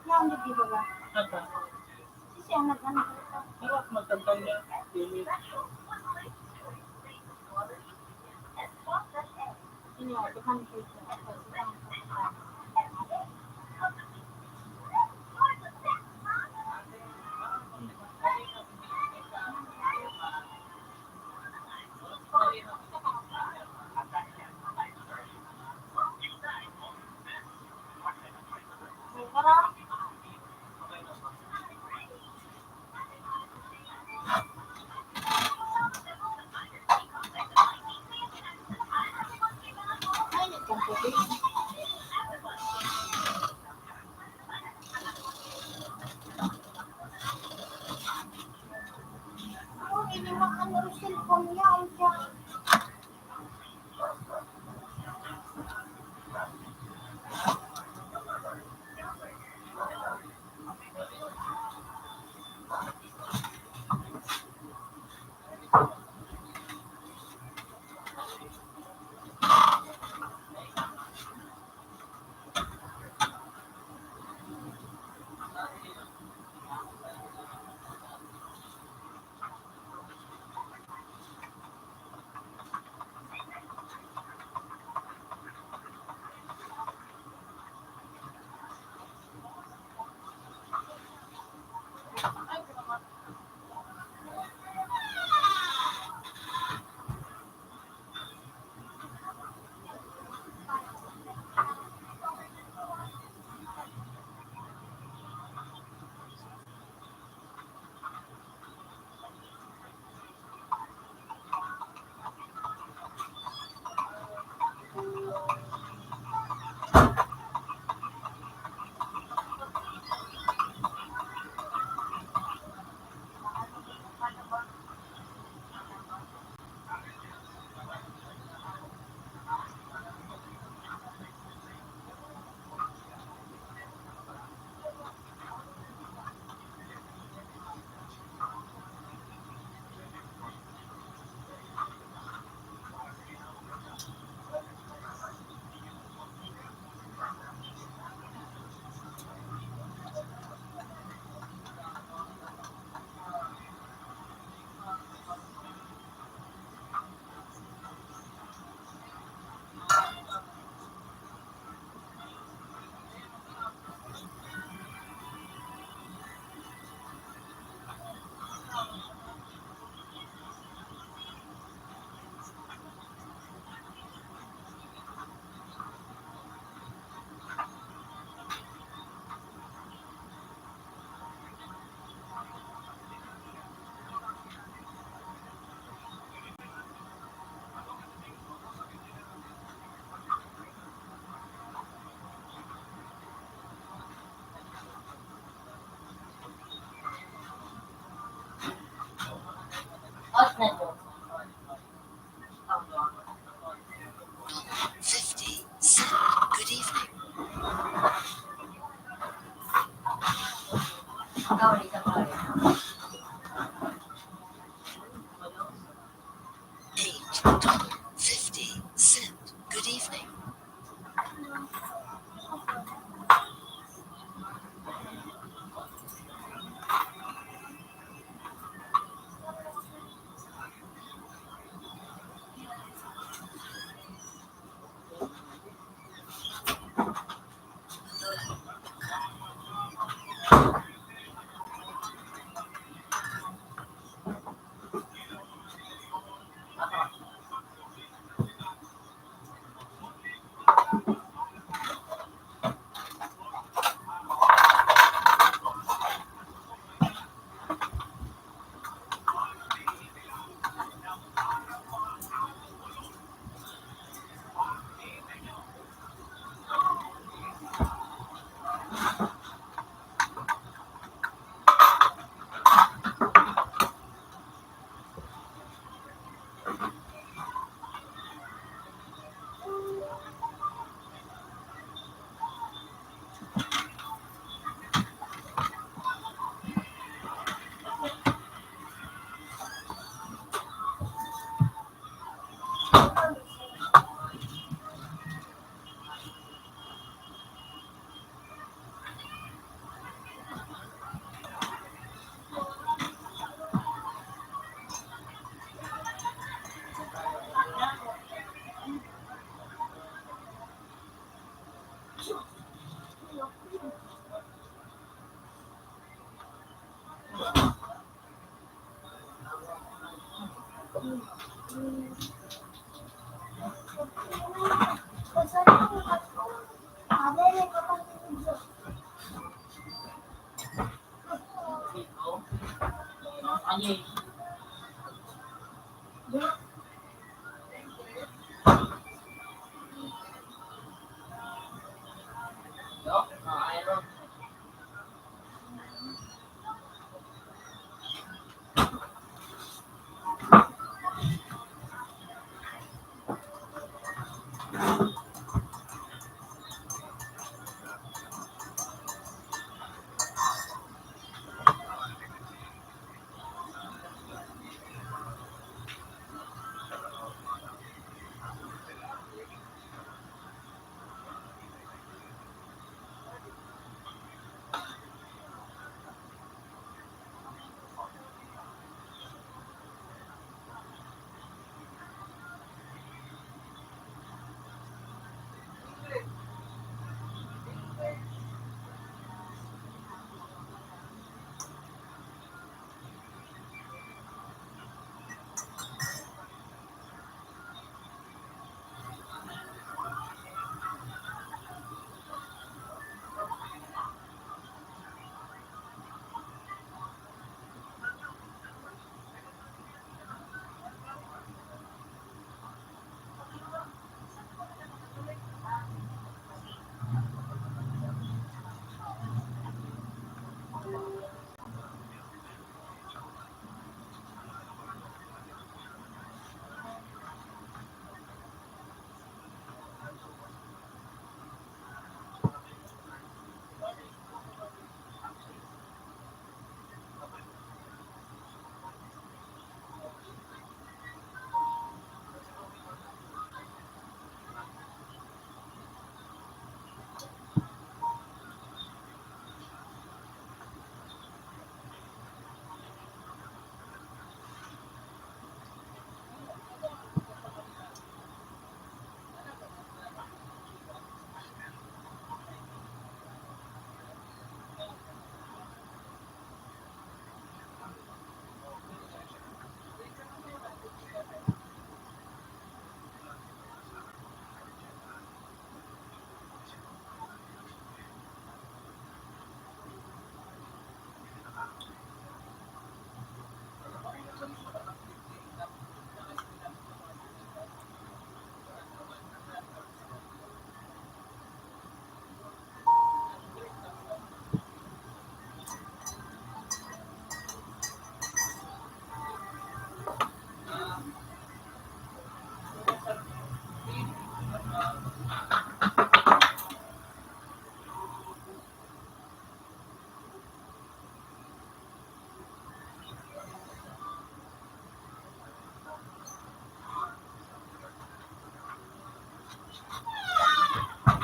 Yan, di ba? Ata. Kasi siya nag-ano. Pero magtagtag niya. Fifty Cent. Good evening. Eight dollar fifty cent. Good evening.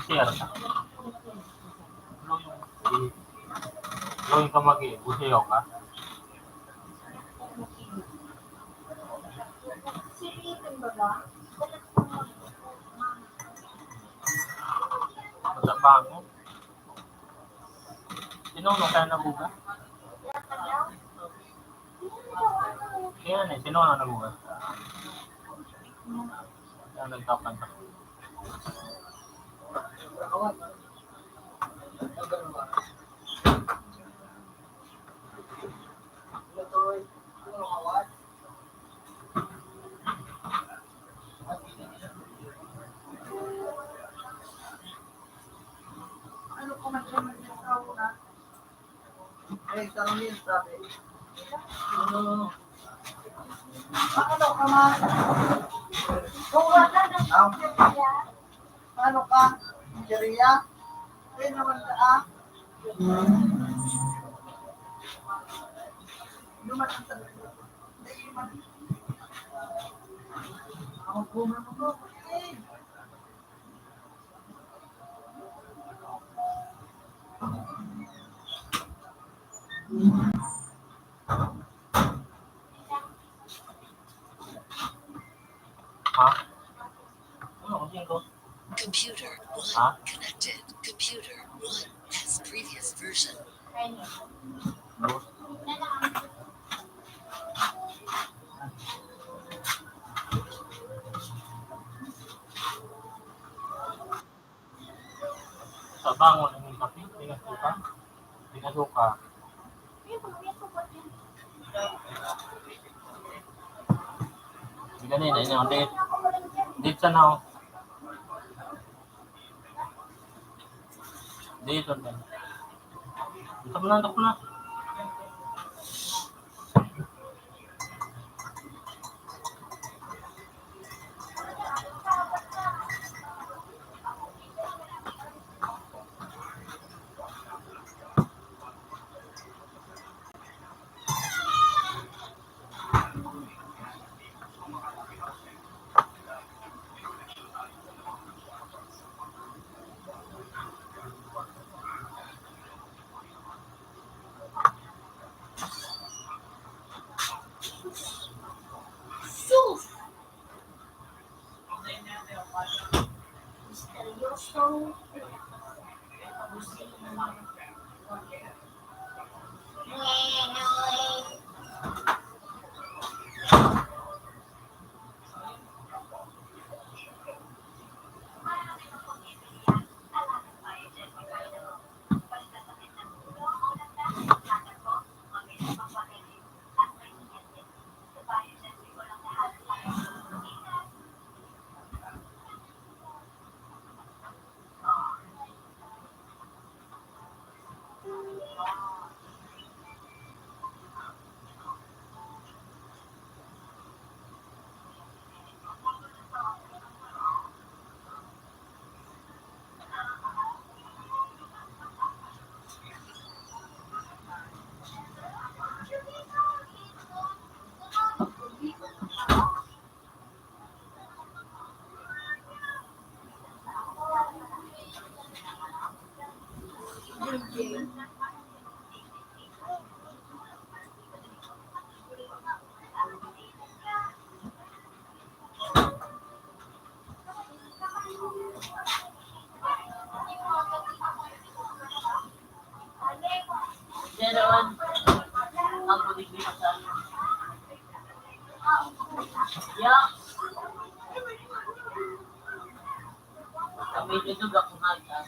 Share ka. Drawing, drawing ka mag-i-, busiyaw ka. Matabango. Sino ang kaya nabuga? Kaya na, sino ang nabuga? Kaya nagkakanta. Ano ka man siya mag-asawa na? Eh, sa Romeo, sabi. Ano? Ano ka man? Kung wala na siya, ano ka? Pizzeria? Kaya naman ka, ah? Lumat ang sabi ko. Ako po, mama ko. Eh. Ha? Ano ang tingin ko? Computer one Ha? Connected. Computer one has previous version. Ano? Sa bangon, ang kape, pinasuka. Pinasuka. Ganina, yun yung date. Date sa now. Date on time. Ito na, ito na. Sus! Misteryoso. Meron. Ang bulig-bulig sa Ya. Kami dito, gakong hagdan.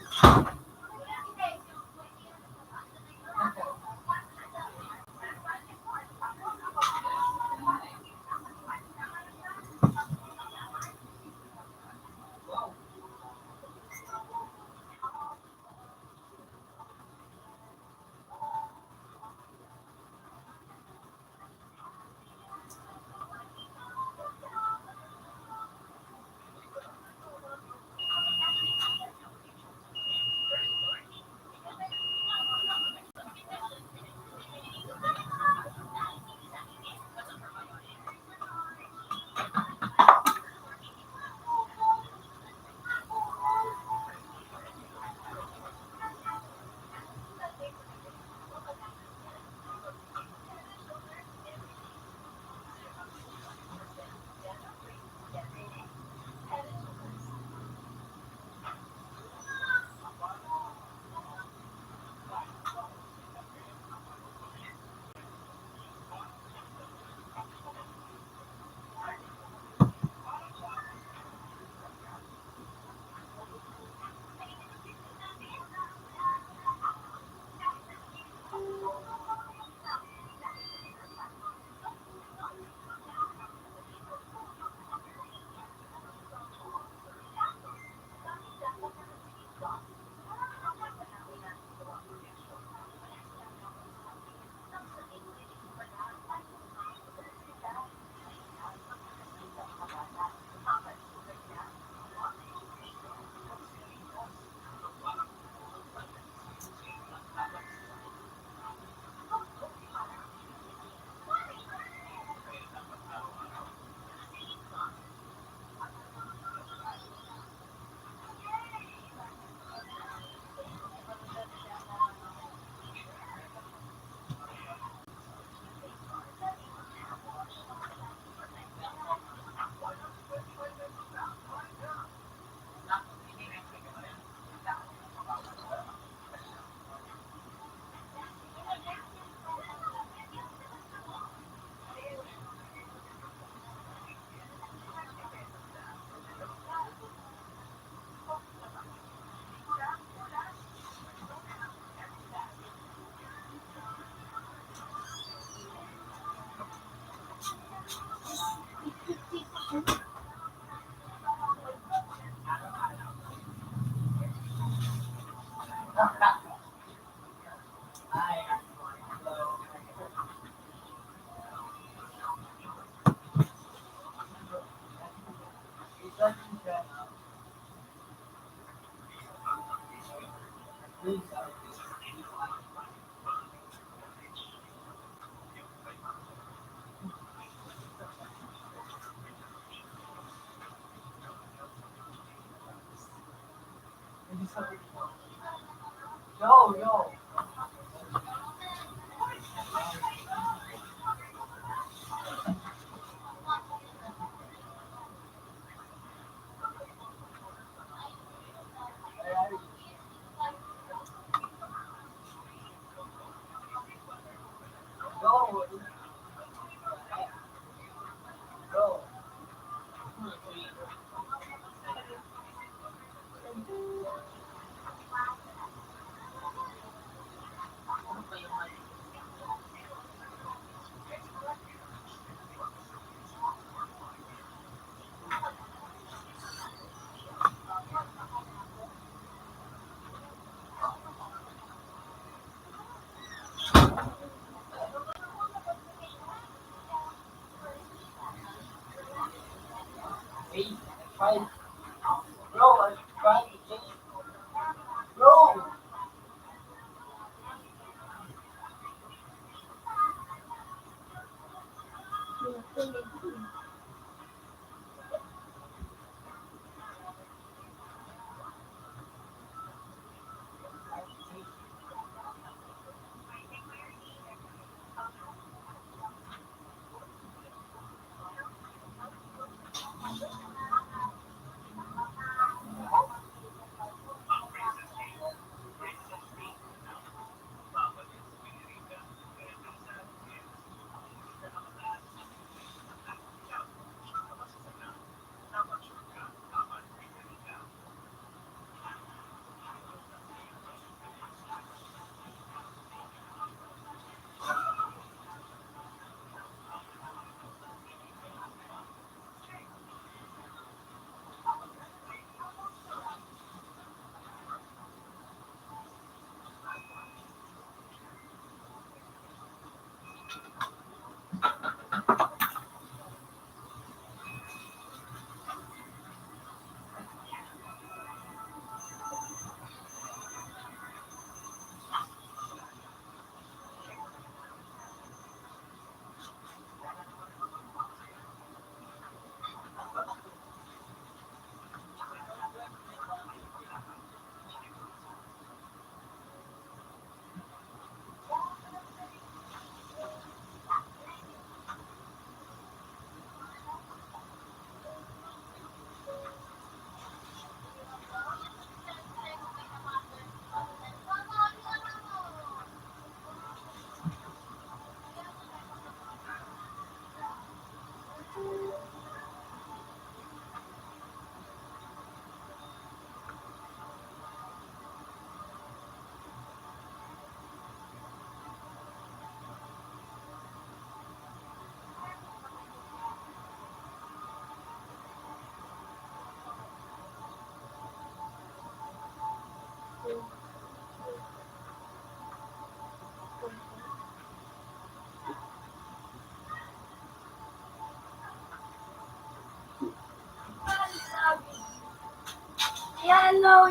Yan, no.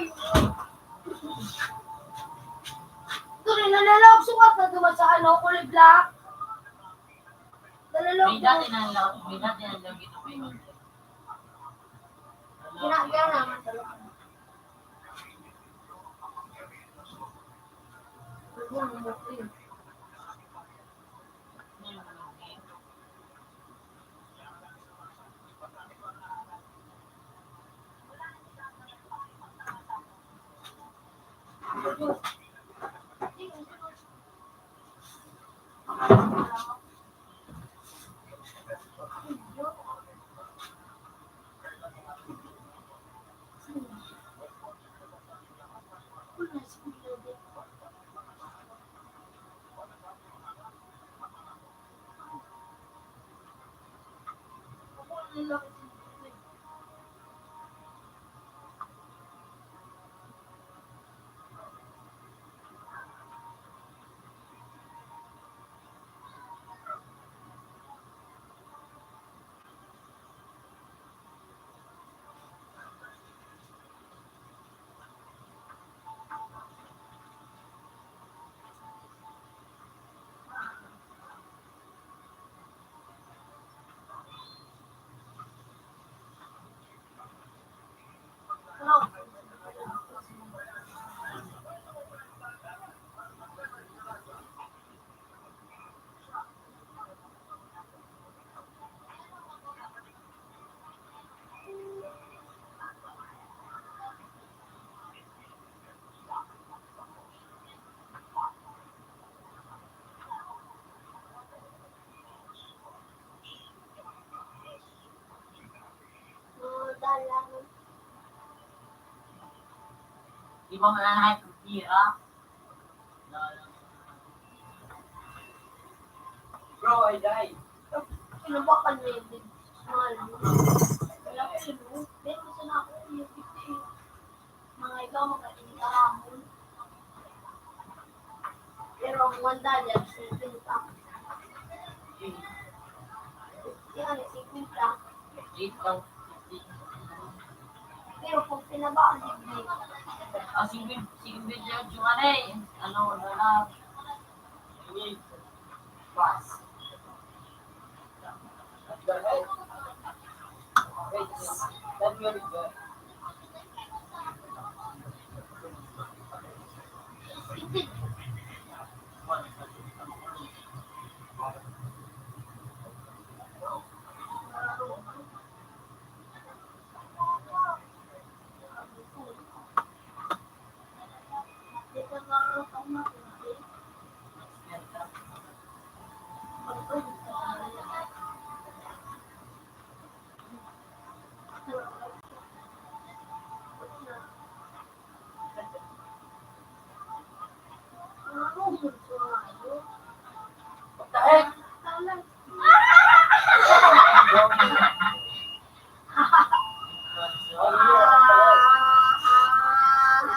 Ito rin, nalalaog sukat na duman sa ano, kulay black. Nalalaog May dati na lang, may dati na lang ito, may Ginagawa naman talaga. Iwan mo na lang, pira. Bro, I die. Pinabakan niya yung smile. Wala ko siya, no? Meron siya na ako, yung fifty. Mga ikaw, magkatingin ka hamon. Pero ang one dollar, singkwenta. Yan, singkwenta. Ito. Pero pag pinabaan, libre. Ah, singkwenta, singkwenta yung ano eh. Ano, wala na. Pass. What the heck?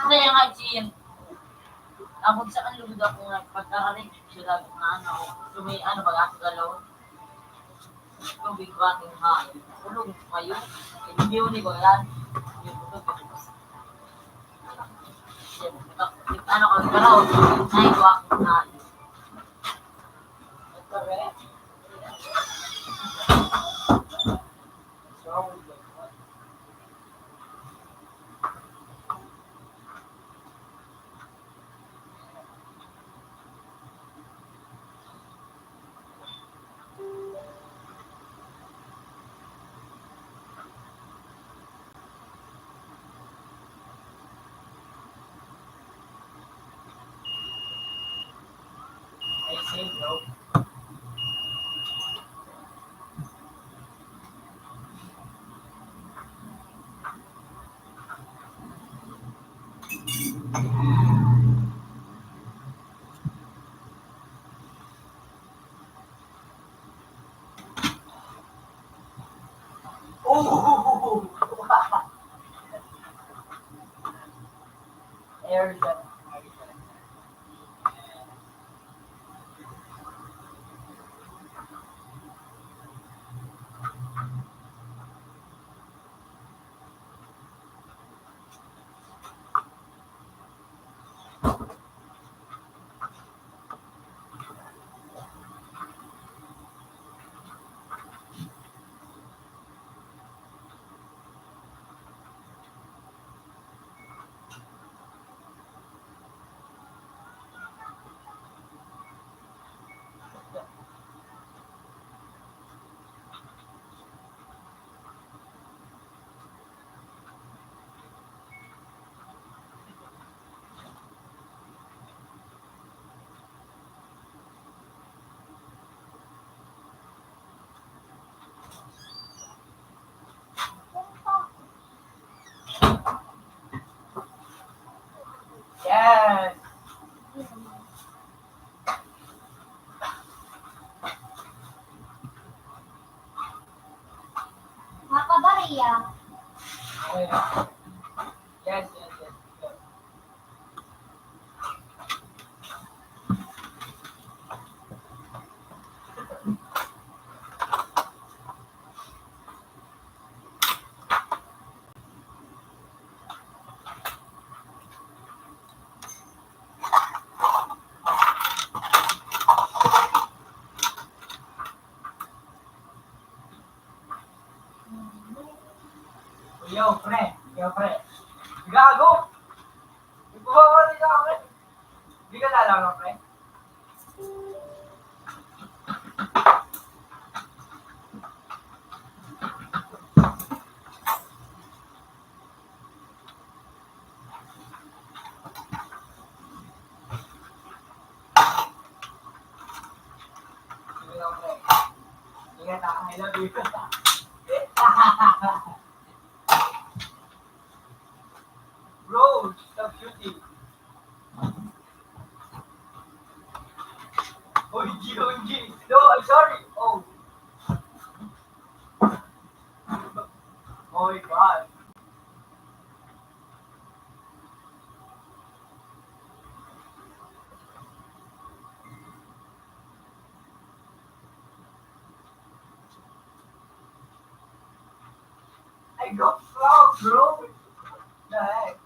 Ano yung hygiene? Abot sa kanlugod ako nga pagkakarig sila na ano, sumi-, ano, mag-asagalaw. Tubig, bating hangin. Kulog, mayo. Hindi yun, iba yan. Yung buto, buto. Ano ka, pero, ay, bating hangin. I say no. Oh! Air gun. Yan. Makabarya. Okay. Yes, yes, yes. Yo, pre. Yo, pre. Gago! Ipabawal nila ako, pre. Di ka lalaman, pre. Ingat, ah. I love you. Bro, stop shooting. Oh my God. I got fouled, bro. The heck?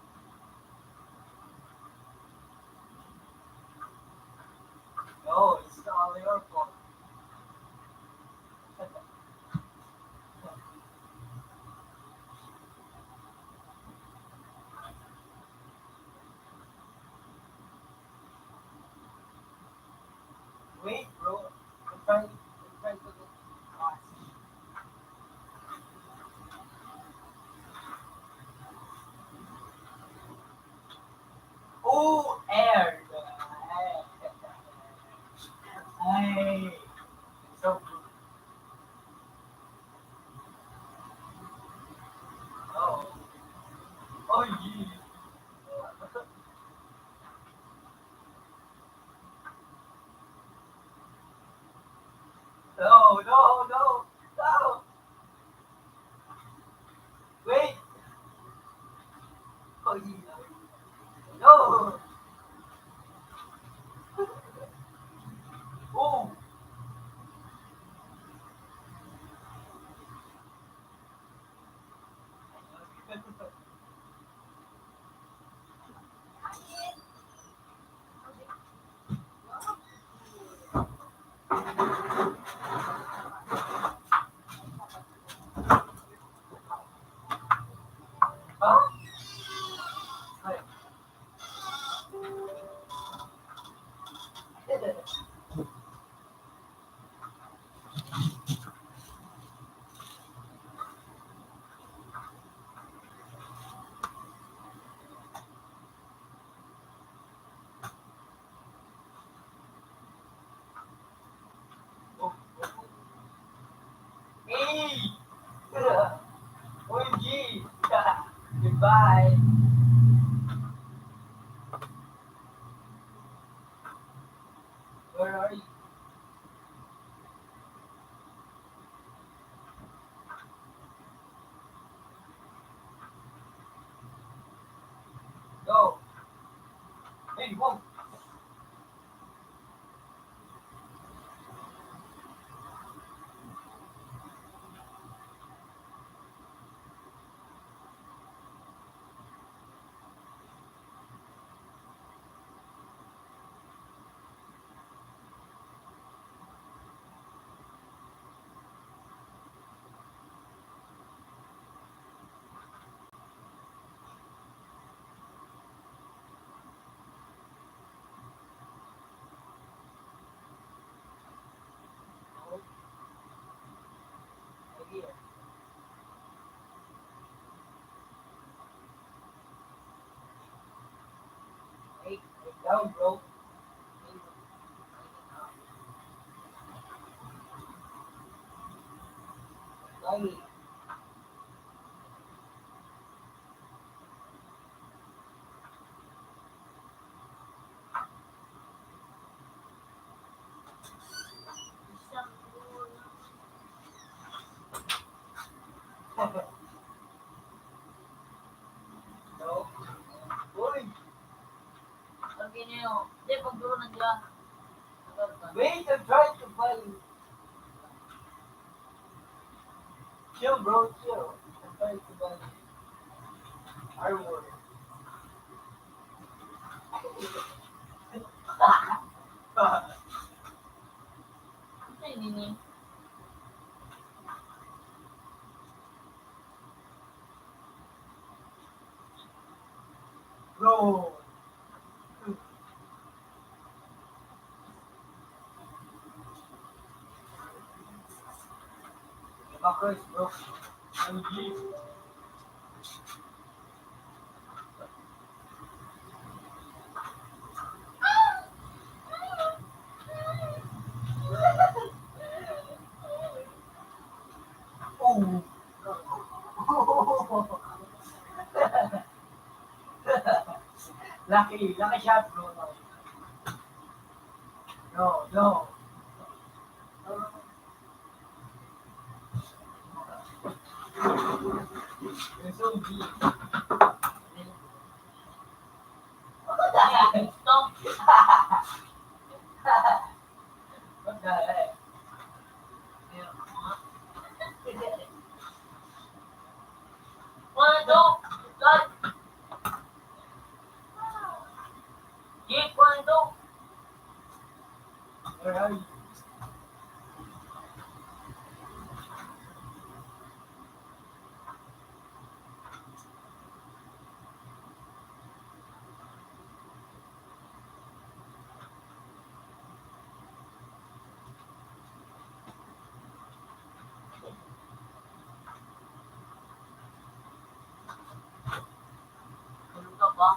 No, it's all your fault. Wait, bro. I'm trying, I'm trying to get past. Oh, air. Ay. So good. Oh. Oh, yeah. No, no, no, no. Wait. Oh, yeah. No. Oh. Hey! O M G! Goodbye! Where are you? Go! Hey, whoa! Hey, hey, down, bro. Hey, hey, hey. Hello? Uy! Ang gineo. Di, pagduro na dyan. Wait, I'm trying to buy. Chill, bro, chill. I'm trying to buy armor. Ano yun, yun, yun? Bro. Macros, bro. Ang G. Oh. Lucky, lucky shot, bro. No, no. You're so weak. What the heck? Stop. What the heck? Wanna go? Blood. Jeep, wanna go? Where are you? Tulog ka pa?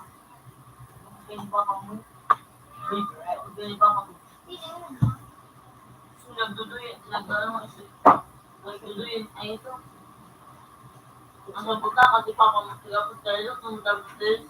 Ganyan pa ka mo? Ganyan pa ka mo? So, nagduduyan, nag-ano, nagduduyan, ay ito. Ang sabuta, kasi pa ka mo, sila po tayo, kung tapos din.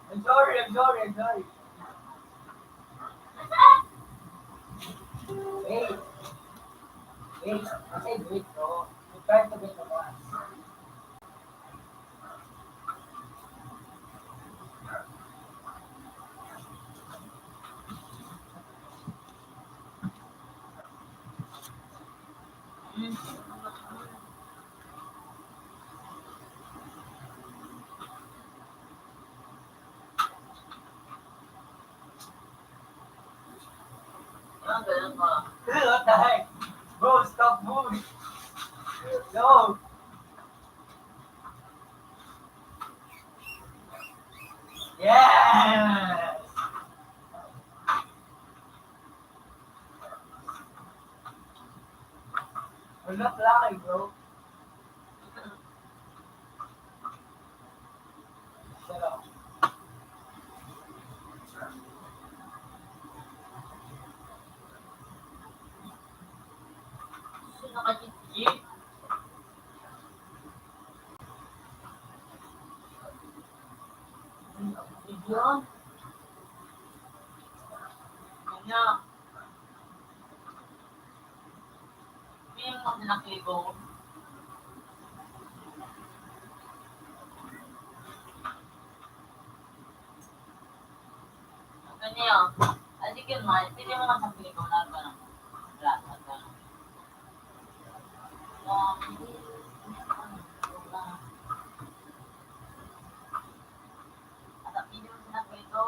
I'm sorry, I'm sorry, I'm sorry. Hey. Hey, I said wait, bro. You try to get the bus. What the heck? Bro, stop moving. Yo! Yes! We're not lying, bro. Shut up. So, nakakikip. Video. Ano? Hindi mo sila kliko. Ganyan. Adi ka man, pwede mo man sa kliko na gano'n. Wala, gano'n. Um, Ata, pwede mo sila kliko.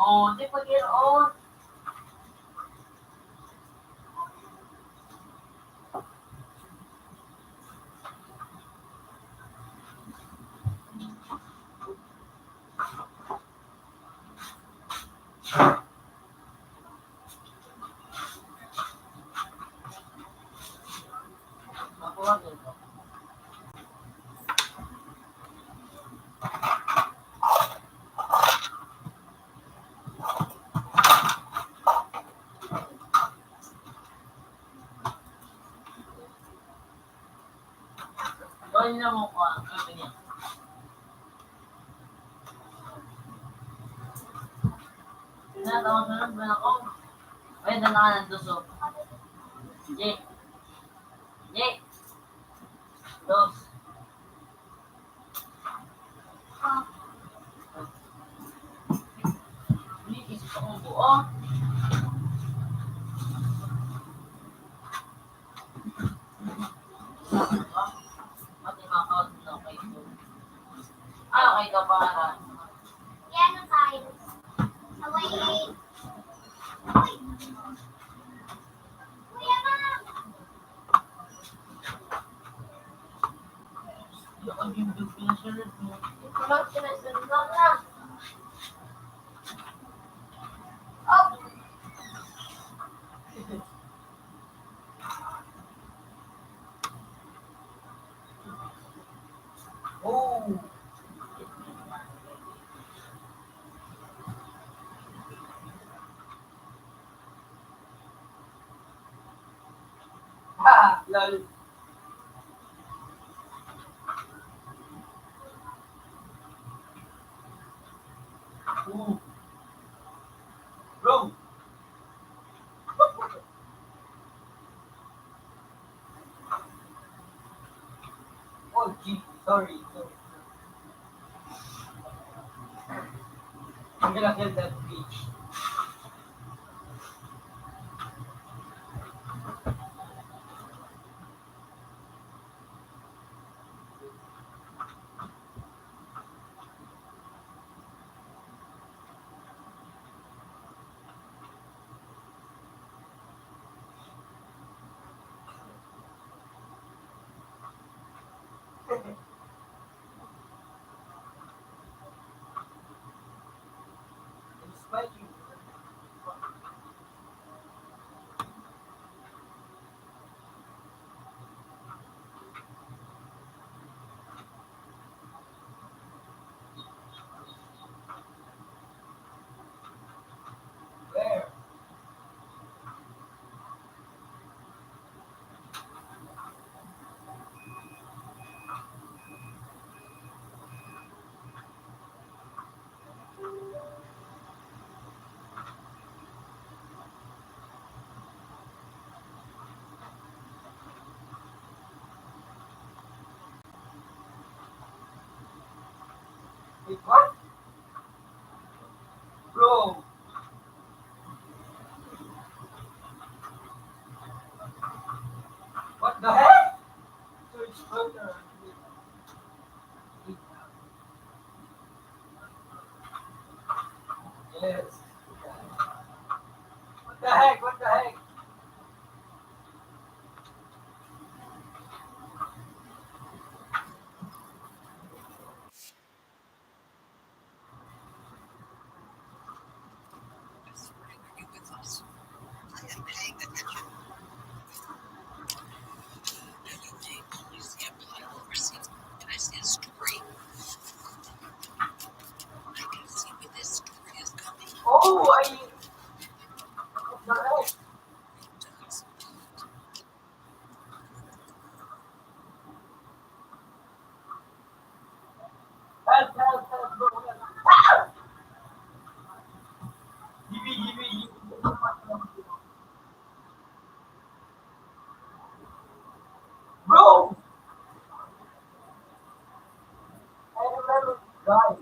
Oh, di pag-iroon. Ay, naman ko, ah, sabi niya. Tinatawag na lang ba ako? Ay, dala ka ng tuso. Jay. Jay. Dos. Hindi, isip akong buo. Mati makaw na kayo. Ah, okay daw, pangalan. Yan ang sign. Away. Uy! Kuya, ma! Oh. Ha, lol. Ooh. Bro. Oh, gee, sorry. I'm gonna kill that bitch. Wait, what? Bro. What the heck? Search further. Yes. What the heck? What the heck? Oh, I... Help, help, help, bro. Help. Ah! Give me, give me, give me. Bro! I remember, guys.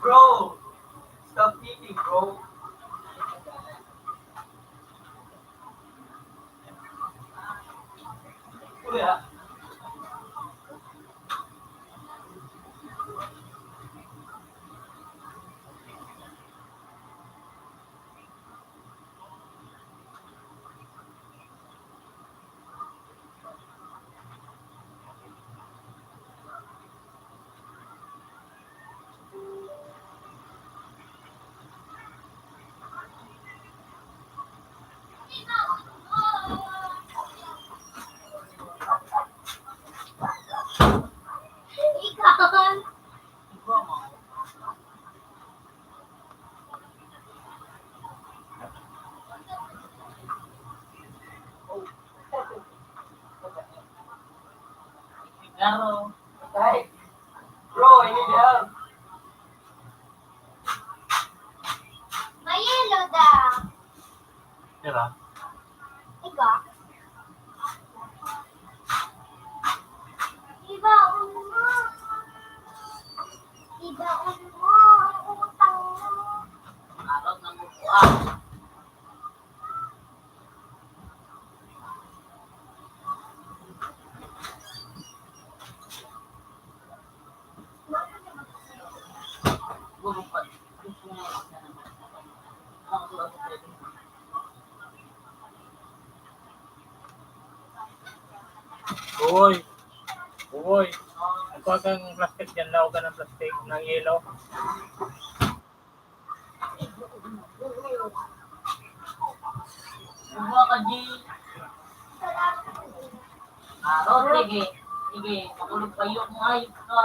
Bro, stop eating, bro. Kuya. Claro. Ay, bro, I need help. May yelo da. Diba? Ikaw? Ibaon mo. Ibaon mo ang utang mo. Arot ng bukuan. Uy. Uy. Ang kuha kang plastic dyan, lawagan ng plastic, ng yelo. Kumuha ka, G. Aro, sige. Sige, makulog pa yung ayos ka.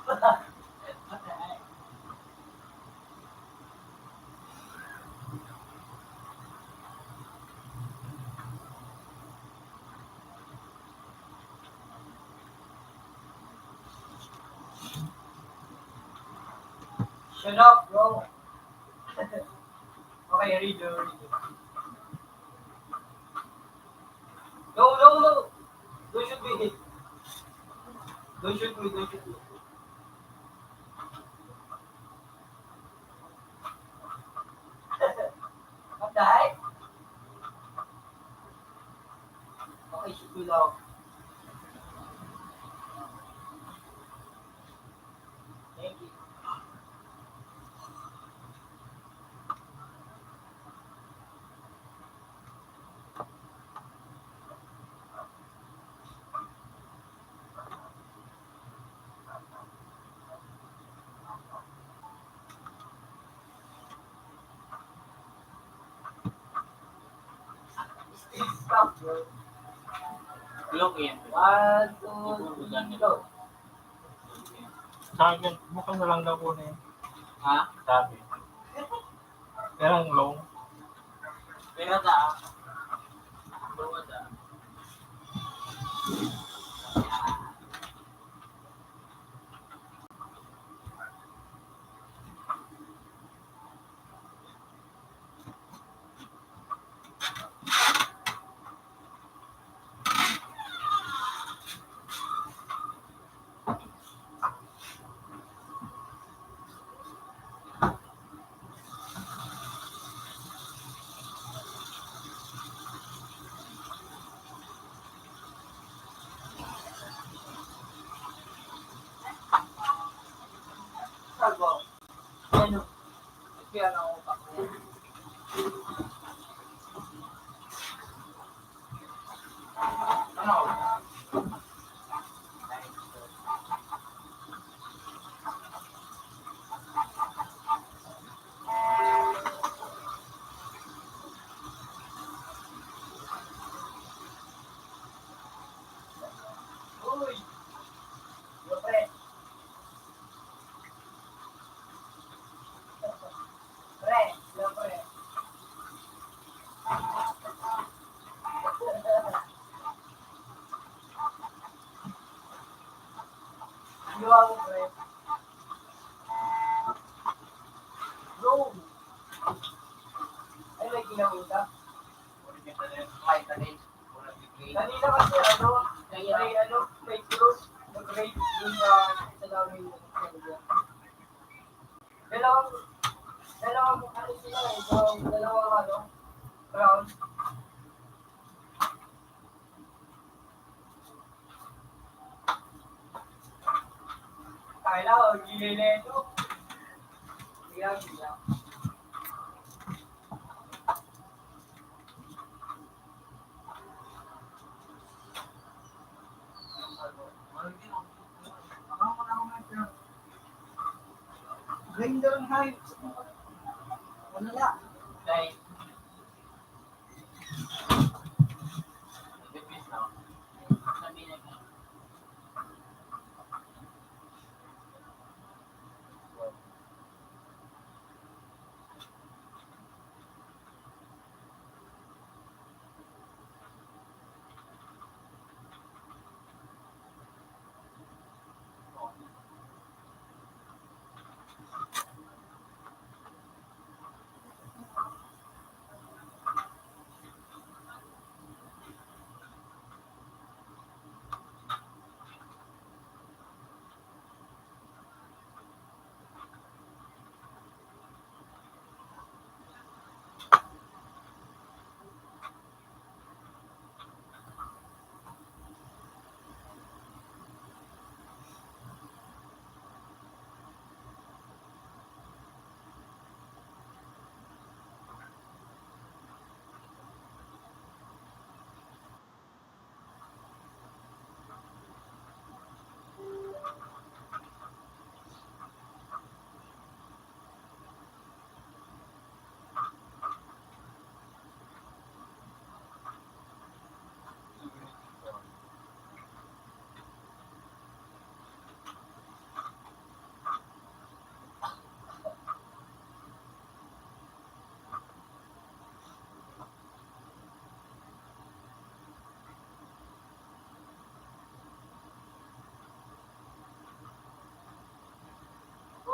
Shut up, bro. Okay, redo, redo. No, no, no. Don't shoot me. Don't shoot me, don't shoot me. What the heck? Okay, shoot me daw. Thank you. Look in. One, two, three, go. Sabi, bukal na lang daw po na yun. Ha? Sabi. Kaya lang long. Kaya ta. Kaya ta. Ano? Kaya na ako pa. Ano? Uy! Yo, pre. Pre, yo, pre. Yo, ako, pre. Bro. Ay, may ginawa ka? Kanina kasi, ano, may, ano, may cross, nag-raid dun sa, sa namin. Dalawang, dalawang, ano sila eh, dalawang, dalawang, ano, round. Tayo lang, ang gilay na ito. Gilay, gilay. Grinder ang hype. Ano na? Guys.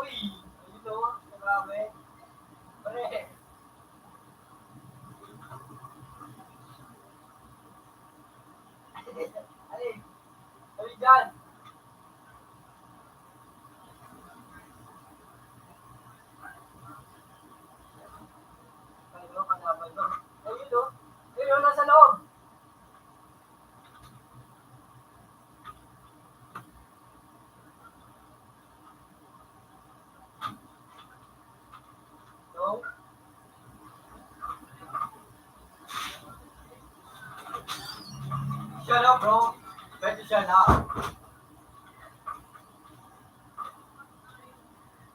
Uy, ayun o, grabe. Pre. Alin? Alin dyan? Ayun, kalaban mo. Ayun o. Ayun, nasa loob. No? Shut up, bro. Pwede shut up.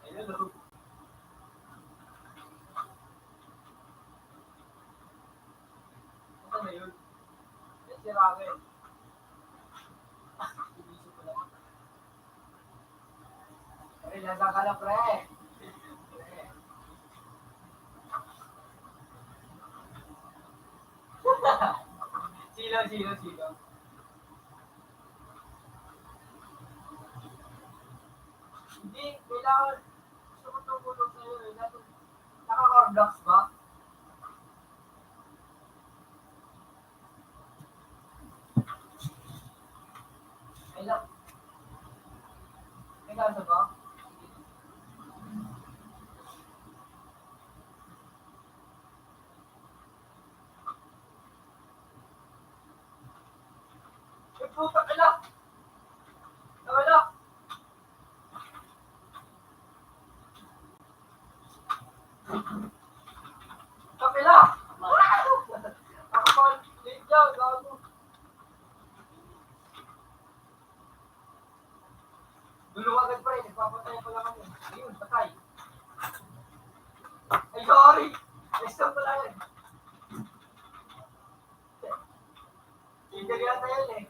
Ayun, no? Ano na yun? Ay, si Raquel. Inisip ko lang. Ay, nasa ka na, pre. Sino, sino, sino? Hindi, kailangan, gusto ko tumulong sa'yo eh. Nasa, naka-Roblox ba? Hello? May kaso ba? Ay, putang ina! Tangina! Kapila! Ako pa, late daw, gago. Dulungan, pre, nagpapatay pa lang ako. Ayun, patay. Ay, sorry! Ay, stop pala yan. Hindi yata yan eh.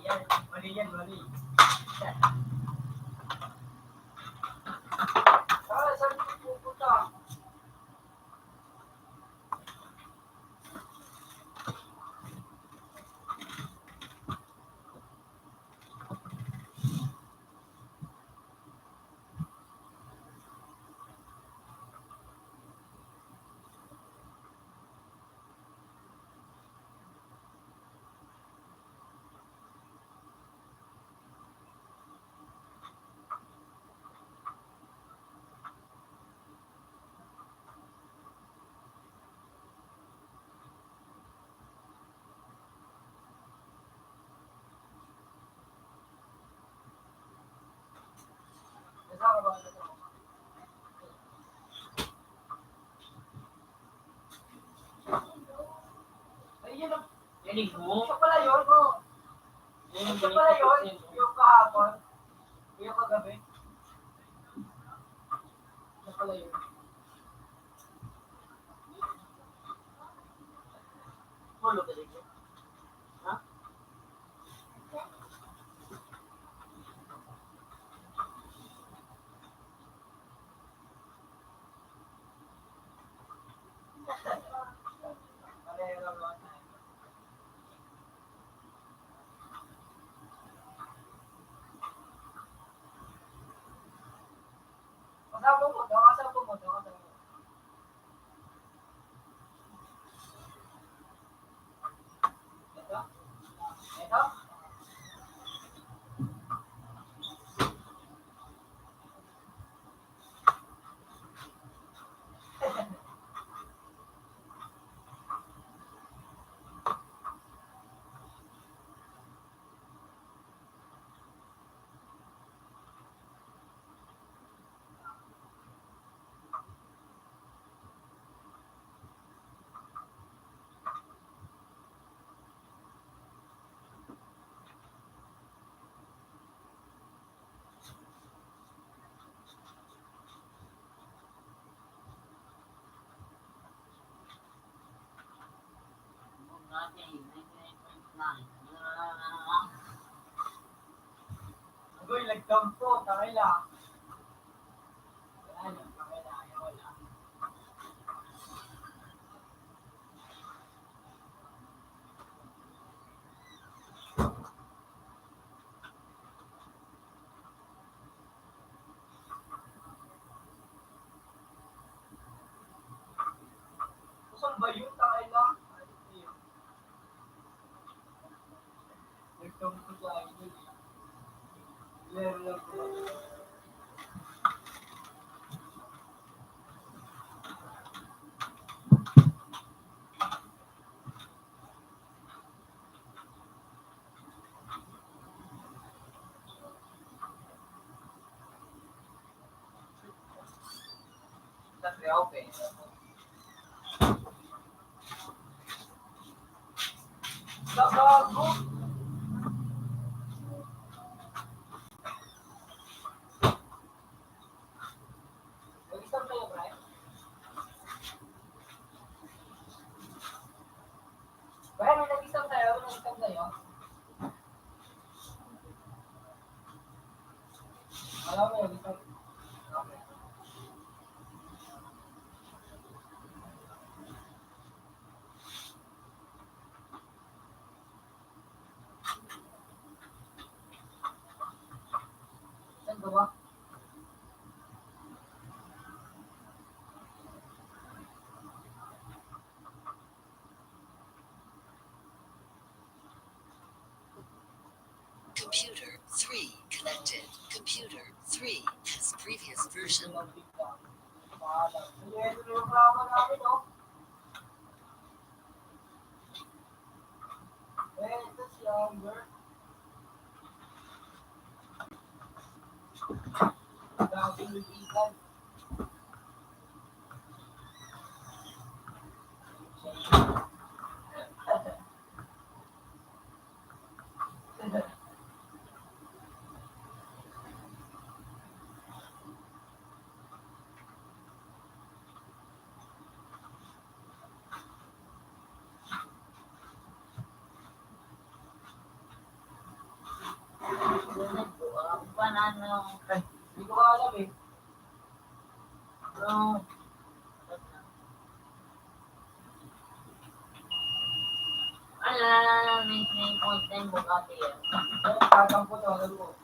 Yan, mali yan, mali. Ah, saan ko pupunta? Ay, yun ang, yan yung mo. Siya pala yun, bro. Yan yung siya pala yun, yung kahapon. Yung kagabi. Siya pala yun. Ulo ka dito. Ha? Pasabog mo, pasabog mo, pasabog mo. Ito? Ito? Agoy, nagtampo, tangay lang. Wala lang, tangay lang, ayaw lang. Mayo tayo lang. Ano yun? Nagtampo sa akin yun eh. Lero lang po. Nag-stop kayo, Brian? Brian, may nag-stop sa'yo? May nag-stop sa'yo? Alam mo, may nag-stop. Okay. Saan ka ba? Computer three connected. Computer three has previous version. Ay, hindi ko alam eh. Ano? Ala, may, may point na yung bukati yan. Tatampo to, alam mo.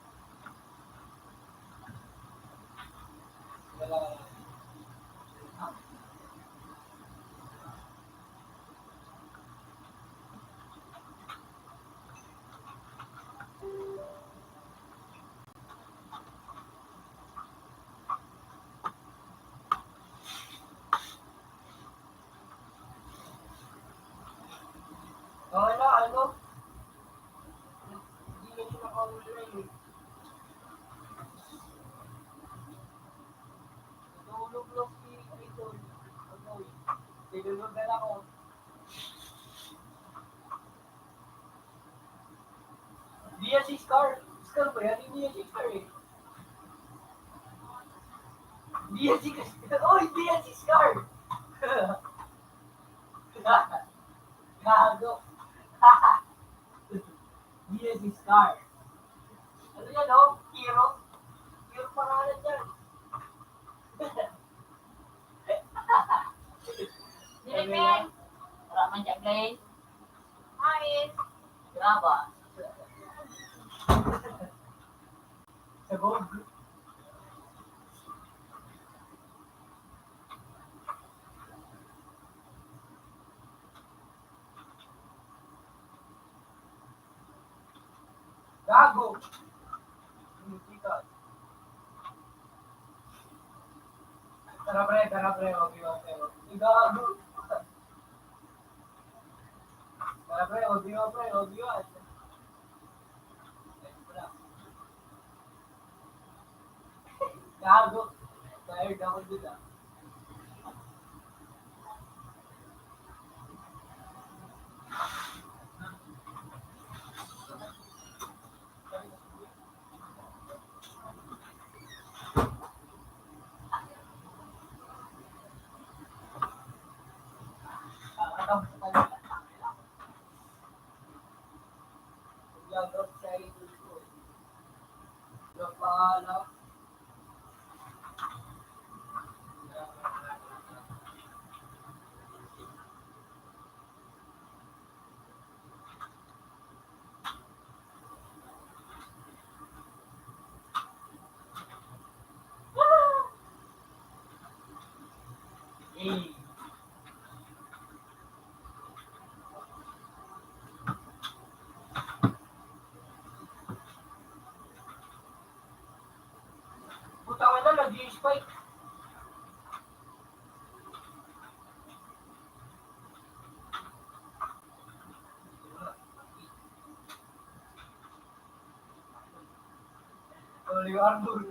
Wala, ano? Hindi na siya naka-online eh. Natulog lang si Idol. Ano eh. Tinulog na lang ako. Diya si Scar. Scar ba yan? Hindi yan si Scar eh. Diya si Scar. Oh, hindi yan si Scar. Gago. Diya si Scar. Ano yan, oh? Hero? Hero pangalan yan. Dili, men. Wala man dyan, guys. Ay. Graba. Sabog. Gago! Hindi ka. Tara, pre, tara, pre. Okay, okay, okay. Gago! Tara, pre, audio, pre, audio. Gago. Tired ako dun, ah. Sorry, Arthur.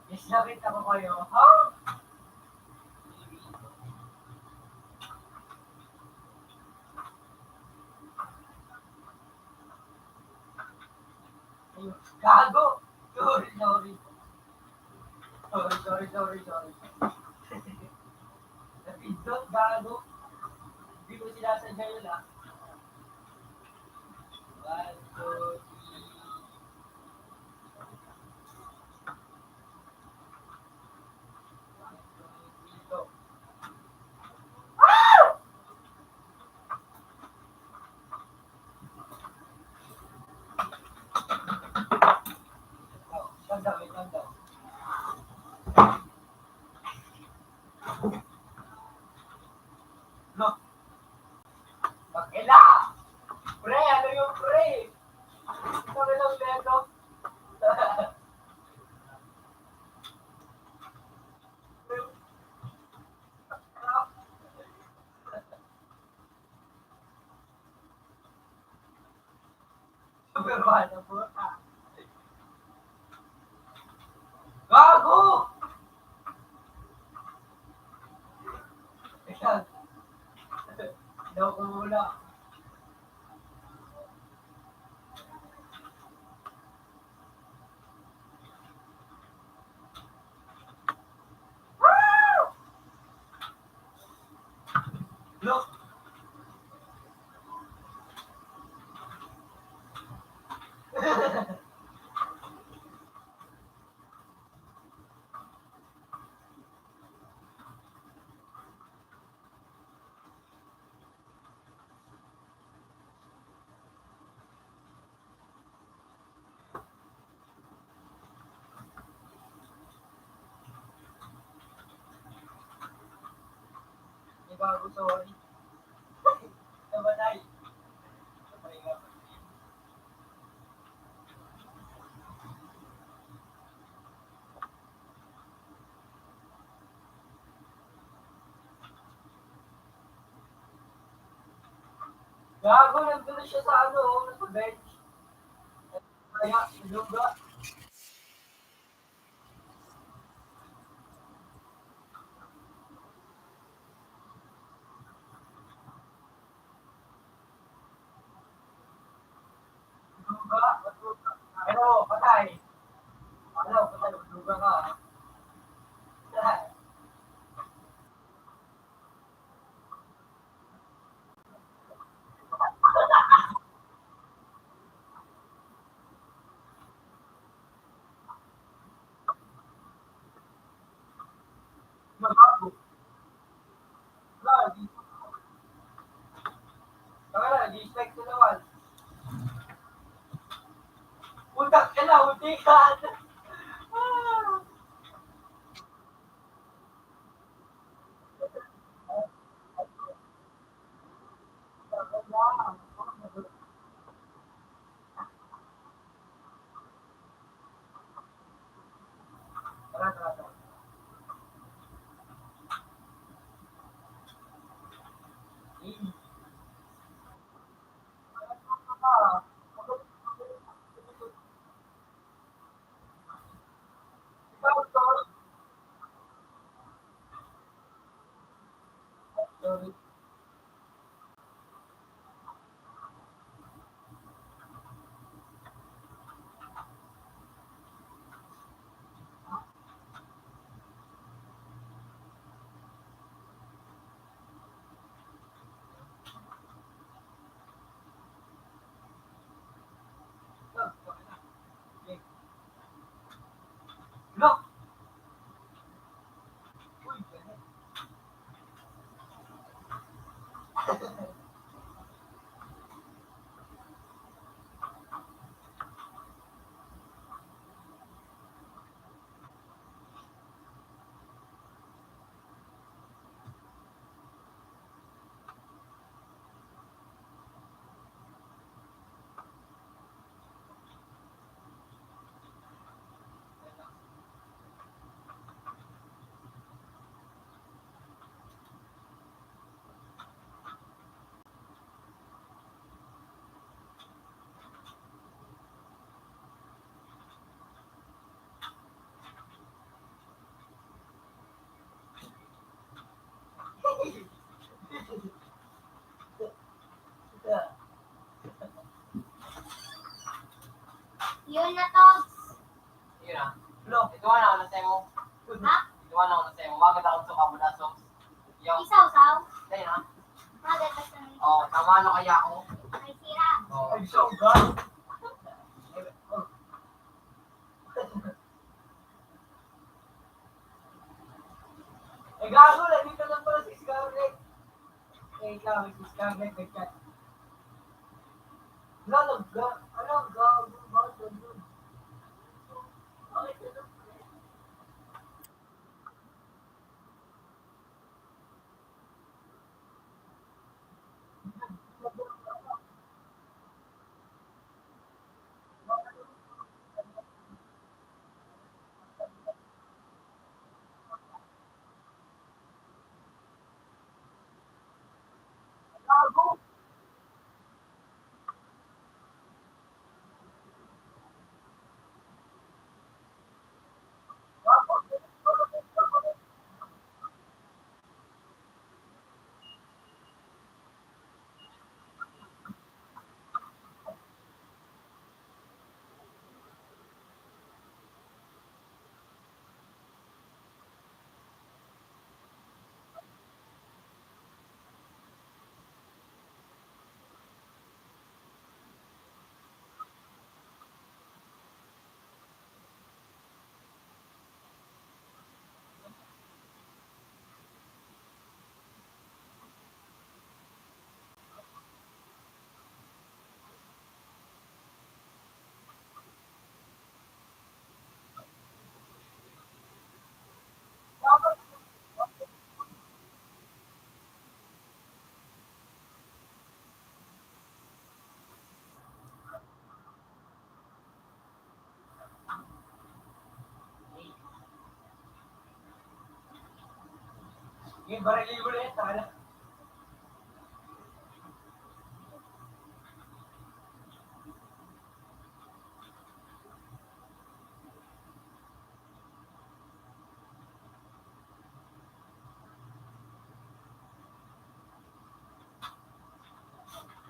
Yes, nakita ko kayo. Ha? Ayun, gago! Sorry, sorry. Sorry, sorry, sorry, sorry. Napindot, gago. Hindi ko sinasadya yun, ah. One, two, three. One, two, three, go. Ah! Oh, ganda, may ganda. No. Bakila! Pre, ano yung pre? Ito na lang, Beto. Pero ano po? Gago! Ayan. Daw ko muna. Look. May bago, sorry. Namatay. Namatay nga. Gago, nandun na siya sa ano, oh, nasa bench. Kaya, luga. Luga, luga. Ano, patay. Ano, patay, luga ka, ah. Malabo. Wala, di-, tanga na, dislike ko naman. Putang ina, ulti ka. Ah. Tara, tara, tara. Look! Oh, tama na kaya ako? Ay, sira. Oh. Ay, so, God. Eh, gago, nandito lang pala si Scarlett. Wait lang, si Scarlett nag-chat. Wala, nag-, ano, gago, bakit ganun? Bakit ganun? Yung baril mo na yan, tara.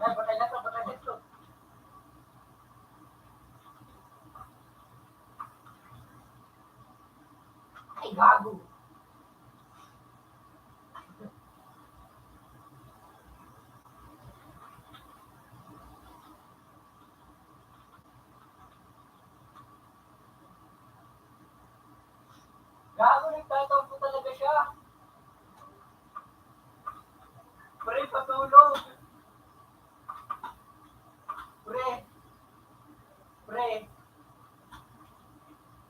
Ay, patay na to, patay na to. Ay, gago. Gago, nagtatampo talaga siya. Pre, patulog. Pre. Pre.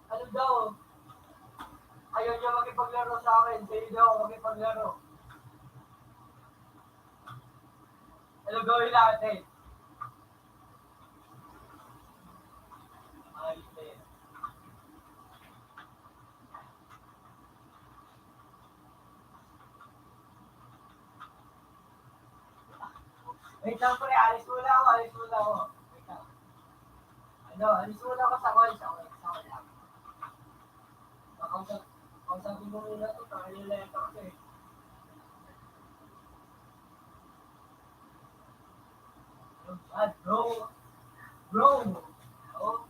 Ano daw? Ayaw niya makipaglaro sa akin. Sa'yo daw ako makipaglaro. Ano gawin natin? Ayos na yan. Wait lang, pre. Alis muna ako. Alis muna ako. Wait lang. Ano, alis muna ako sa call. Sa call. Sa call lang. Makausap, kausapin mo muna to. Parang yung letter ko eh. Bad, bro. Bro. Oh.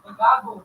Ang gago.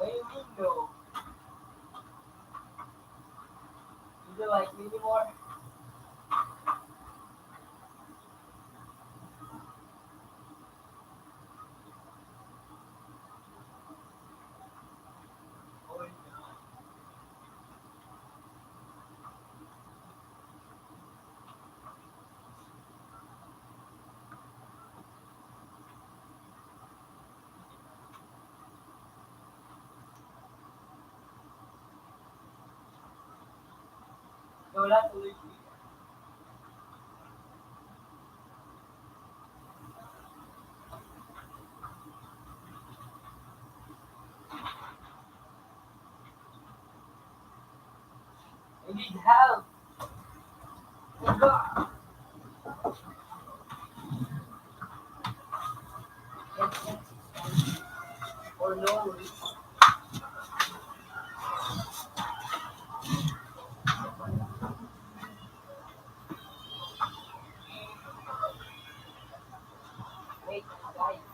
What do you mean, no? You don't like me anymore? Wala tuloy siya. I need help. Oh God. Or no. Wait, guys.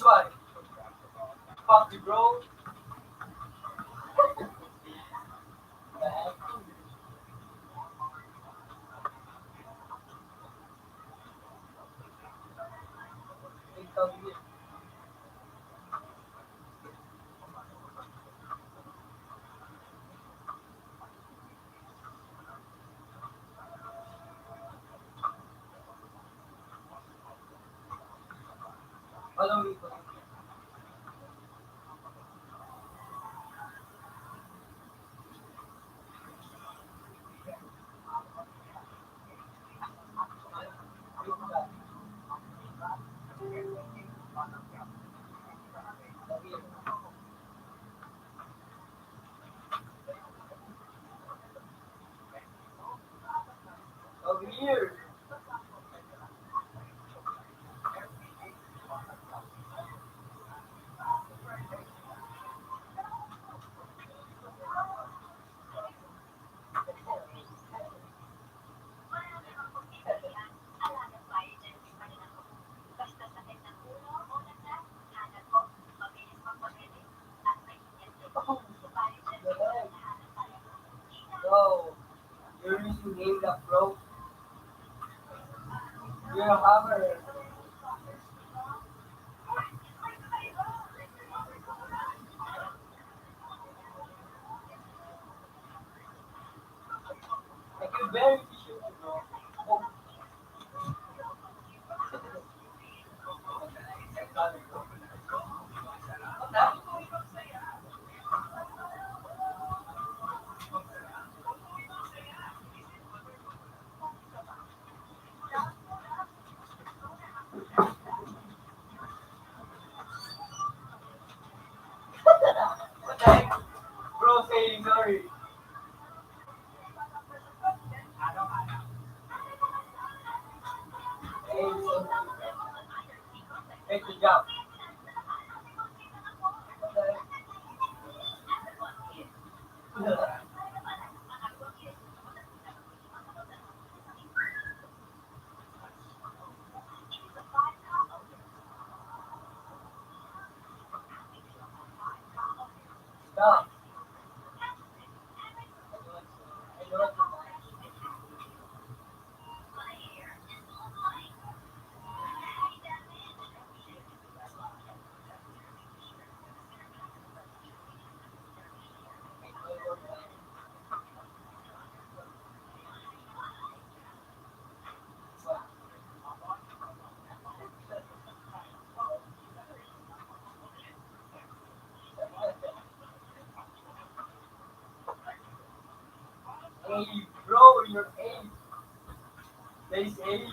Fuck you, bro. Over here. Yo, you're using name that, bro. You're a hammer. Like, you're very visual, bro. Oh. What the heck? Bro saying sorry. Hey, so, hey, good job. Stop. Hey, bro, you're eight. There's eight.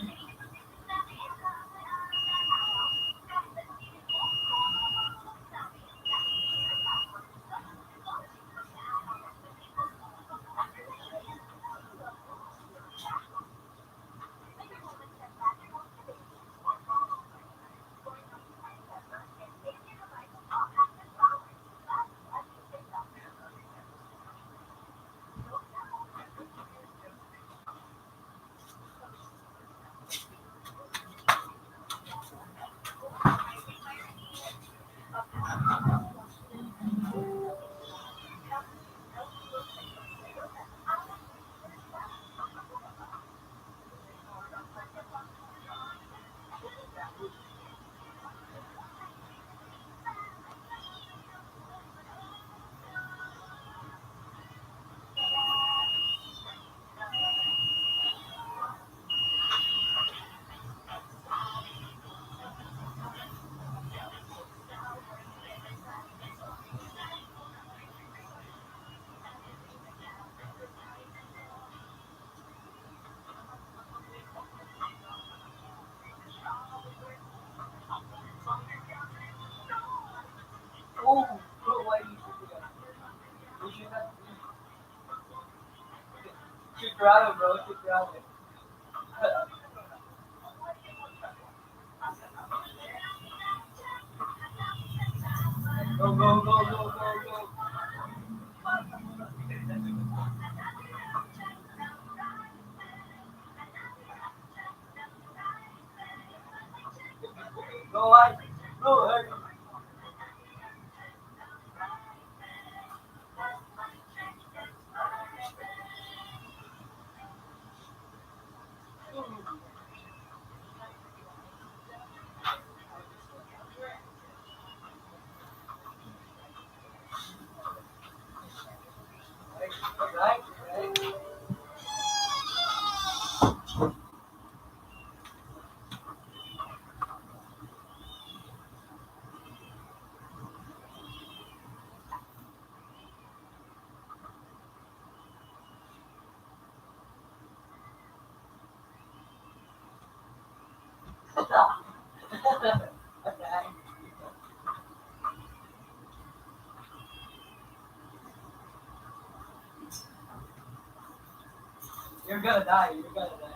Oh, bro, why you should do that? You should not be. Keep running, bro. Keep running. Go, go, go, go, go, go. Go, White. Go, hurry. You gotta die. You gotta die.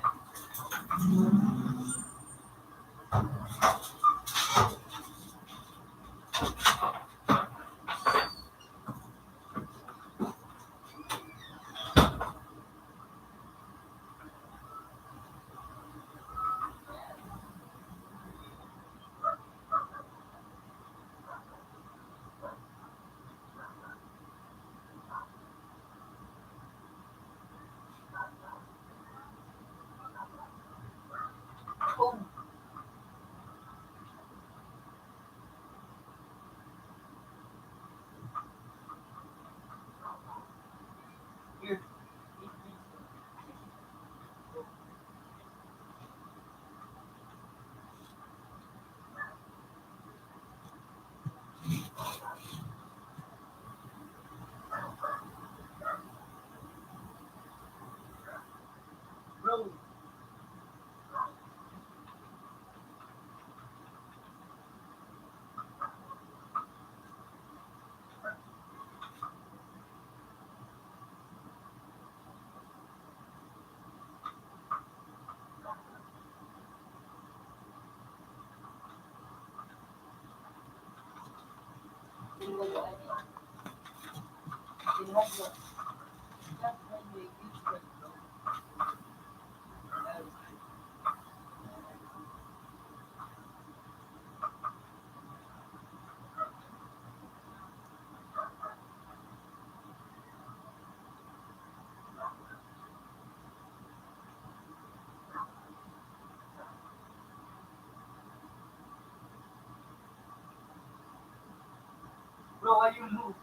Bro, why you move?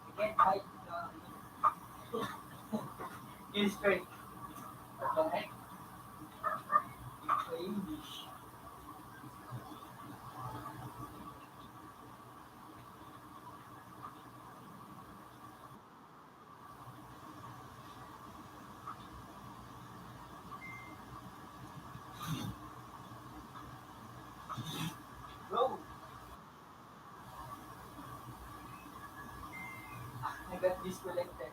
You can't hide the English. Bro. I got disconnected.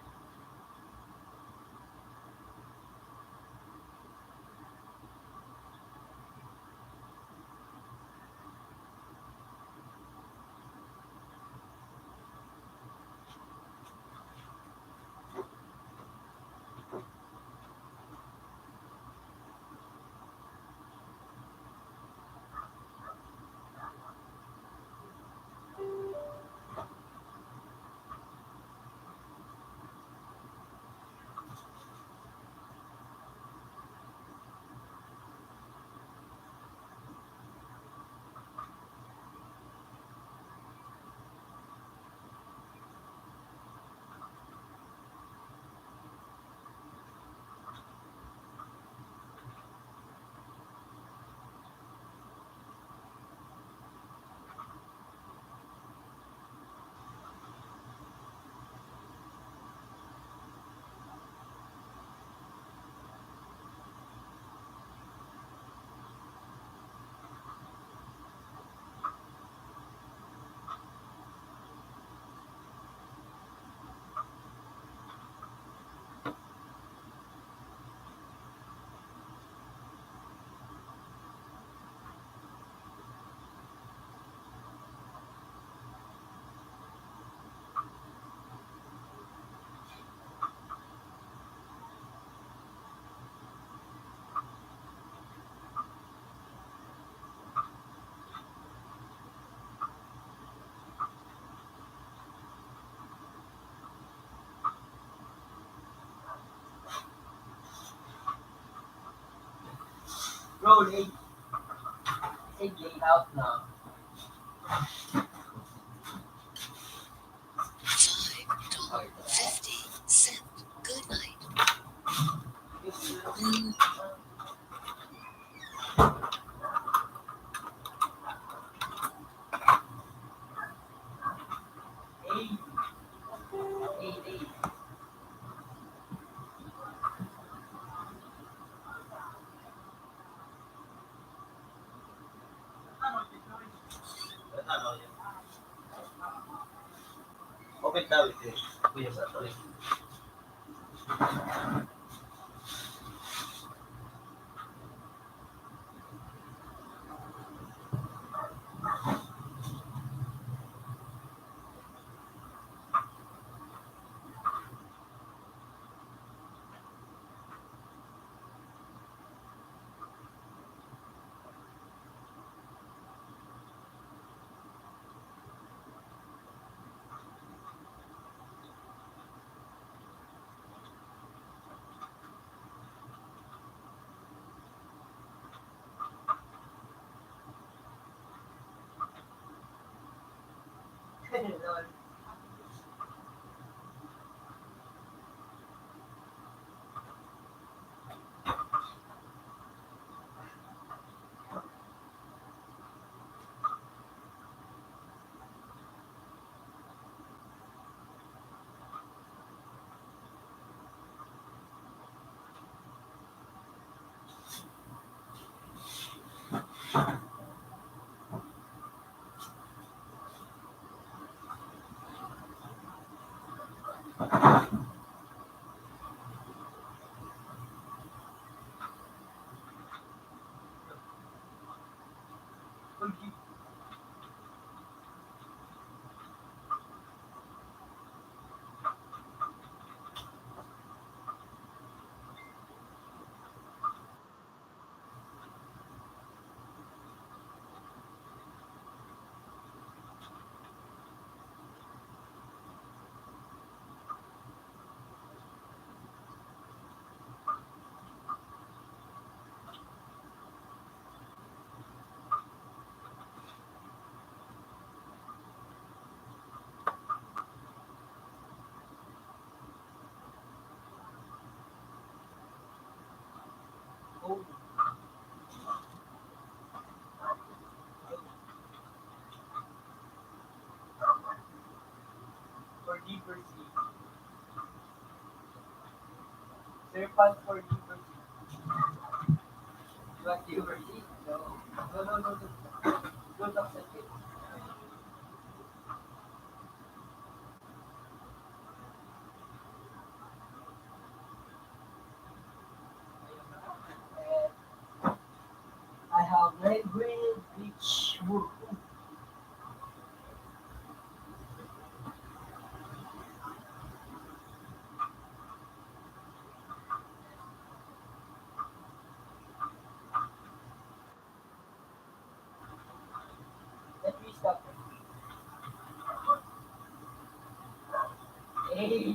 Bro, late. Say late out na. Five dollar fifty cent. Good night. Ano yun? Open daw ito eh. Kuya sa tuloy. For liberty. Servant for liberty. You want liberty? No. No, no, no, no. Don't accept it. I have language which would Let me stop. Hey.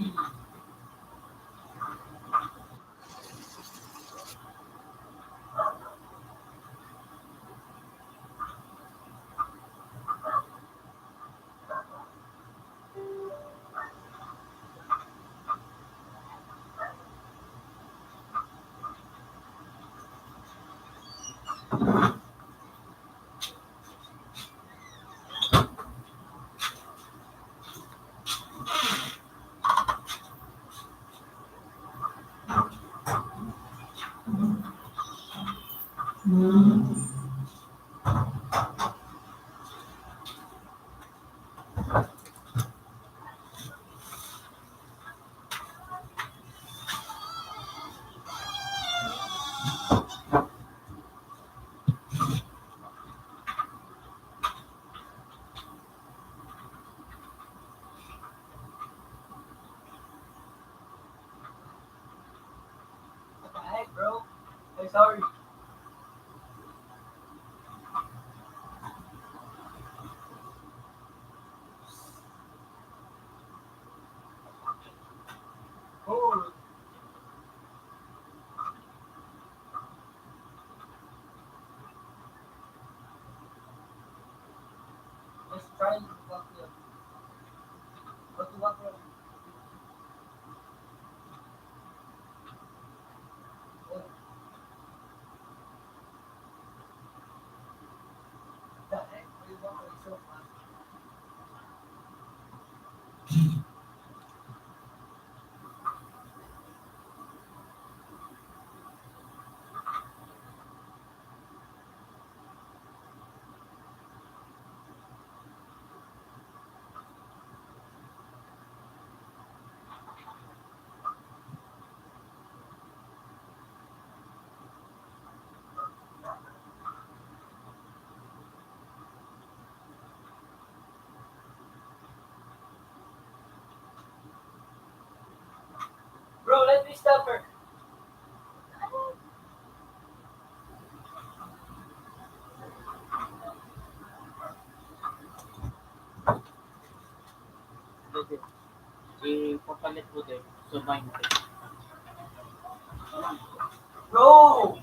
What the heck, bro? I'm sorry. Oh. Just try to walk here. Go to walk here. Let me stop her. Ipapalit mo din. Sabay mo din. Bro!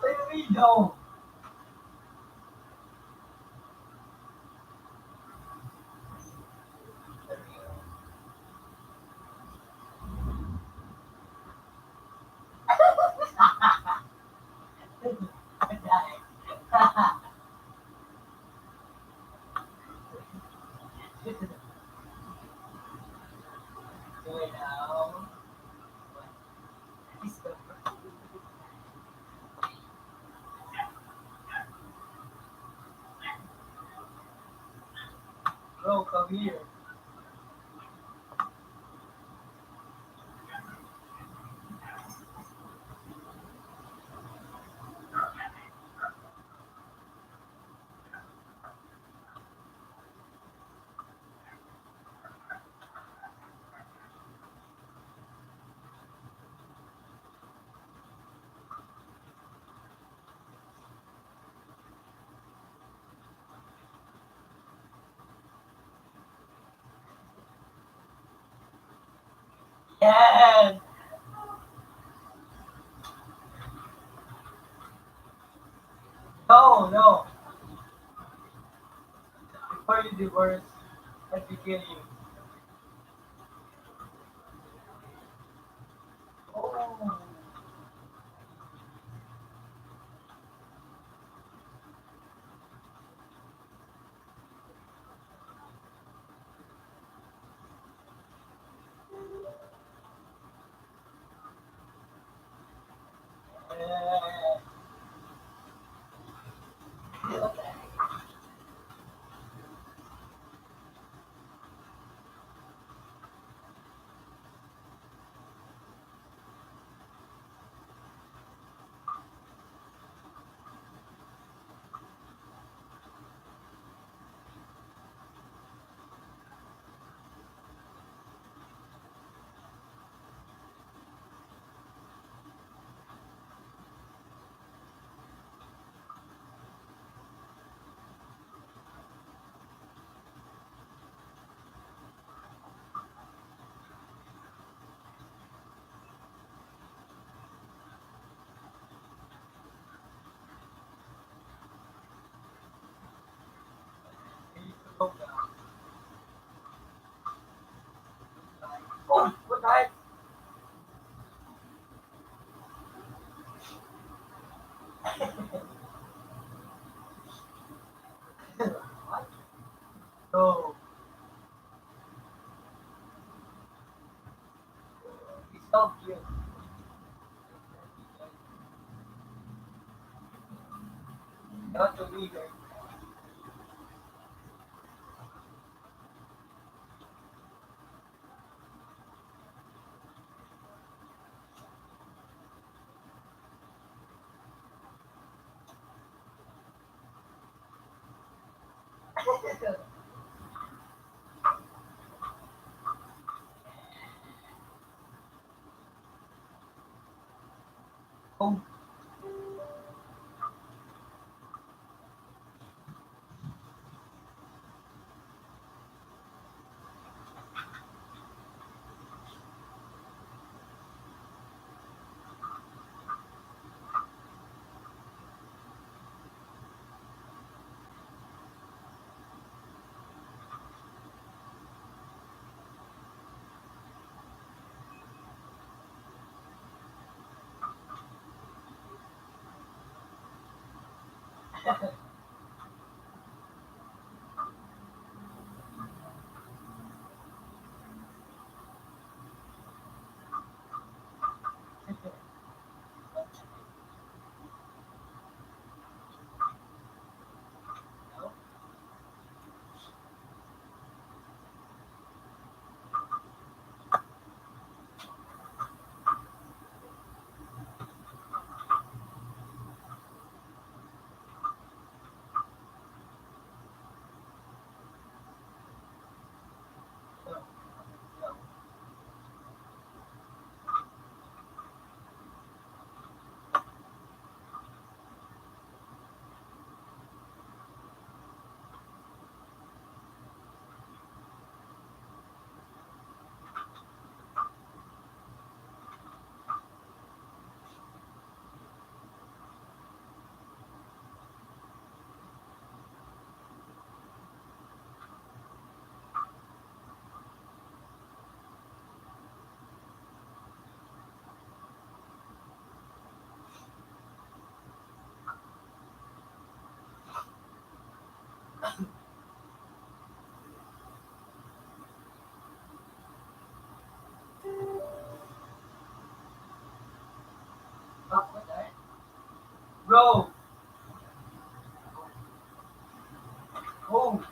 There we go. Bro, come here. Yes! No, no. Before you divorce, I became you. Oh. Oh, what the heck? What? No. It's so cute. Not to me, right? Oh. Bro. Oh.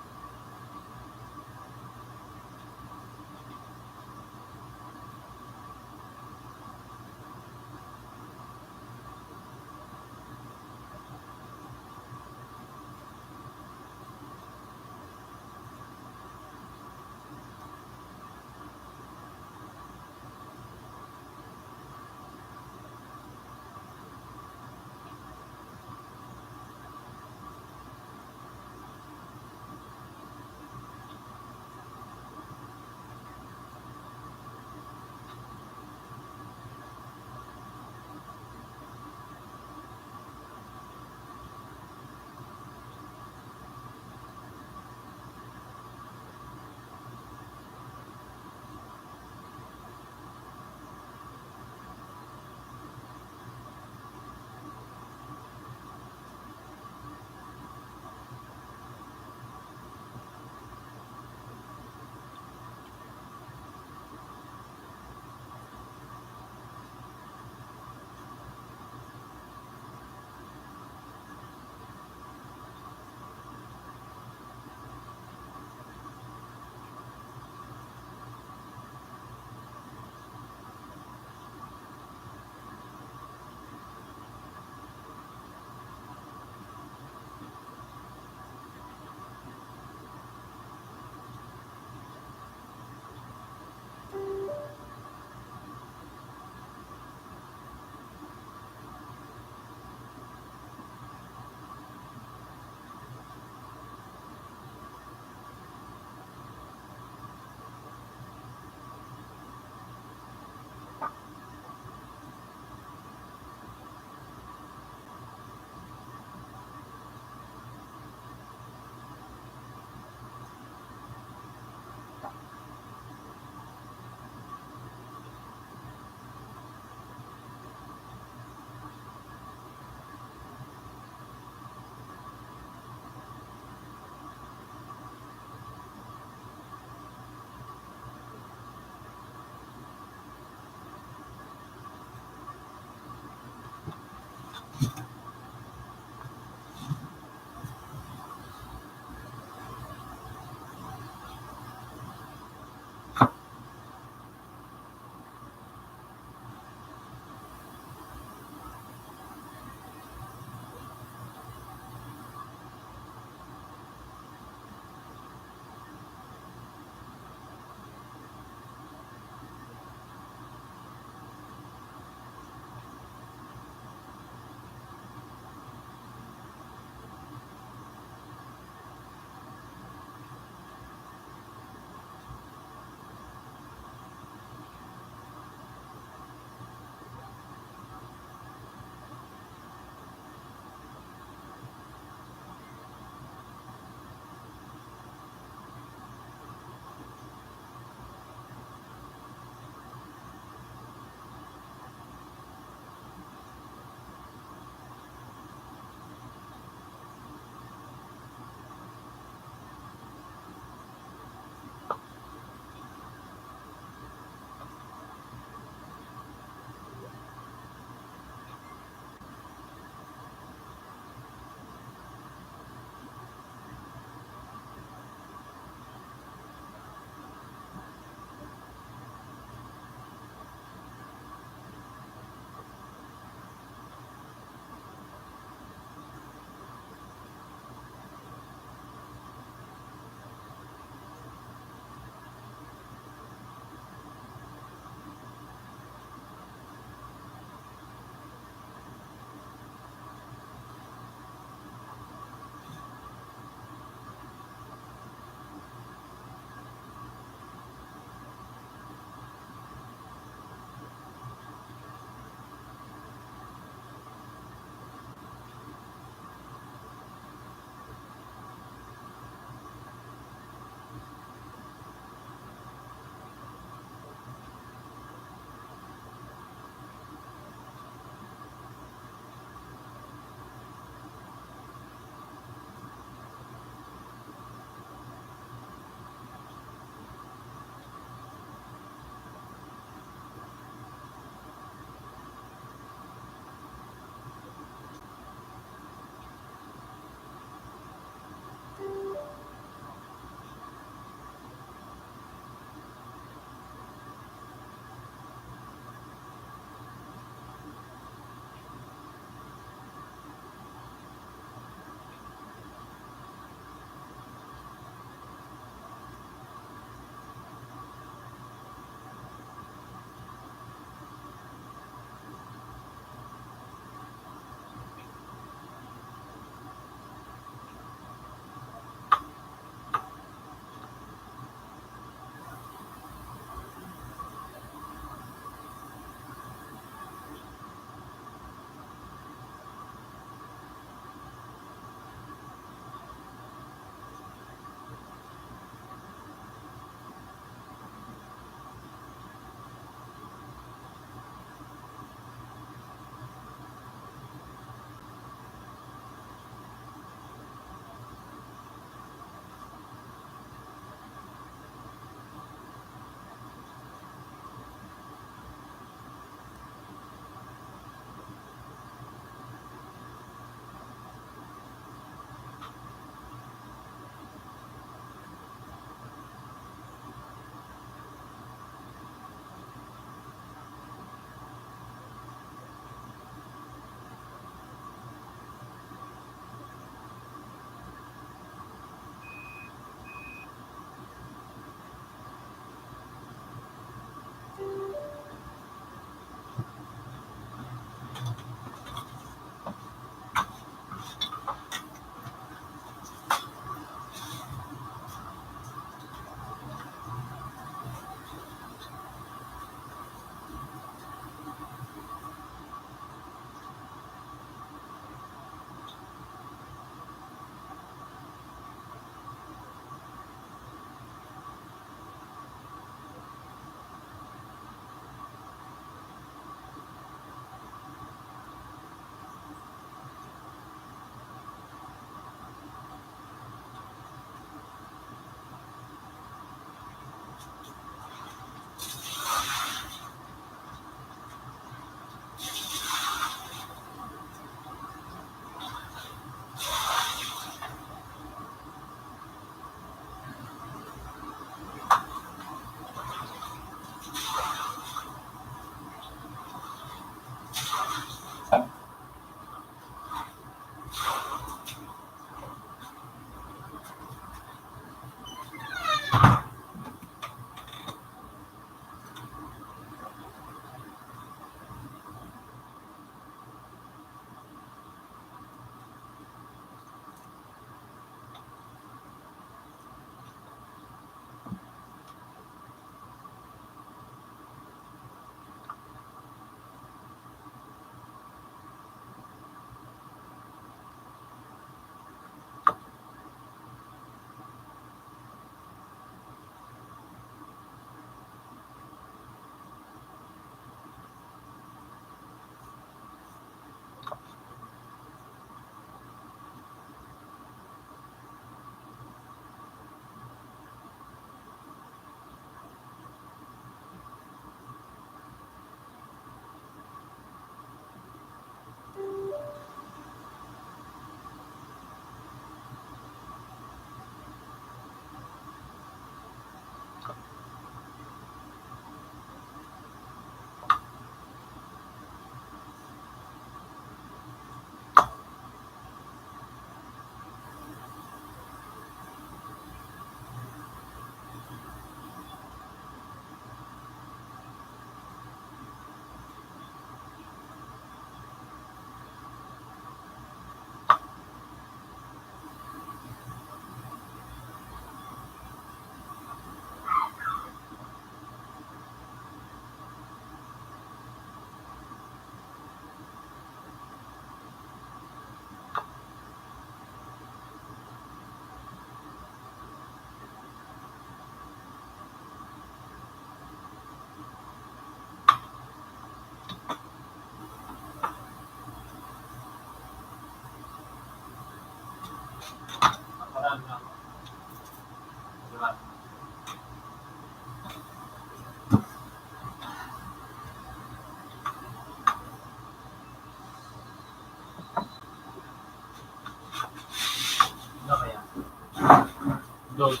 Dose.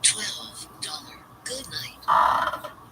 Twelve dollar. Good night.